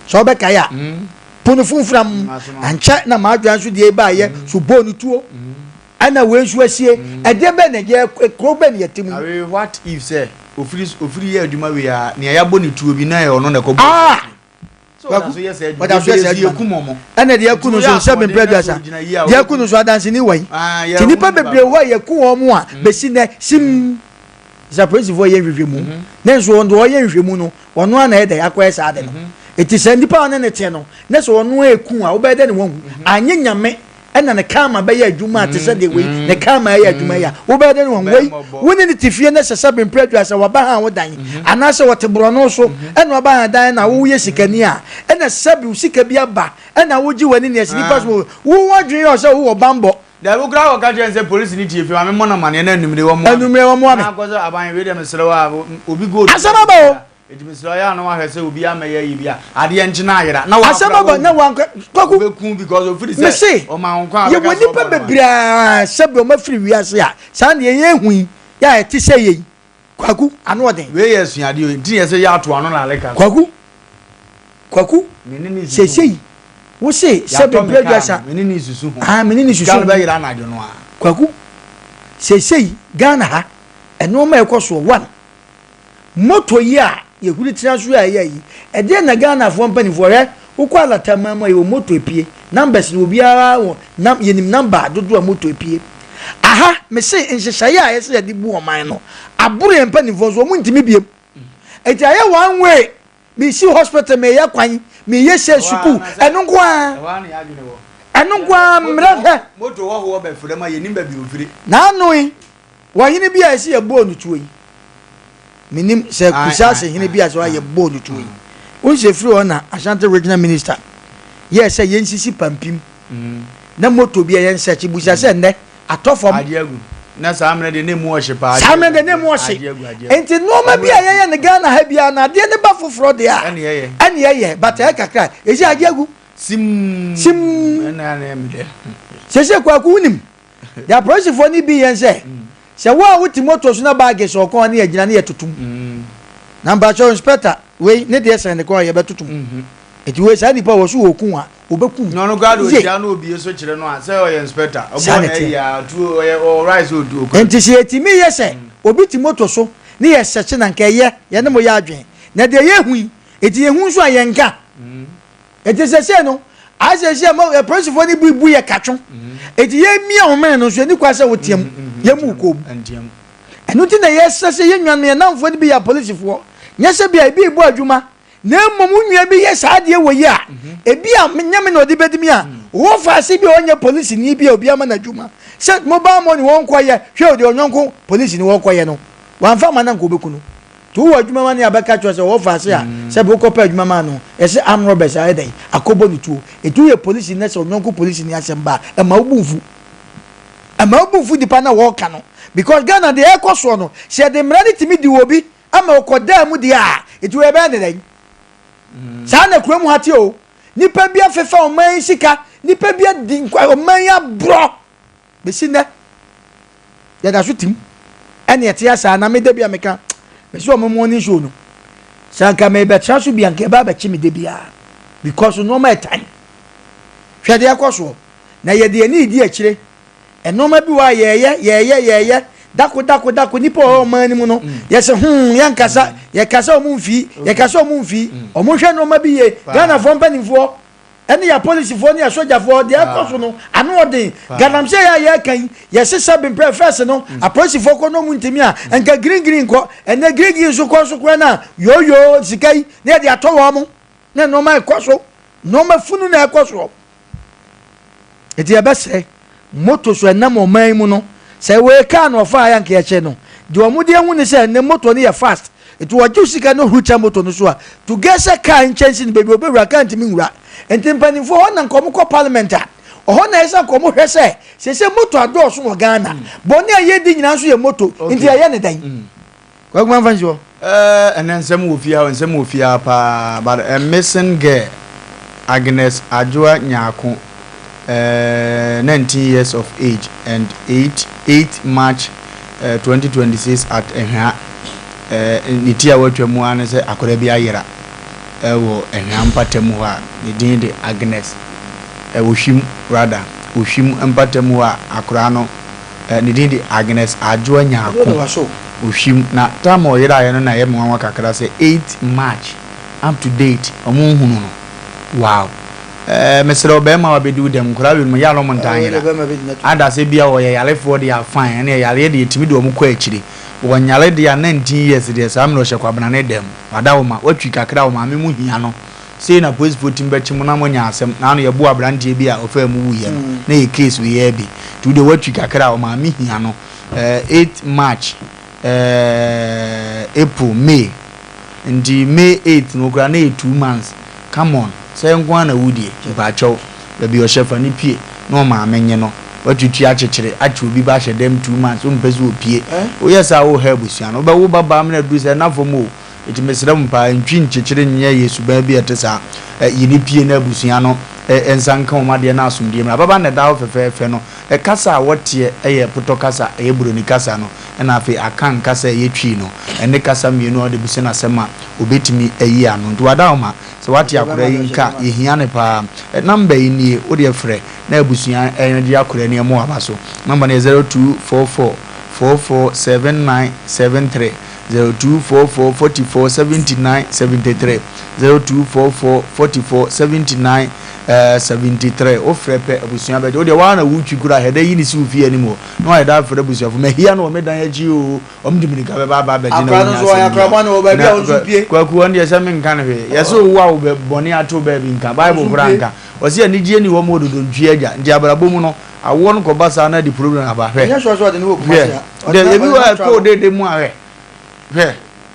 Sɛ wobɛkae a, bu no fumfram. Ankyɛ na m'adwoa nso deɛ baayɛ, so bɔɔ no tuo. Ɛna wei nso asie, ɛdeɛ bɛn na ɛyɛ, kuro bɛn na yɛte mu yi? Awei, what if sɛ ofiri ofiri yɛ adwuma wei a, nea yɛabɔ ne tuo bi na ɛyɛ ɔno na ɛkɔbɔɔ Ah! tuo? Kwaku, ɔda so yɛ saa adwuma no. Ɛna deɛ aku no nso sɛ mempɛ aduasa. Deɛ aku no nso adanseni wɔ yi. Nti nnipa bebree wɔ hɔ a yɛku wɔn a bɛsi nnɛ sim. Sɛ apolisifoɔ yɛ nhwehwɛmu ne nso wɔn deɛ ɔyɛ nhwehwɛmu no ɔno ara na ɛyɛ dɛ akɔyɛ saa ade no. Nti sɛ nnipa a ɔne ne teɛ no ne sɛ ɔno ara eku a wobɛyɛ dɛ ne wahu. Anyɛ nyame ɛna ne karma bɛyɛ adwuma a te sɛ deɛ wei ne karma ɛyɛ adwuma yi a wobɛyɛ dɛ ne wɔn wei wo ne ne te fie ne sɛ sɛ bempere adwa sɛ waba ha wo dan anaasɛ wɔte borɔno so ɛna waba ha dan na woyɛ sikani a ɛna sɛbi wo sika bi aba ɛna wogye w'ani ne ɛsɛ nipa so wo ho adwene yɛ sɛ wowɔ bambɔ. Dabi koraa wɔka kyerɛ sɛ polisi ne tie fie ma memmɔ no amaneɛ na anumere wɔmmoa me. Anumere wɔmmoa me. Na akɔ sɛ aban wei deɛ mesrɛ wo a obi gold. Asɛm aba o. Enti mesrɛ wo, yɛ a na wahwɛ sɛ obi ammɛyɛ ayi bi a, adeɛ nkye na ayera, na Asɛm wakora aba na wawu. wankɔ Kwaku, Ɔbɛku because ɔfiri sɛ mese ɔma wo nkwa a yɛwɔ wobɛka sɛ nnipa ɔbɔ no a. bebree a sɛbe wɔn afiri wiase a saa nea yɛhu yi yɛ a ɛte sɛ yei. Kwaku, ano ɔden. Wei yɛ asuadeɛ o, nti na yɛsɛ yɛ ato ano na aleka so. Kwaku, Kwaku, Me ne ne susu ho. seesei wo se sɛbe Yɛatɔ me mprɛ kaa aduasa. no, me ne ne susu ho. Ah, me ne ne susu Sika no ho. bɛyera anadwo no ara. Kwaku, seesei Ghana ha, nnoɔma a ɛkɔ soɔ, one, Motor yi a yɛhuri tena so yi a ɛyɛ yi, ɛdeɛn na Ghanafoɔ mpanimfoɔ hwɛ, wokɔ Alataman mu a yɛwɔ motor epie, numbers no obiara wɔ nam, yɛnim number dodoɔ a motor epie. Aha, mese nhyehyɛeɛ a ɛsɛ yɛde bu ɔman no, aboro yɛn mpanimfoɔ nso, wɔn ntumi biem. Enti ayɛ one way, mesi hospital, meyɛ kwan, meyɛ sɛ sukuu, ɛno nko ara, ɛno nko ara mmerɛ hwɛ. Motor wɔ hɔ bɛfrɛ ma yɛnim baabi ofiri. N'ano yi, Wɔ hene bi a ɛsɛ yɛbɔɔ no tuo yi, menim sɛ Kusase hene bi a sɛ yɛbɔɔ no tuo yi, wohu sɛ ɛfiri hɔ na Ashanti Regional Minister yɛɛ sɛ yɛnsisi pampim na moto bi a yɛnsɛkye busa sɛ nnɛ atɔ fam. Na saa mmerɛ deɛ na emu ɔhye paa. Saa mmerɛ deɛ na emu ɔhye. Nti nneɛma bi a yɛyɛ no Ghana ha biara no adeɛ no ba foforɔ deɛ a ɛne yɛyɛ but ɛyɛ kakra ɛsi adeɛ agu. Sim. Sim. Sese Kwaku wonim Deɛ apolisifoɔ no bi yɛ sɛ, sɛ wo a wote moto so na baage sɛ ɔkɔn ne yɛgyina ne yɛtoto mu. Na mpakyɛw inspector wei ne deɛ sɛn ne kɔn a yɛbɛtoto mu. Eti wei saa nipa wɔ so wɔ kun a obekum. Na ɔno koraa de ohyia na obie so kyerɛ no a sɛ ɔyɛ inspector. Ɔbɔ na ɛyɛ a tuo ɔyɛ ɔwɔ right sɛ otu okura. Nti sɛ yɛtumi yɛ sɛ obi te moto so ne yɛ sɛkye na nka ɛyɛ yɛne mo yɛ adwene. Na deɛ yɛhu yi eti yɛhu nso a yɛnka. Enti seesei no, ayɛ sɛ seesei mo apolisifoɔ no bu bu yɛ katwo. Enti yɛmia wo mene no nso, ɛni kwan sɛ woteam, yɛmu wo kɔn mu. Ɛno nti na yɛsrɛ sɛ yɛn nuanom, yɛn nnamfoɔ no bi yɛ apolisifoɔ. Nyɛ sɛ bia ebi rebɔ adwuma, na mmom wo nua bi yɛ saa adeɛ wɔ yi a, ebi a nyɛ me na ɔde bɛdi mi a, wɔ faase bi a ɔnyɛ polisini bi a obi ama no adwuma sɛ mobile money wɔnkɔyɛ, hwɛ o deɛ ɔnyɔnko polisini wɔkɔyɛ no, wamfa ama no anka ɔbɛku no. Nti wowɔ adwuma ma ne a bɛka kyerɛ sɛ ɔwɔ faase a sɛ bi wokɔpɛ adwuma maa no yɛse armed robbers ayɛ dɛn akɔbɔ ne tuo. Nti woyɛ polisi na sɛ ɔnyɔnko polisi ni asɛm ba a ɛma wo bo mfu. Ɛma wo bo mfu nipa na wɔɔka no because Ghana deɛ ɛkɔ soɔ no sɛ yɛde mmara no tumi di obi ama ɔkɔ daa mu deɛ a nti wei ɛbɛyɛ ne dɛn? Saa na kurom ha te o. Nipa bi afefa ɔman yi sika, nipa bi adi nkwa ɔman yi aborɔ. Besi nnɛ, yɛda so tim. Ɛne ɛte asaa na me da bi a meka, mesi wɔn morning show no. Sɛ anka mebɛtra so bi anka ɛbɛ abɛkye me da biara. Because nneɛma ɛtan. Hwɛ deɛ ɛkɔ soɔ. Na yɛde ani redi akyire. Nneɛma bi wɔ a yɛyɛ, yɛyɛ, yɛyɛ. Dako, dako, dako, nipa wɔ ɔman no mu no, yɛsɛ hmm, yɛnkasa, yɛkasa wɔn mfii, yɛkasa wɔn mfii. Wɔn hwɛ nneɛma bi yie. Ghanafoɔ mpanimfoɔ. Ɛne yɛ apolisifoɔ ne yɛ sogyafoɔ deɛ ɛkɔ so no ano ɔden. Galamsey a yɛreka yi yɛsesa bemprɛ first no apolisifoɔ kɔ na ɔmu ntumi a nka green green kɔ ɛnɛ green green nso kɔ so koraa no a yooyoo sika yi na yɛde atɔ wɔn mo na nneɛma ɛkɔ so nneɛma funu na ɛkɔ soɔ. Eti yɛbɛsrɛ moto so ɛnam ɔman yi mu no sɛ wei kaa na ɔfaa yɛ anka yɛkyɛ no deɛ wɔn de ahu ne sɛ ne moto no yɛ fast nti wɔgye sika no huru kyɛ moto no so a to get sɛ kaa nkyɛnse no baabi ɔbɛwura kaa ntumi nwura nti mpanimfoɔ hɔ na nka wɔn kɔ parliament a ɔhɔ na ɛsɛ nka wɔn hwɛ sɛ sese moto adɔɔso wɔ Ghana bɔne a yɛdi nyinaa nso yɛ moto nti yɛyɛ ne dɛn. Kwaku ma nfa nsi hɔ. Eh ɛnɛ nsɛm wɔ fie ha nsɛm wɔ fie ha paa but a missing girl Agnes Adwoa Nyarko eh 19 years of age and 8 8 March eh 2026 at Ahwea eh ne ti a watwa mu ara ne sɛ akwadaa bi ayera ɛwɔ Ahwea mpatamu hɔ a ne din de Agnes eh Ohwim rather Ohwim mpatamu hɔ a akwadaa no Ne din de Agnes Adwoa Nyarko Ohwim. Na time a ɔyeraeɛ no na ɛyɛ me nwanwa kakra sɛ eight March up to date ɔmo nhunu no. Wow. Ɛɛ mesrɛ wo bɛɛma a wabɛdi wo dɛm nkwadaa wei nom yɛ a na ɔmo ntaa nyera. Ada sɛ bia ɔyɛ yarefoɔ deɛ a fine ɛneɛ yareɛ deɛ ɛtumi de ɔmo kɔ akyire. Ɔnyare deɛ a 19 years deɛ saa mmerɛ ɔhyɛ kwabena ne dɛm. Wada wo ma watwi kakra a ɔmaame mu hia no. Sei na polisfoɔ tumi bɛkye mo na moanya asɛm. Naano yɛboo abranteɛ bi a ɔfaa mu wuiɛ no, na ɛyɛ case wei ara bi. Nti wodeɛ woatwi kakra a, ɔmaame hia no. Eh, 8 March, eh, April, May. Nti May 8 no koraa na ɛyɛ 2 months. Come on, sɛ nko ara na wodie? Mpaakyɛw, baabi ɔhyɛ fa no pue na ɔmaame nye no. Woatwitwi akyekyere, akye obi ba ahyɛ dɛm 2 months, wompɛ sɛ opue. Woyɛ saa a woreha abusua no. Wobɛwo ba baa mena aduru sɛ ɛna fam o. Enti mesrɛ mo paa, ntwi nkyekyere nyɛ yɛ suban bi a ɛte saa. Yi no pue na abusua no nsa nka wɔn adeɛ na asomdwoeɛ mmra. Ababaa no na ɛda hɔ fɛfɛɛfɛ no, kasa a wɔteɛ yɛ potɔ kasa, ɛyɛ buroni kasa no, ɛna afei Akan kasa a ɛyɛ Twi no, ɛne kasa mmienu a wode bisa no asɛm a ɔbɛtumi ayi ano. Nti w'adaoma, sɛ woate akwadaa yi nka a, yɛhia no paa. Number yi nie, wo deɛ frɛ na abusua ngye akwadaa ni mmɔ w'aba so. Number no yɛ 0244 44 79 73. 0244 44 79 73 0244 44 79 73 Wofrɛ pɛ abusua bɛgye wo deɛ woara na wotwi koraa hɛ dɛ yi ne si wo fie anim hɔ na wayɛ dɛ afrɛ abusuafo mahia no wɔ me dan akyi oo wɔn de mirika bɛba aba abɛgye na Akora no wonya nso ɔyɛ asɛm akora bɔne wɔ baabi a na wo nso pue. Kwaku wɔn deɛ sɛ menka no hwee yɛsɛ owu a wo bɛ bɔne ato baabi nka Bible Nso koraa pue. nka wɔse anigyeɛ ni hɔ ma ododontwie agya nti abrabɔ mu no Awoɔ no kɔba saa na de problem aba hwɛ. Ɛnyɛ sure sɛ ɔde ne wɔ Kumasi ha. Hwɛ dɛ ebi wɔ a ɛkɔ dede mu a hwɛ hwɛ.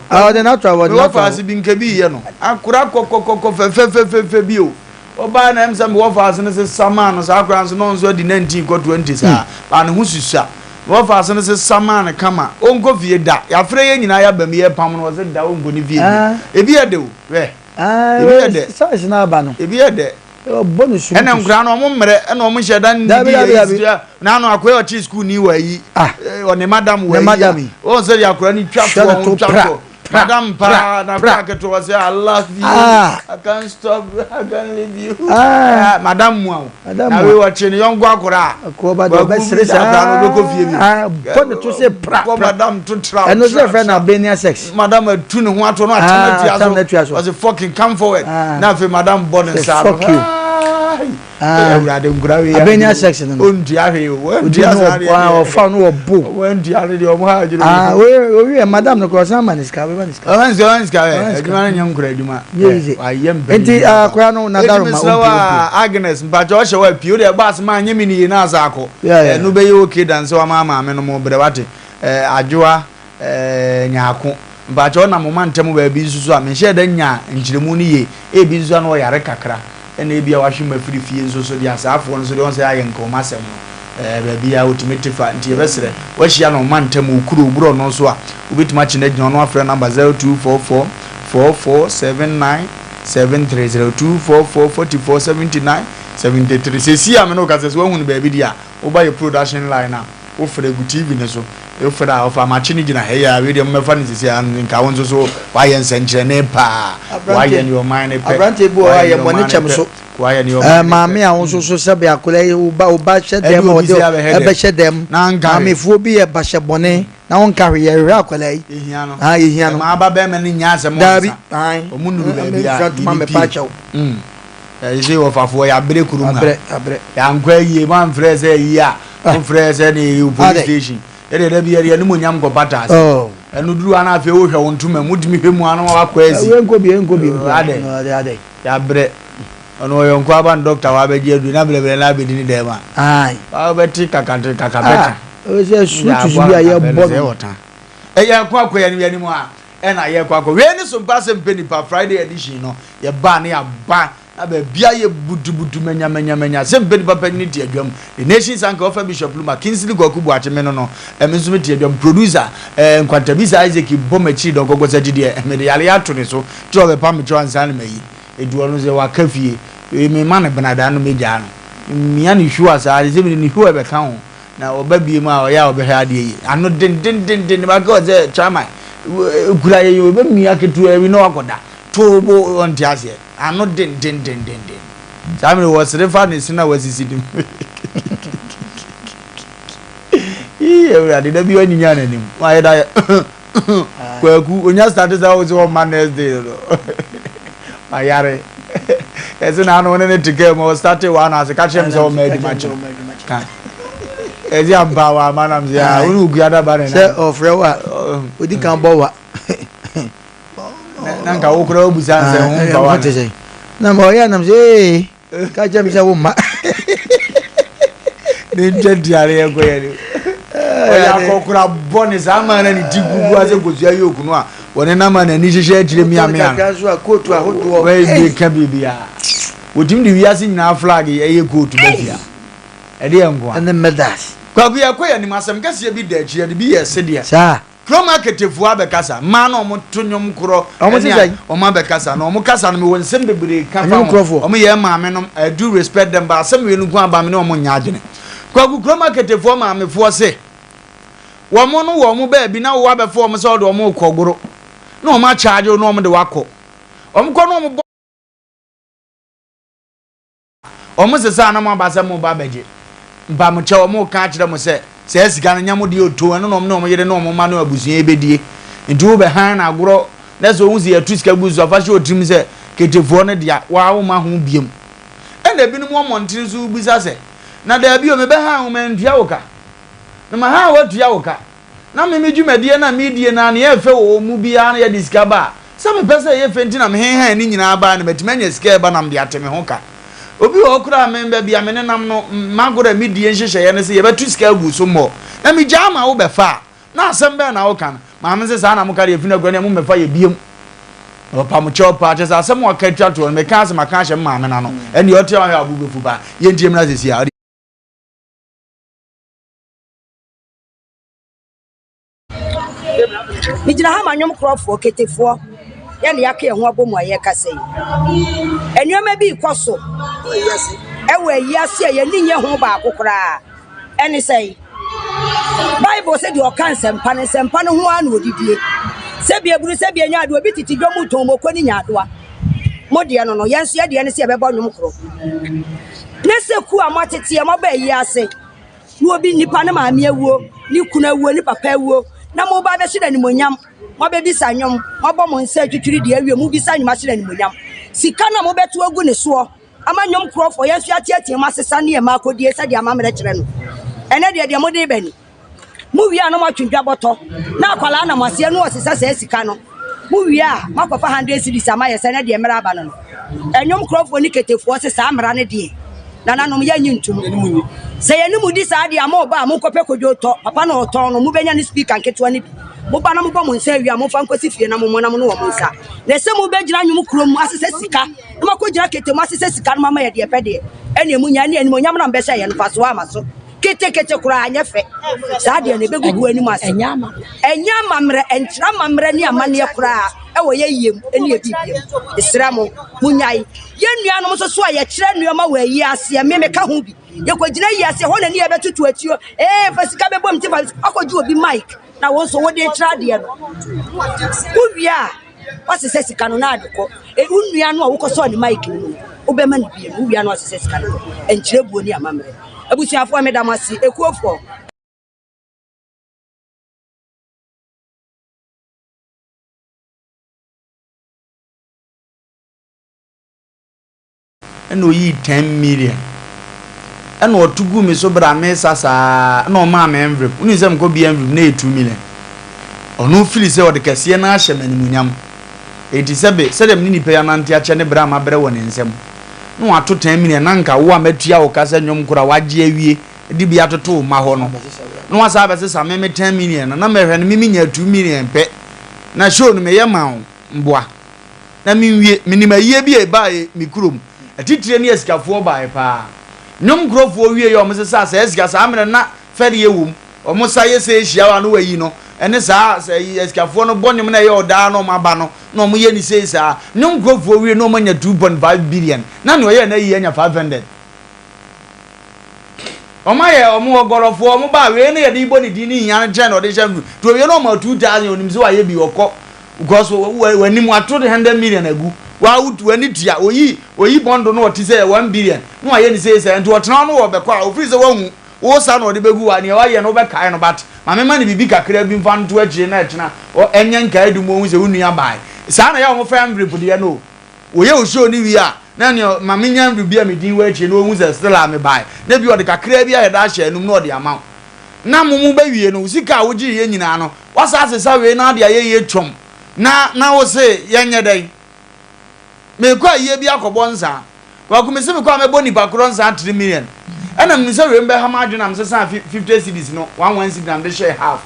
Ah ɔde n'ato a ɔde Mewɔ n'ato faase bi nka bi yɛ no akora kɔkɔkɔkɔ fɛfɛfɛfɛ bi o ɔbaa na ɛm sɛ mewɔ faase no sesa maa no saa akora nso na ɔnso adi 19 kɔ 20 saa baa ne ho susua mewɔ faase no sesa maa no kama ɔnkɔ fie da yɛafrɛ yɛn nyinaa yɛaba mu yɛpam no ɔsɛ da ɔnkɔ ne fie bi ebi yɛ de o hwɛ ebi yɛ dɛ Size no aba no. Ebi yɛ dɛ. Ɔbɔ no sum. Ɛna nkura no ɔmo mmerɛ ɛna ɔmo nhyɛ da ndidi yɛ yi sua na ano akoya ɔkye sukuu ni wɔ ayi ah. ɔne madam wɔ ayi a wɔn sɛ de akora ni twa toɔ ho twa toɔ madam paa na akora ketewa sɛ I love you ah. I can't stop I can't leave you ah. madam mu awo na wei ɔkye ne yɔnko akora a kwaku bi akora no ɔbɛkɔ fie bi bɔ ne to sɛ pra kɔ madam to tra ɛno sɛ fɛ na Albania sex madam atu ne ho ato no atam n'atua so ɔsɛ fucking come forward na afei madam bɔ ne nsa ano fuck you awurade nkura wei Albania sex no no ontua hwee o ontua saa deɛ ɔfa no wɔ bo ontua no deɛ ɔmo ha adwene ah owi yɛ madam no kora ɔsan ma ne sika ɔbɛma ne sika ɔbɛma ne sika ɔbɛma ne sika ɛ adwuma no nyɛ nkura adwuma wayɛ mpɛ nti akora no nadaro ma ompi ompi Agnes mpakyɛ ɔhyɛ wa pie o deɛ baasi maa nye mi ni yie na asa akɔ ɛno bɛyɛ okay dan sɛ wama maame no mo brɛ wate adwoa Eh, Nyarko. Mpakyɛw na mo mantam baabi nso so a, menhyɛɛ da nyaa nkyerɛmu no yie. Ebi nso a na ɔyare kakra, ɛna ebia wahwe mu afiri fie nso so deɛ a, saa afoɔ no nso deɛ wɔn sɛ ayɛ nka wɔn asɛm no, eh, baabi a wɔtumi te fa. Nti yɛbɛsrɛ, wahyia no wo mantam, wo kuro, wo borɔno so a, wobɛtumi akye no agyina hɔ na wafrɛ number 0244 4479 73, 0244 44 79 73. Seesei a me ne wo kasa yi, sɛ woahu no baabi deɛ a, Woba yɛ production line a, wo frɛ gu TV no so. Wo frɛ a, ɔfa makye no gyina ha yi a, wei deɛ mommɛfa no sisi a, nka wo nso so woayɛ nsɛnkyerɛnne paa. Woayɛ nea ɔman no pɛ. Aberanteɛ bi wɔ hɔ a Woayɛ nea yɛmmɔ ne ɔman no kyɛm pɛ. so. Woayɛ nea Eh, ɔman no pɛ. maame a wo nso so sɛbe akwadaa yi wo ba wo ba hyɛ Ɛde dɛm a obi ɔde si abɛhɛ dɛm. ɛbɛhyɛ dɛm. Na anka hwee. Maamefoɔ bi yɛ bahyɛ bɔne na wonka hwee yɛhwehwɛ akwadaa yi. Yɛhia no. Ah, yɛhia no. Ɛma aba bɛrima no nnya asɛm Daabi. ansa. Ae. Ɔmo nnuru baabi a Mfra ntoma yɛde mmɛpa pie. akyɛw. Mm. Ɛsɛ wɔfafoɔ yɛabrɛ kurom ha. Abrɛ abrɛ. Yɛankɔ ayie mo amfrɛ sɛ ayie a mo frɛ sɛ ne yɛ police station. Yɛde da bi yɛde yɛn animuonyam kɔ pata ase. Oh. Ɛno duru hɔ na afei wohwɛ wo ntoma mu wotumi hwɛ mu ano wakɔ asi. Wei nkɔ bi nkɔ bi nkɔ. Adɛ. Adɛ. Yɛabrɛ. Ɔno ɔyɔnko aba no dɔkta hɔ abɛgye aduro na brɛbrɛ na abɛdi ne dɛm a. Ayi. Wobɛte kakate kakabɛka. Ah, sɛ sutu bi a yɛbɔ no. Ɛyɛ ɛkɔ akɔ yɛn anim a ɛna yɛkɔ akɔ. Wei ne Sompa Asɛm Pɛ Nipa Friday edition no. Yɛbaa ne yɛaba na baabi ayɛ butubutu manyamanyamanya. Asɛm Pɛ Nipa panyin te adwam. The Nation's Anchor ɔfa Bishop Luma, Kingsley Kwaku Boakye me no no. Ɛme nso mete adwam. Producer eh, Nkwantabisa Isaac bɔ m'akyiri dɔn kɔkɔsakyi deɛ mede yareɛ ato ne so. Kyerɛ ɔbɛpa me kyɛw ansa na mayi. Enti ɔno sɛ waka fie. Wei mema no benadaa no mɛgyaa no. Mia ne hwiwa saa de sɛ mede ne hwiwa bɛka ho. Na ɔba bie mu a ɔyɛ a ɔbɛhwɛ adeɛ yi. Ano dendendenden baka wɔ sɛ chairman kura yɛ yi ɔbɛmia ketewa bi na wakɔda. Too bo ɔnte aseɛ. Ano dendendendenden. Saa mmerɛ wɔsere fa ne sene a wasisi ne mu. Ii awurade da bi wanyinya n'anim. Wayɛ da yɛ Kwaku onya start sɛ wo sɛ ɔma next day no mayare ɛsɛ na ano ne ne te kaa mu ɔstarte wɔ ano ase ka kyerɛ me sɛ ɔma adwuma kyerɛ ka ɛsɛ ampa wɔ ama nam sɛ a wo ne okua daba ne sɛ ɔfrɛ wo a ɔdi kan bɔ wa na nka wo koraa wobusa nsɛ ho mfa wa na ma ɔyɛ nam sɛ ee Ka kyerɛ me sɛ wo mma. Ne ntwa ntiare yɛ kɔ yɛ ne. Ɔyɛ akɔkora bɔ ne saa maa na ne ti gugu ase nkosua yi okunu a wɔne nam a n'ani hyehyɛ akyire miamia no. Kakra nso a kootu ahodoɔ. Wɔyɛ bi ka biribiara. Wɔtumi de wiase nyinaa flag ɛyɛ kootu ba fia. Ɛde yɛ nkoa. Ɛne medals. Kwaku yɛ kɔ yɛ anim asɛm kɛseɛ bi da akyire yɛde bi yɛ sedeɛ. Saa. Kurom aketefoɔ abɛkasa, mmaa na wɔto nnwom korɔ Wɔn ne se sɛn? a wɔn abɛkasa na wɔn kasa no mewɔ nsɛm bebree ka fa Nnwom ho. korɔfoɔ. Wɔn yɛ maame nom, I do respect them but asɛm wei no nko aba me ne wɔn nyɛ adwene. Kwaku kurom aketefoɔ maamefoɔ se wɔn no wɔ wɔn baabi na wo abɛfa wɔn sɛ wɔde wɔn rekɔ goro na wɔn akyagye wo na wɔn de wakɔ. Wɔn kɔ na wɔn bɔ. Wɔn sesa a na mo aba sɛ mo reba abɛgye mpamokyɛw, wɔn reka akyerɛ mo sɛ saa sika no nyɛ mo deɛ oto, ɛno na wɔn ne wɔn yere ne wɔn mma ne abusua yi bɛdie. Nti wo bɛ hann no agorɔ na sɛ ohun sɛ yɛtu sika gu so a fa hyɛ otirim sɛ ketefoɔ no dea, waa wo mma ho biom. Ɛna ebinom wɔ mmɔntene so rebisa sɛ, na daabi o, mebɛ hann wo mantua wo ka, na ma hann wo atua wo ka. Na me me dwumadie no a meredie no ara nea ɛyɛ fɛ wɔ mu biara no yɛde sika ba a, sɛ mepɛ sɛ ɛyɛ fɛ nti na mehenhan ne nyinaa baeɛ na matumi anya sika a ɛba na mede ate me ho ka. Obi wɔ hɔ koraa a me baabi a me nenam no m'agorɔ a medie nhyehyɛeɛ ne sɛ yɛbɛto sika agu so mmɔ na megyaa ma wobɛfa a, na asɛm bɛn na woka no? Maame se saa na moka deɛ ɛfiri no akura deɛ mommɛfa yɛ biom. Na ɔpa mo kyɛw paa kyɛ sɛ asɛm a ɔka atwa toɔ no meka asɛm aka ahyɛ me maame no ano ɛndeɛ ɔte a ɔhwɛ a ɔbo bɛfu paa. Yɛntie mmra seesei a. Megyina ha ma nnwom korɔfoɔ, ketefoɔ, yɛn na yɛaka yɛn ho abɔ mu a yɛrekasa yi. Nneɛma bi rekɔ so wɔ ayi ase a yɛn ani nnye ho baako koraa. Ɛne sɛn? Bible sɛ deɛ ɔka nsɛmpa no, nsɛmpa no ho ara na ɔdidie. Sɛbi aburu, sɛbi nyaadoa, obi tete dwam retɔn moko ne nyaadoa. Mo deɛ no no, yɛn nso yɛn deɛ ne sɛ yɛbɛbɔ nnwom korɔ. Ne sɛ kuo a moateteɛ, moaba ayi ase. na obi nipa ne maame awuo, ne kunu awuo, ne papa awuo, na mo ba abɛhyɛ no animuonyam, moabɛbisa nnwom, moabɔ mo nsa atwitwiri deɛ awie, mobisa nnwom ahyɛ no animuonyam. Sika no a mobɛto agu ne soɔ ama nnwom korɔfoɔ, yɛn nso yɛateatea mu asesa ne yɛn mma akɔdie sɛdeɛ amammerɛ kyerɛ no. Ɛnɛ deɛ deɛ mode reba ni. Mowie a na moatwe dwa bɔtɔ na akwadaa nam aseɛ na ɔsesa saa sika no. Mowie a moakɔfa 100 cedis ama yɛ sɛ ɛnɛ deɛ mmerɛ aba no no. Ɛnwom korɔfoɔ ne ketefoɔ se saa mmara no deɛ nananom yɛnnye ntom. Sɛ yɛne mo di saa deɛ a moba a monkɔpɛ kodwo tɔ papa na ɔtɔn no mobɛnya ne speaker nketewa no bi. Moba na mobɔ mo nsa awie a momfa nkɔsi fie na mommɔ na mo ne wɔn nsa. Na sɛ mobɛgyina nnwom kurom asesa sika na moakɔgyina kete mu asesa sika no mama yɛ deɛ pɛ deɛ ɛneɛ monya ɛne animuonyam na mobɛhyɛ yɛn mfasoɔ ama so. Ketekete koraa nyɛ fɛ. Saa deɛ no ɛbɛgugu anim ase. Ɛnyɛ amammerɛ, ɛnkyerɛ amammerɛ ne amanneɛ koraa ɛwɔ yɛ yie mu ne yɛ bibia mu. Mesrɛ mo, monyae. Yɛn nuanom nso so a yɛkyerɛ nneɛma wɔ ayi aseɛ, me meka ho bi. Yɛkɔgyina ayi aseɛ hɔ na ne yɛbɛtoto atuo. Ee, fa sika bɛbɔ me ti fa akɔgye obi mic na wo nso wode kyerɛ adeɛ no. Wowie a, wasesa sika no na ade kɔ. E, wo nua no a wokɔsɔɔ ne mic no mu no, wobɛma no bio no, wo wia no asesa sika no kɔ. Ɛnkyerɛ buo ne amammerɛ. Abusuafoɔ, meda mo ase. Ekuofoɔ. Ɛna ɔyii 10 million ɛna ɔto guu me so berɛ a mesa saa ɛna ɔmaa me envelope. Wonim sɛ mekɔ bia envelope na ɛyɛ 2 million. Ɔno fili sɛ ɔde kɛseɛ no ahyɛ me animuonyam. Enti sɛbe sɛdeɛ me ne nipa yi anante akyɛ ne berɛ a mabrɛ wɔ ne nsam na wato 10 million na nka wo a matua wo ka sɛ nnwom koro a wagye awie de bi atoto wo mma hɔ no na wasan abɛsesa me me 10 million no na mɛhwɛ no me menya 2 million pɛ na show no meyɛ ma wo mboa na menwie. Menim ayie bi a ɛbaeɛ me kurom. Atitire ne asikafoɔ baeɛ paa. Nnwom nkurɔfoɔ wieeɛ a wɔsesaa saa sika saa mmerɛ no na fɛreɛ wɔ mu. Wɔn sa yɛ sɛ hyia a na wɔayi no ne saa sɛ asikafoɔ no bɔ nnwom na ɛyɛ ɔdaa na wɔn aba no na wɔyɛ ne sei saa. Nnwom nkurɔfoɔ wie na wɔanya 2.5 billion na nea ɔyɛɛ n'ayie anya 500. Wɔn ayɛ wɔn ɔgɔrɔfoɔ, wɔn ba wei no yɛde bɔ ne din ne hia no kyɛn na ɔde hyɛ mfiri. Nti owie no ɔma 2000 onim sɛ wayɛ bi ɔkɔ because w'anim wato de 100 million agu wa w'ani tua oyi oyi bɔndo no ɔte sɛ 1 billion na wayɛ ne sei sɛ nti ɔtena hɔ no wɔ bɛkɔ a ofiri sɛ wahu wo sa na ɔde bɛgu wa nea wayɛ no wobɛkae no but ma mema no biribi kakra bi mfa nto akyire na ɛkyena ɛnyɛ nkae du mu ohu sɛ wo nua bae saa na yɛ wɔn fɛ envelope deɛ no o. Wɔyɛ wo show no wie a, na nea ma menya biribi a me din wɔ akyire na wɔhu sɛ still a mebae. Na bi ɔde kakraa bi ayɛ da ahyɛ anum na ɔde ama wo. Na mo mo bɛwie no, wo sika a wogyeeɛ nyinaa no, woasan asesa wei na ade ayɛ yie twɔm. Na na wo se yɛnyɛ dɛn? Merekɔ ayie bi akɔbɔ nsaa. Kwaku mese mekɔ a mɛbɔ nipa korɔ nsaa 3 million. Ɛna menim sɛ wei mbɛha m'adwene na mesesaa 50 cedis no, one one cedi na mede hyɛɛ half.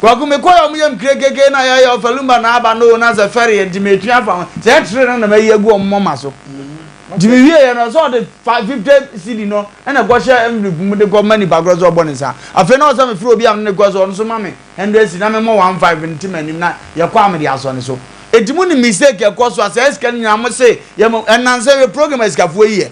Kwaku me kɔɛ ɔmo yam kirekeke na yɛyɛ ɔfa lumba na aba no o na sɛ fɛre yɛ nti metwe afa ho sɛ ɛtere no na mayi agu ɔmo mɔma so nti me wie yɛ no sɛ ɔde 50 cedi no ɛna ɛkɔ hyɛ envelope mu de kɔ ma nipa korɔ sɛ ɔbɔ ne nsa afei na ɔsɛ me frɛ obi a me ne kɔ sɛ ɔno so ma me 100 cedi na me mɔ 15 nti m'anim na yɛkɔ a mede asɔ ne so eti mo ne mistake ɛkɔ so a sɛ sika no nyinaa mo se yɛ mo ɛnansɛ yɛ program asikafoɔ yi yɛ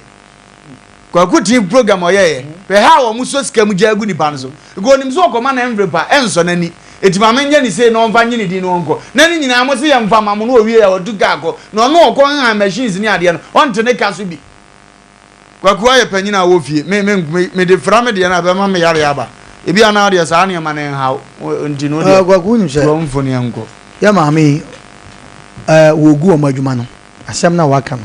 Kwaku tee program a ɔyɛeɛ. Hwɛ how a wɔsɔ sika mu gyaa gu nipa no so. Because onim sɛ ɔkɔma no envelope a, ɛnsɔ n'ani. Enti ma menyɛ no sei na ɔmfa nye ne din na ɔnkɔ. Na ne nyinaa mose yɛmfa mma mo na ɔwie a watu kaa kɔ. Na ɔno ɔkɔ hehan machines ne adeɛ no, ɔnte ne ka so bi. Kwaku ayɛ panyin a ɔwɔ fie. Me, me, me, mede fra me deɛ no a, ɛbɛma me yareɛ aba. Ebia na wo deɛ saa nneɛma no nhaw wo nti no wo deɛ, Kwaku wonim sɛ, tu wɔn fo na yɛnkɔ. Yɛ maame yi, eh, wɔgu wɔn adwuma no, asɛm no a waka no.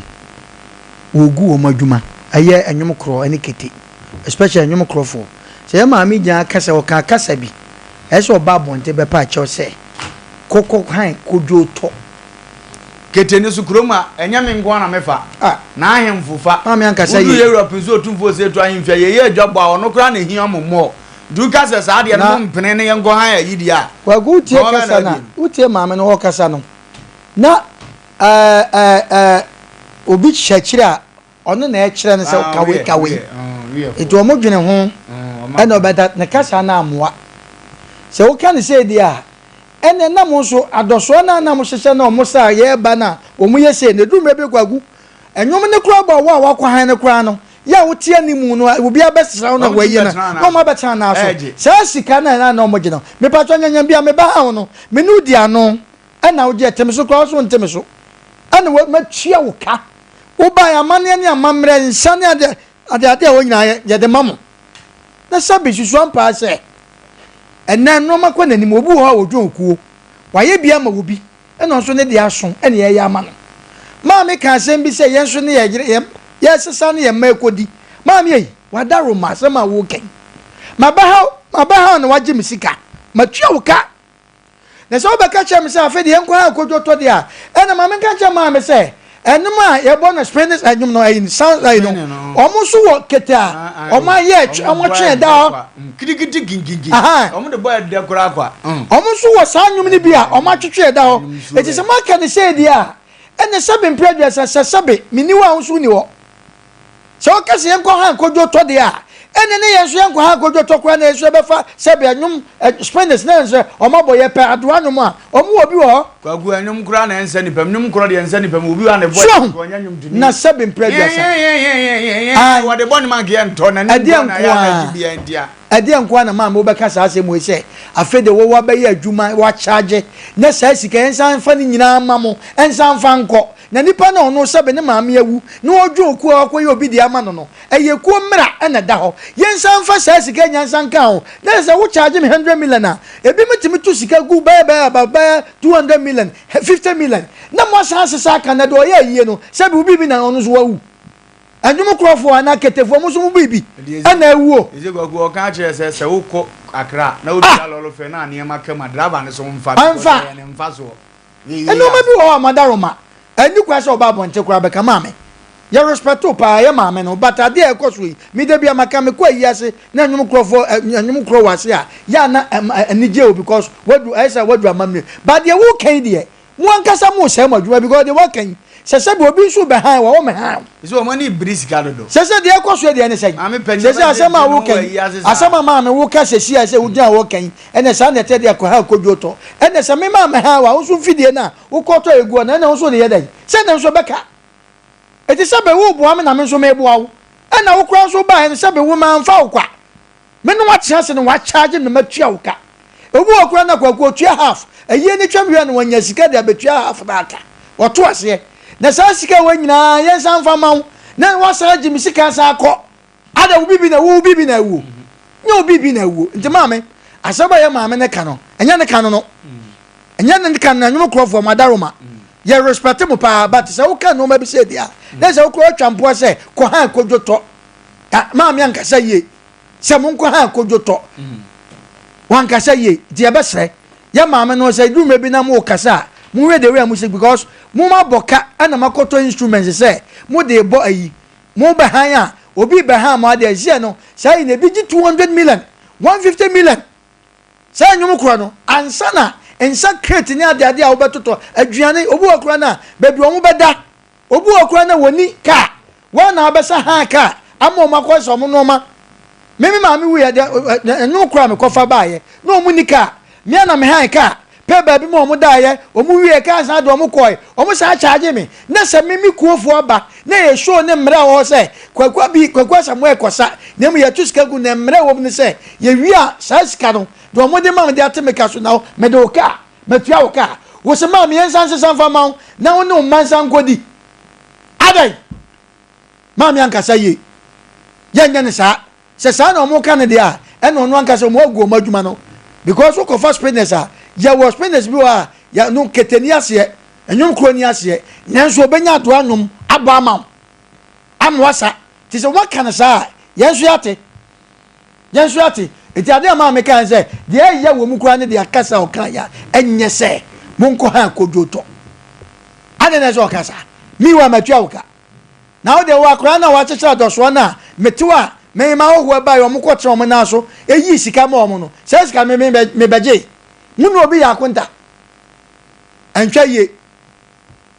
wɔgu wɔn adwuma ɛyɛ ɛnwom korɔ ɛne kete especially ɛnwom korɔfoɔ sɛ yɛ maame gyina ka sɛ ɔka kasa bi ɛyɛ sɛ ɔba abɔnten bɛpa akyɛw sɛ kɔkɔ han kodwo tɔ. Kete no so kurom a ɛnyɛ me nko ara na mefa na ahemfo fa. Maame ankasa Woduru yie. yɛ wura Prince Otumfoɔ Osei Tutu ahemfie a yɛyɛ adwa bɔ a ɔno koraa na ehia mo more nti woka sɛ saa deɛ no Na mo mpene ne yɛnkɔ han ayi deɛ a Kwaku wotie nkɔmmɔ bɛn na kasa na adi no. wotie maame no ɔkasa no na Ɛɛ ɛɛ ɛɛ obi hyɛ akyire a, ɔno na ɛkyerɛ no sɛ Ah, ka wei wiɛ, ka wei. wiɛ, mm, wiɛ Nti fo. wɔn dwene ho Mm, wɔn ɛna adwene. ɔbɛda ne kasa no ammoa. Sɛ woka no sei deɛ a, ɛnna na mo nso adɔsoɔ no a na mohyehyɛ na wɔn sa a yɛreba no a wɔyɛ sei no, ɛduru mmerɛ bi Kwaku, nnwom no koraa bɔ a wo a woakɔ hann no koraa no, yɛ a wote anim no obi abɛsra wo na Wɔn tumi wɔayi no bɛtena na anaa wɔn so. abɛtena anaa so. Ɛɛgye. Saa sika no a na na wɔgye no, mepatwɔ nyanyam bi a meba ha wo no, me ne wo di ano. Ɛna wo deɛ te me so koraa wo so nte me so ɛna wa matua wo ka wobaeɛ amanneɛ ne amammerɛ nsa ne adeɛ adeade a ɛwɔ nyinaa yɛ yɛde ma mo na sɛbe susu ampaa sɛ ɛnɛ nneɛma kɔ n'anim obi wɔ hɔ a wɔdwɔn okuo wayɛ bi ama obi ɛna ɔnso ne deɛ aso ɛna yɛyɛ ama no maame ka asɛm bi sɛ yɛn nso ne yɛ yere yɛ yɛsesa ne yɛ mma ɛkɔdi maame ei wada roma asɛm a woka yi mabɛha mabɛha na wagye me sika matua wo ka Na sɛ wobɛka kyerɛ me sɛ afei deɛ yɛnkɔ ha nkɔdwo tɔ deɛ a, ɛna ma menka nkyerɛ maame sɛ ɛnwom a yɛbɔ no Spanish ɛnwom no ɛyi sound ɛyi no wɔn nso wɔ kete a wɔn ayɛ wɔn atwe ɛda hɔ. Kirikiti kinkinki. Wɔn de bɔ ɛdɛ koraa kwa. Wɔn nso wɔ saa nnwom no bi a wɔn atwetwe ɛda hɔ. Eti sɛ moaka ne sɛ deɛ a, ɛna sɛbe mpere aduasa sɛ sɛbe menni hɔ a wo nso wonni hɔ. Sɛ woka sɛ yɛnkɔ ha nkodwo tɔ deɛ a, ɛnne ne yɛn nso yɛnkɔ ha nkodwo tɔ koraa na yɛn nso yɛbɛfa sɛbe ɛnwom Spanish na yɛn nso wɔn abɔ yɛpɛ adoa nnwom a wɔn wɔ bi wɔ hɔ. Kwaku ɛnwom koraa na ɛnsɛ nipa mu nnwom korɔ deɛ ɛnsɛ nipa mu obi wɔ a ne voice So ahu? ɔnyɛ nnwom tuni. Na sɛbe mprɛ aduasa. Ae. Wɔde bɔ nnwom anka yɛntɔ na ne Ɛdeɛ nkoa na ɛyɛ nko a na ara. agye biara ntia. Ɛdeɛ nko ara na maame wobɛka saa asɛm wei sɛ afei deɛ wɔwɔ abɛyɛ adwuma wɔakyagye na saa sika yɛnsan mfa ne nyinaa mma mo nsan mfa nkɔ Na nipa no a ɔno sɛbe ne maame awu na ɔredwen okuo a wakɔyɛ obi deɛ ama no no, ɛyɛ kuo mmra na ɛda hɔ. Yɛnsan mfa saa sika yi nyansa nka ho. Na kyerɛ sɛ wo charge me hundred million a, ebinom tumi to sika gu bɛyɛ bɛyɛ about bɛyɛ 200 million, 50 million. Na moasan asesa aka na deɛ ɔyɛ ayie no, sɛbe wo biribi na ɔno nso wawu. Ɛnwom korɔfoɔ anaa ketefoɔ mo nso mo biribi ɛna awuo. Ɛsɛ kwaku ɔka kyerɛ sɛ sɛ wokɔ Accra na wotua lɔre fɛ na nneɛma ka mu a driver no so mfa because ɛyɛ ne mfa soɔ. Nneɛma bi wɔ hɔ a madaroma ɛnni kwan sɛ ɔba abɔnten koraa bɛka maame. Yɛ respect wo paa yɛ maame no but adeɛ a ɛkɔ so yi me da bi a maka mekɔ ayi ase na nnwom korɔfoɔ nnwom korɔ wɔ ase a yɛ a na anigye o because wadu ayɛ sɛ wadu amammerɛ but deɛ woka yi deɛ Mo ankasa mo sɛe mo adwuma because deɛ waka yi sɛ sɛbi obi nso bɛhan wɔ wɔn han wo. Sɛ wɔn ani biri sika dodo. Sɛ sɛ deɛ ɛkɔ so deɛ ne sɛn. Maame panyin Sɛ sɛ asɛm a woka yi asɛm a maame woka sɛsi a sɛ wogyina hɔ ka yi ɛnɛ saa na ɛtɛ deɛ kɔ ha kodwo tɔ ɛnɛ sɛ me maame han wɔ a wo nso mfidie no a wokɔ tɔ egu hɔ no ɛnɛ wo nso de yɛ dɛn sɛ ɛnɛ nso bɛka eti sɛ bɛ wo boa me na me nso meboa wo ɛna wo koraa nso baeɛ no sɛ bɛ wo manfa wo kwa. Me ne wo atena ase na wɔakyagye me matua wo ka. Obi wɔ hɔ koraa na Kwaku ɔtua half, ayie no twam wie a na wanya sika de abɛtua half no aka. Ɔto aseɛ. Na saa sika wei nyinaa yɛnsan mfa mma wo na woasan agye me sika asan akɔ. Ada wo biribi na wo biribi na awuo. Nyɛ wo biribi na awuo. Nti maame, asɛm a yɛ maame no ka no, ɛnyɛ ne ka no no. Ɛnyɛ ne ka no na nwom korɔfoɔ mo adaroma. Yɛ respect mo paa but sɛ woka nneɛma bi sɛ deɛ a, na sɛ wokora watwa mpoa sɛ kɔ han kodwo tɔ. Maame ankasa yie. sɛ monkɔ ha kodwo tɔ wankasa yie nti yɛbɛsrɛ yɛ maame no sɛ duru mmerɛ bi na mo kasa a monhwɛ the way a mo sɛ because mo ma bɔ ka ɛna makɔtɔ instruments sɛ mo de bɔ ayi mo bɛhan a obi bɛhan mo adeɛ ɛsiɛ no saa yi na ebi gye 200 million 150 million saa nnwom korɔ no ansa na nsa crate ne adeade a wobɛtotɔ aduane obi wɔ korɔ no a baabi wɔn bɛda Obi wɔ hɔ koraa na wɔnni kaa, wɔn na wɔabɛsa han kaa ama wɔn akɔsesa wɔn nneɛma. Me me maame wuiɛ deɛ ɛno koraa mekɔfa baeɛ na wɔn nni kaa. Me ara na me han kaa pɛ baabi ma wɔn daeɛ, wɔn wieɛ kaa san de wɔn kɔe, wɔn san kyaagye me. Na sɛ me me kuofoɔ aba na yɛ show ne mmerɛ wɔ hɔ sɛ Kwaku Abi, Kwaku Asamoah rekɔsa na mmom yɛto sika gu na mmerɛ wɔ mu ne sɛ yɛwie a saa sika no deɛ wɔde ma me de ate me ka so na mede wo kaa. Matua wo ka. Wo se maame yɛnsan nsesa mfa mma wo na wo ne wo mma nsan nkɔdi. Adɛn? Maame ankasa yie. Yɛnyɛ no saa. Sɛ saa na wɔn ka no deɛ a, ɛna ɔno ankasa wɔn agu wɔn adwuma no. Because wokɔfa spinners a, yɛwɔ spinners bi wɔ a, yɛ no kete ni aseɛ, nnwom korɔ ni aseɛ, nanso ɔbɛnya adoa nnwom abɔ ama wo. Ama wasa. Te sɛ wɔaka no saa a, yɛn nso yɛate. Yɛn nso yɛate. Enti ade a maame kae ne sɛ, deɛ ɛyɛ wɔ mu koraa ne deɛ akasa a ɔkaeɛ a ɛnyɛ sɛ monkɔ ha kodwo tɔ. Adɛn na ɛsɛ ɔka saa? Meanwhile matua wo ka. Na wo deɛ wo akwadaa no a wɔakyekyere adɔsoɔ no a mete hɔ a me m'ahɔhoɔ baeɛ wɔn kɔtena wɔn nan so yii sika ma wɔn no, saa sika no me mebɛgyee. Mo ne obi yɛ akonta. Ɛntwa yie.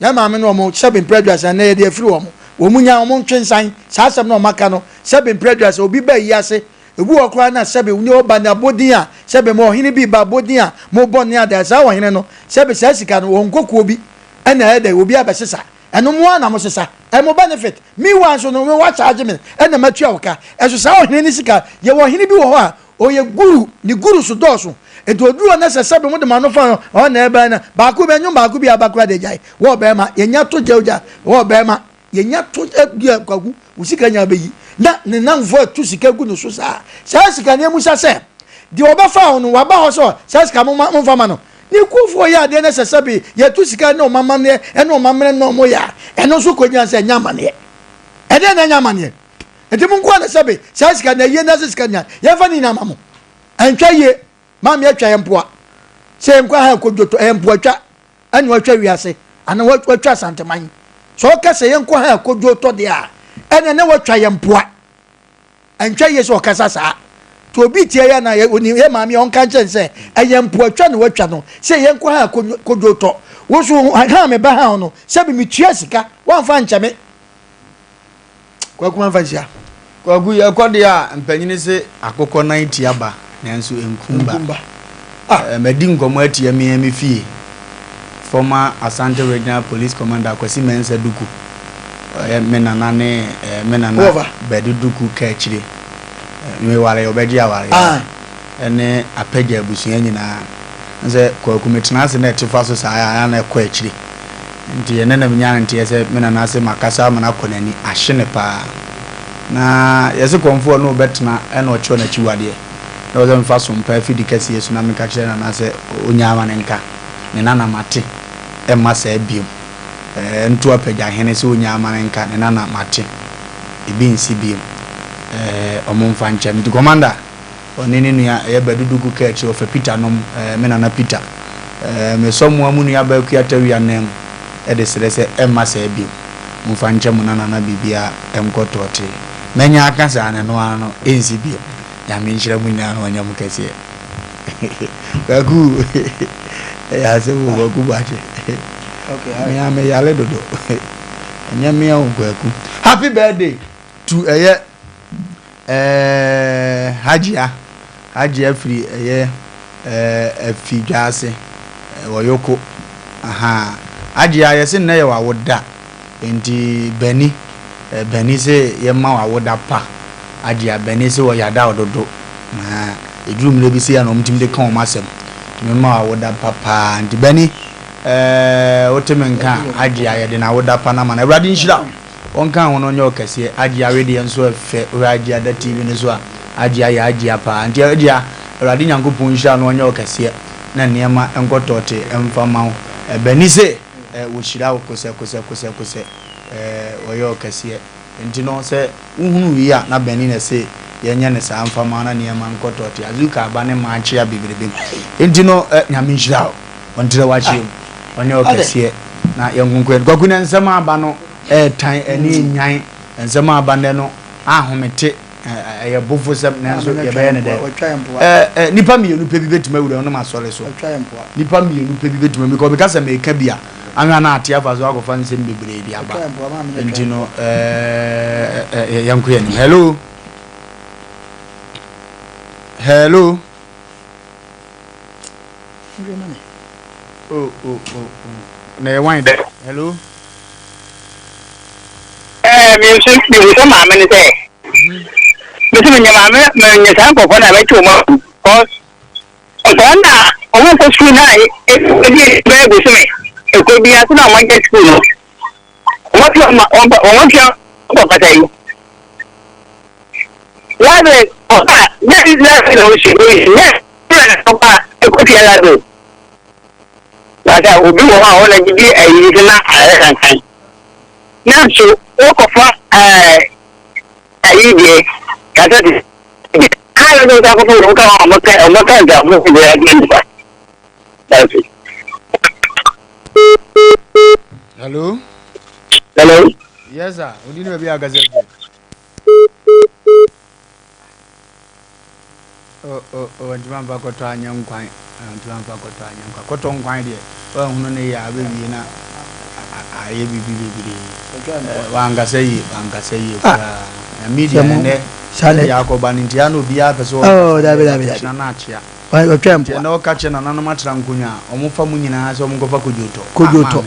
Yɛn maame no wɔn sɛbe mpere aduasa nnɛ yɛde afiri wɔn. Wɔn nya wɔn ntwe nsan saa asɛm na wɔn aka no sɛbe mpere aduasa obi ba yi ase ebi wɔ koraa na sɛbe ne ɔba ne abodin a sɛbe mo ɔhene bi ba abodin a mo bɔ ne adeɛ saa ɔhene no sɛbe saa sika no wɔn nkokuo bi ɛna ɛyɛ dɛ obi abɛsesa ɛno mo ara na mo sesa ɛmo benefit meanwhile nso no wa charge me ɛna matua wo ka ɛso saa ɔhene ne sika yɛwɔ ɔhene bi wɔ hɔ a Ɔyɛ guru, ne guru so dɔɔso. Nti ɔduru hɔ na sɛ sɛbe mo de mo ano fa no, ɔhɔ na ɛbɛn na baako bɛ nwom baako bi aba koraa de gyae. Wɔ bɛrima, yɛnya to gya ogya. Wɔ bɛrima, yɛnya to gya kwaku, wo sika nya bɛyi. Na ne namfoɔ atu sika gu ne so saa. Saa sika no amusa sɛ, deɛ ɔbɛfa wo no, waba hɔ sɛ saa sika mo momfa ma no. Ne kuofoɔ yɛ adeɛ na sɛ sɛbe yɛtu sika ne ɔmo amanneɛ ne ɔmo ammerɛ ne ɔmo yɛ a, ɛno nso kɔgyina sɛ ɛnyɛ amanneɛ. Ɛdeɛn na ɛnyɛ amanneɛ? Nti mo nkoa na sɛbe saa sika na yie na se sika nya yɛmfa ne nyinaa ma mo. Ɛntwa yie. Maame atwa yɛn mpoa. Sɛ yɛn kɔ ha ɛkɔ dwoto ɛyɛ mpoa twa ɛna watwa wiase ana watwa asanteman. Sɛ ɔka sɛ yɛn kɔ ha ɛkɔ dwoto deɛ a ɛna ne watwa yɛn mpoa. Ɛntwa yie sɛ ɔkasa saa. Nti obi tie yɛ na yɛ yɛ maame a ɔnka nkyɛn sɛ ɛyɛ mpoa twa na watwa no sɛ yɛn kɔ ha ɛkɔ dwoto. Wo so ha me ba ha no sɛbe metua sika wamfa nkyɛ me. Kwaku ma nfa nhyia. Kwaku yɛkɔ deɛ a mpanyini se akokɔ nan tia ba nanso nkum ba. Nkum ba. Ah. Eh, madi nkɔmmɔ atia me me fie. Former Asante Regional Police Commander Kwasi Mensah Duku. Ɔyɛ me nana ne eh, me nana Bɛdu Duku ka akyire. Eh, me ware ɔbɛgye aware. Ah. Ɛne apagya abusua nyinaa. Sɛ Kwaku metena ase na ɛte fa so saa a na ɛkɔ akyire. Nti ɛnnɛ na menya nteɛ sɛ me nana ase makasa ama no akɔ n'ani, ahye no paa. Na yɛse kɔmfoɔ ne wo bɛtena ɛna ɔkyerɛ no akyiwadeɛ. Na ɛwɔ sɛ mefa sompa afidi kɛseɛ so na meka kyerɛ nana sɛ ɔnyaa ma no nka. Ne nana mate, ɛmma saa biom. Ɛɛ nto apagya hene sɛ ɔnyaa ma no nka, ne nana mate. Ebi nsi biom. Ɛɛ ɔmo nfa nkyɛ me. Nti Commander, ɔne ne nua ɛyɛ Badu Duku kaa akyire, ɔfɛ Peter nom, ɛɛ me nana Peter. Ɛɛ mesɔ moa mo nua baa Akua Tawia nan mu de srɛ sɛ ɛmma saa biom. Momfa nkyɛ mo nana na biribiara nkɔ tɔɔtee. Manya aka saa no, ɛno ara no, ɛnsi biom. Nyame nhyira mo nyinaa na ɔnyɛ mo kɛseɛ. Kwaku, ɛyɛ asɛm o, Kwaku Boakye. Me a me yare dodo. Ɛnyɛ me o, Kwaku. Happy birthday to ɛyɛ ɛɛ Hajia. Hajia firi ɛyɛ ɛɛ Afi Dwaase wɔ Yoko. Aha. Hajia yɛse nnɛ yɛ w'awoda. Enti Bani, Bani se yɛmma wo awoda pa. Hajia, Bani se wɔyada wo dodo. Na ɛduru mmerɛ bi sei a na wɔtumi de ka wɔn asɛm. Nti memma wo awoda pa paa. Nti Bani, ɛɛ wote me nka a, Hajia yɛde no awoda pa no ama no. Awurade nhyira wo. Ɔnka ho na ɔnyɛ wo kɛseɛ. Hajia wedeɛ nso ɛfɛ. Wohwɛ Hajia da TV no so a, Hajia yɛ Hajia paa. Nti Hajia, Awurade Nyankopɔn nhyira wo na ɔnyɛ wo kɛseɛ na nneɛma nkɔ tɔɔte mfa mma wo. Bani se. Eh, wɔhyira wo kosɛ kosɛ kosɛ kosɛ eh, wɔyɛ wo kɛseɛ. Nti no sɛ wohunu wei a na bɛne na ɛse yɛnyɛ no saa mfa ma na nneɛma nkɔ tɔɔte. Azuka aba ne mmaa nkyea bebrebe. Nti no eh, Nyame nhyira wo, ɔntrɛ w'akyea mu, ɔnyɛ wo kɛseɛ na yɛnkonko yɛn. Kwaku nɛ nsɛm a aba no ɛɛtan, ani nnyan, nsɛm a aba nnɛ no ahomete. Ɛyɛ bofosɛm nanso yɛbɛyɛ no dɛ. Nnipa mmienu pɛ bi bɛtumi awura nom asɔre so. Nnipa mmienu pɛ bi bɛtumi because meka sɛ meka bi a anhwɛ na ate afa so akɔfa nsɛm bebree de aba. Nti no yɛnkɔ yɛn anim. Hello. Hello. Oh, oh, oh, oh. Na yɛ wine dɛ. Hello. Ɛɛ mi nso mi bisa maame no sɛ. Mi sɛ mi nya maame mi nya saa nkurɔfoɔ na mɛkye wɔn agu cause nkwadaa na wɔn nkɔ sukuu na ebi bɛyɛ bosome ekuro bi ase na wɔn agya sukuu no wɔn atua wɔn wɔn atua wɔn papa yi. Library ɔba nyɛ library na ɔsi oyi nyɛ library na ɔba ekotua library. Bàtà obi wɔ hɔ a ɔna gyigye ayi so na ayɛ kankan. Nanso wokɔfa ɛɛ ayi deɛ kasa te kaa no nsa akɔfo wɔn ka wɔn ka wɔn ka nsa akɔfo deɛ ɛdi nipa. That's it. Hello. Hello. Yes sir. Odi ni baabi a akasa fi. Oh oh oh ntumi amfa kɔtɔ anyɛ nkwan ntumi amfa kɔtɔ anyɛ nkwan kɔtɔ nkwan deɛ wanhunu ne yɛ a abɛwie na ayɛ biribi bebree wankasa yie wankasa yie ah. koraa na media no nɛ sɛdeɛ akɔba no nti ana obiara pɛ sɛ ɔkyena no akyea ɔtwa mpoa ɛnɛ ɔka kyerɛ nananom atra nkonnwa a ɔmofa mu nyinaa sɛ ɔmo kodwotɔ kodwotɔ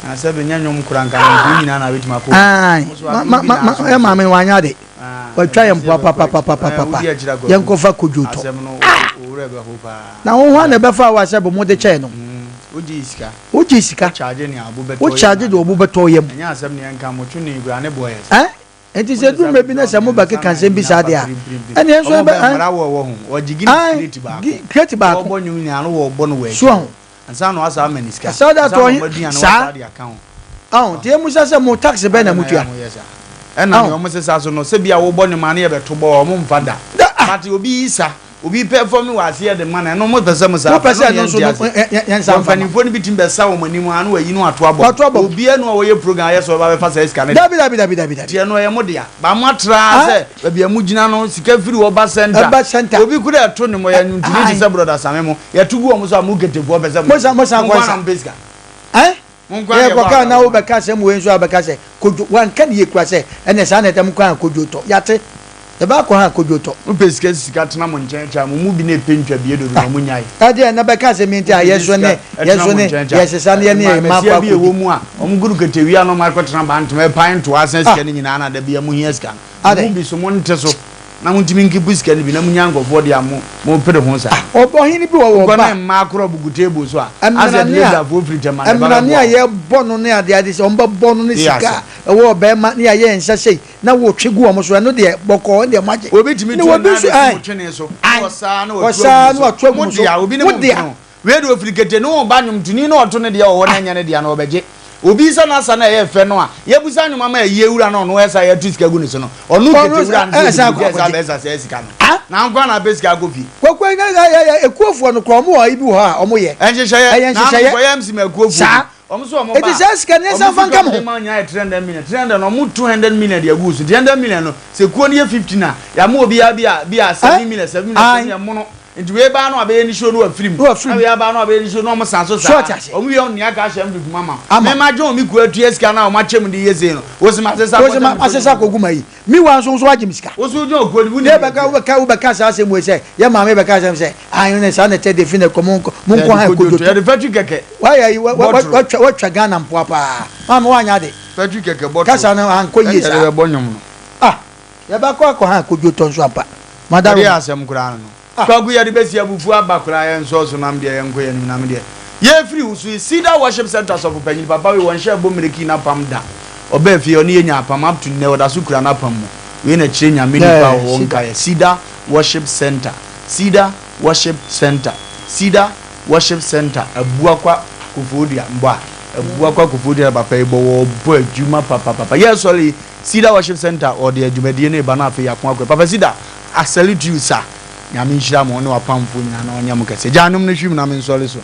na sɛ bɛnya nnwom kora nka no nyinaa na bɛtumi akɔ ɛ maame wanyɛ ade Watwa yɛn mpoa papapapapapa. Yɛnkɔfa kodwo tɔ. Na wo hwan na ɛbɛfa wo asɛ bo mo de kyɛɛ no? Wogye sika. Wo charge de ɔbo bɛtɔ yam. Eh? Nti sɛ duru mmerɛ bi na sɛ mo bɛkeka nsɛm bi saa deɛ a, ɛneɛ nso ɛbɛ eh? Crate baako. So ahu. Ansa na wasa ama ne sika. Ansa na Ansa na ɔma aduane aduane saa. wasa de aka ho. Aho, nti yɛmmusa sɛ mo tax bɛn na motua? Ɛna Aho. nea wɔn sesa so no, sɛ bi a wobɔ nnwom a na yɛbɛto bɔ a, wɔn mfa da. Da ah. But obi yi sa, obi perform wɔ aseɛ de ma no, ɛno mo pɛ sɛ mo saa Mopɛ fa, sɛ ɛno ɛno na nso yɛnte no ase. ɛ- ɛ- yɛnsa Wɔn mfa ma. mpanimfoɔ no bi tumi bɛsa wɔn anim a na wɔayi no ato abɔ. Wato abɔ. Obiara nu a wɔyɛ program ayɛ sɛ ɔba bɛfa saa sika no da. Dabi dabi dabi dabi dabi. Nti ɛno ɛyɛ mo dea. Ba mo atra Ah. sɛ baabi a mo gyina no sika firi hɔ ba center. Ɛba center. Obi kura ɛto nnwom ɔyɛ nnwontoni te Aye. sɛ brɔda Same mo. Yɛto gu wɔn so a mo ketefoɔ pɛ sɛ mo. Mo san mo san Mo kɔ nko ara nsa. na mo pɛ sika. Eh? Mo nko ara Yɛ na yɛbɔ kɔka na abrabɔ wo ma. bɛka asɛm wei nso a bɛka sɛ kodwo wanka ne yie kura sɛ ɛnɛ saa na ɛtɛ mo kwan a kodwo tɔ yate yɛbɛ akɔ ha kodwo tɔ. Mo pɛ sika sika tena mo nkyɛn kyɛ a mo mu bi na ɛpɛ ntwa bie dodo na mo nyae. Ɛdeɛ na bɛka asɛm yi nti a Mo pɛ yɛ so ne sika yɛ tena so mo ne nkyɛn kyɛ yɛ sesa ne yɛ ne a yɛ mma akɔ mmasia bi akɔdi. ɛwɔ mu a wɔn guru ketewia na wɔn akɔtena bantama ɛpan ntoa asan Ah. sika no nyinaa na da bia mo hia sika no. Mo Adɛn? mu bi so mo nte so na mo ntumi nkipu sika no bi na mo nya nkurɔfoɔ deɛ a mo mo pere ho saa. Ah, ɔhene bi wɔ wɔ Wokɔ ba. ne mmaa korɔ bugu table so a asɛ Mmerane a deliverfoɔ firi Tema na ɛba mmerane a bɛboa wo. yɛbɔ no ne adeade sɛ wɔn bɛbɔ no ne Yɛ sika asɛm. a ɛwɔ ɔbɛrima ne yɛayɛ nsa sei na wɔtwe gu wɔn so ɛno deɛ bɔkɔɔ ɛno deɛ moagye. Obi tumi Ne tu wɔbi ne nan nso de to ɛn mo twene so na ae wɔsaa na wɔatu wɔsaa agu na mo wɔato so. agu Mo mo so dea obi ne mo mo dea. mpene o. Wei deɛ ofiri kete ne wo ba nnwomtoni na ɔto ne deɛ wɔ hɔ na ɛnyɛ ne dea no ɔbɛgye. Obi sɛ n'asa na ɛyɛ fɛ no a, yɛbusa nnwom ama ayie wura na ɔno ɛsa yɛto sika gu ne so no, ɔno Ɔno kete wura no sɛ ɛsa ɔde biribi ɛsa akɔgye. bɛsa saa sika no. Na nkoa na apɛ sika akɔ fie. Kwaku ekuofoɔ no koraa ɔmo wɔ ayi bi wɔ hɔ a ɔmo yɛ. Ɛnhyehyɛeɛ. Ɛyɛ Na ano nhyehyɛeɛ. nkɔyɛ MC ma akuofoɔ bi. Saa. Ɔmo so ɔmo ba Eti a, saa sika no yɛnsan ɔmo mfa sika nka mo ɔmo de ho. ma nyinaa yɛ 300 million. 300 no ɔmo 200 million de agu so. 300 million no, sɛ kuo no yɛ 15 a, yɛama obiara bi a bi a 7 million, 7 million, 7 Ae. million mono. Nti wei baa no abɛyɛ ne show no wafiri mu. Na wafiri mu. Na wei abaa no abɛyɛ ne show na ɔmo san so So saa. ɔte aseɛ? Ɔmo wie a ɔmo nea aka ahyɛ envelope mu ama wo. Ama. Me madwen me kuo atua sika no a ɔmo akyɛ mu de yɛ sei no, wo se masesa Wo se akɔgye ma me masesa kuo no akɔgu m'ayi. Me wa nso wo nso wagye me sika. Wo nso wodwen okuo no mu, wonim Yɛ deɛ bɛka ɛteɛ. wobɛka wobɛka saa asɛm wei sɛ yɛ maame bɛka asɛm sɛ ae ne saa na ɛtɛ de fi na ɛkɔ monkɔ monkɔ Yɛde ha kodwo kodwo to, to. yɛde factory kɛkɛ Wayɛ yi wa wa bɔtoro. watwa watwa Ghana mpoa paa. Maame wanyɛ ade. Factory kɛkɛ bɔtoro. Kasa no ankɔ yie Ɛna saa. yɛde bɛbɔ nnwom no. Ah yɛbɛkɔ akɔ ha kodwo tɔ nso ampa. Mother Ɛdeɛ Roma. asɛm koraa no no. Kwaku yɛde bɛsi abufuo aba koraa yɛn nsɔɔ so nam deɛ yɛnkɔ yɛn anim nam deɛ yɛfiri wo so yi Cedar Worship Center sɔfo panyin papa wei wɔnhyɛɛ bɔ mmiriki n'apam da ɔbaa fie ɔne yɛ nya apam up to nnɛ ɔda so kura n'apam mu wei na kyerɛ nyame nipa wɔ hɔ nkaeɛ Cedar Worship Center Cedar Worship Center Cedar Worship Center Abuakwa Kofoɔdua mbɔ a Abuakwa Kofoɔdua na papa yi bɔ wɔbɔ adwuma papapapa yɛsɔre yi Cedar Worship Center ɔde adwumadie no reba na afei yɛako akɔ papa Cedar I salute you sir. Nyame nhyira mo ne w'apamfoɔ nyinaa na ɔnyɛ mo kɛse. Gyaa nnwom no hwim na mensɔre so.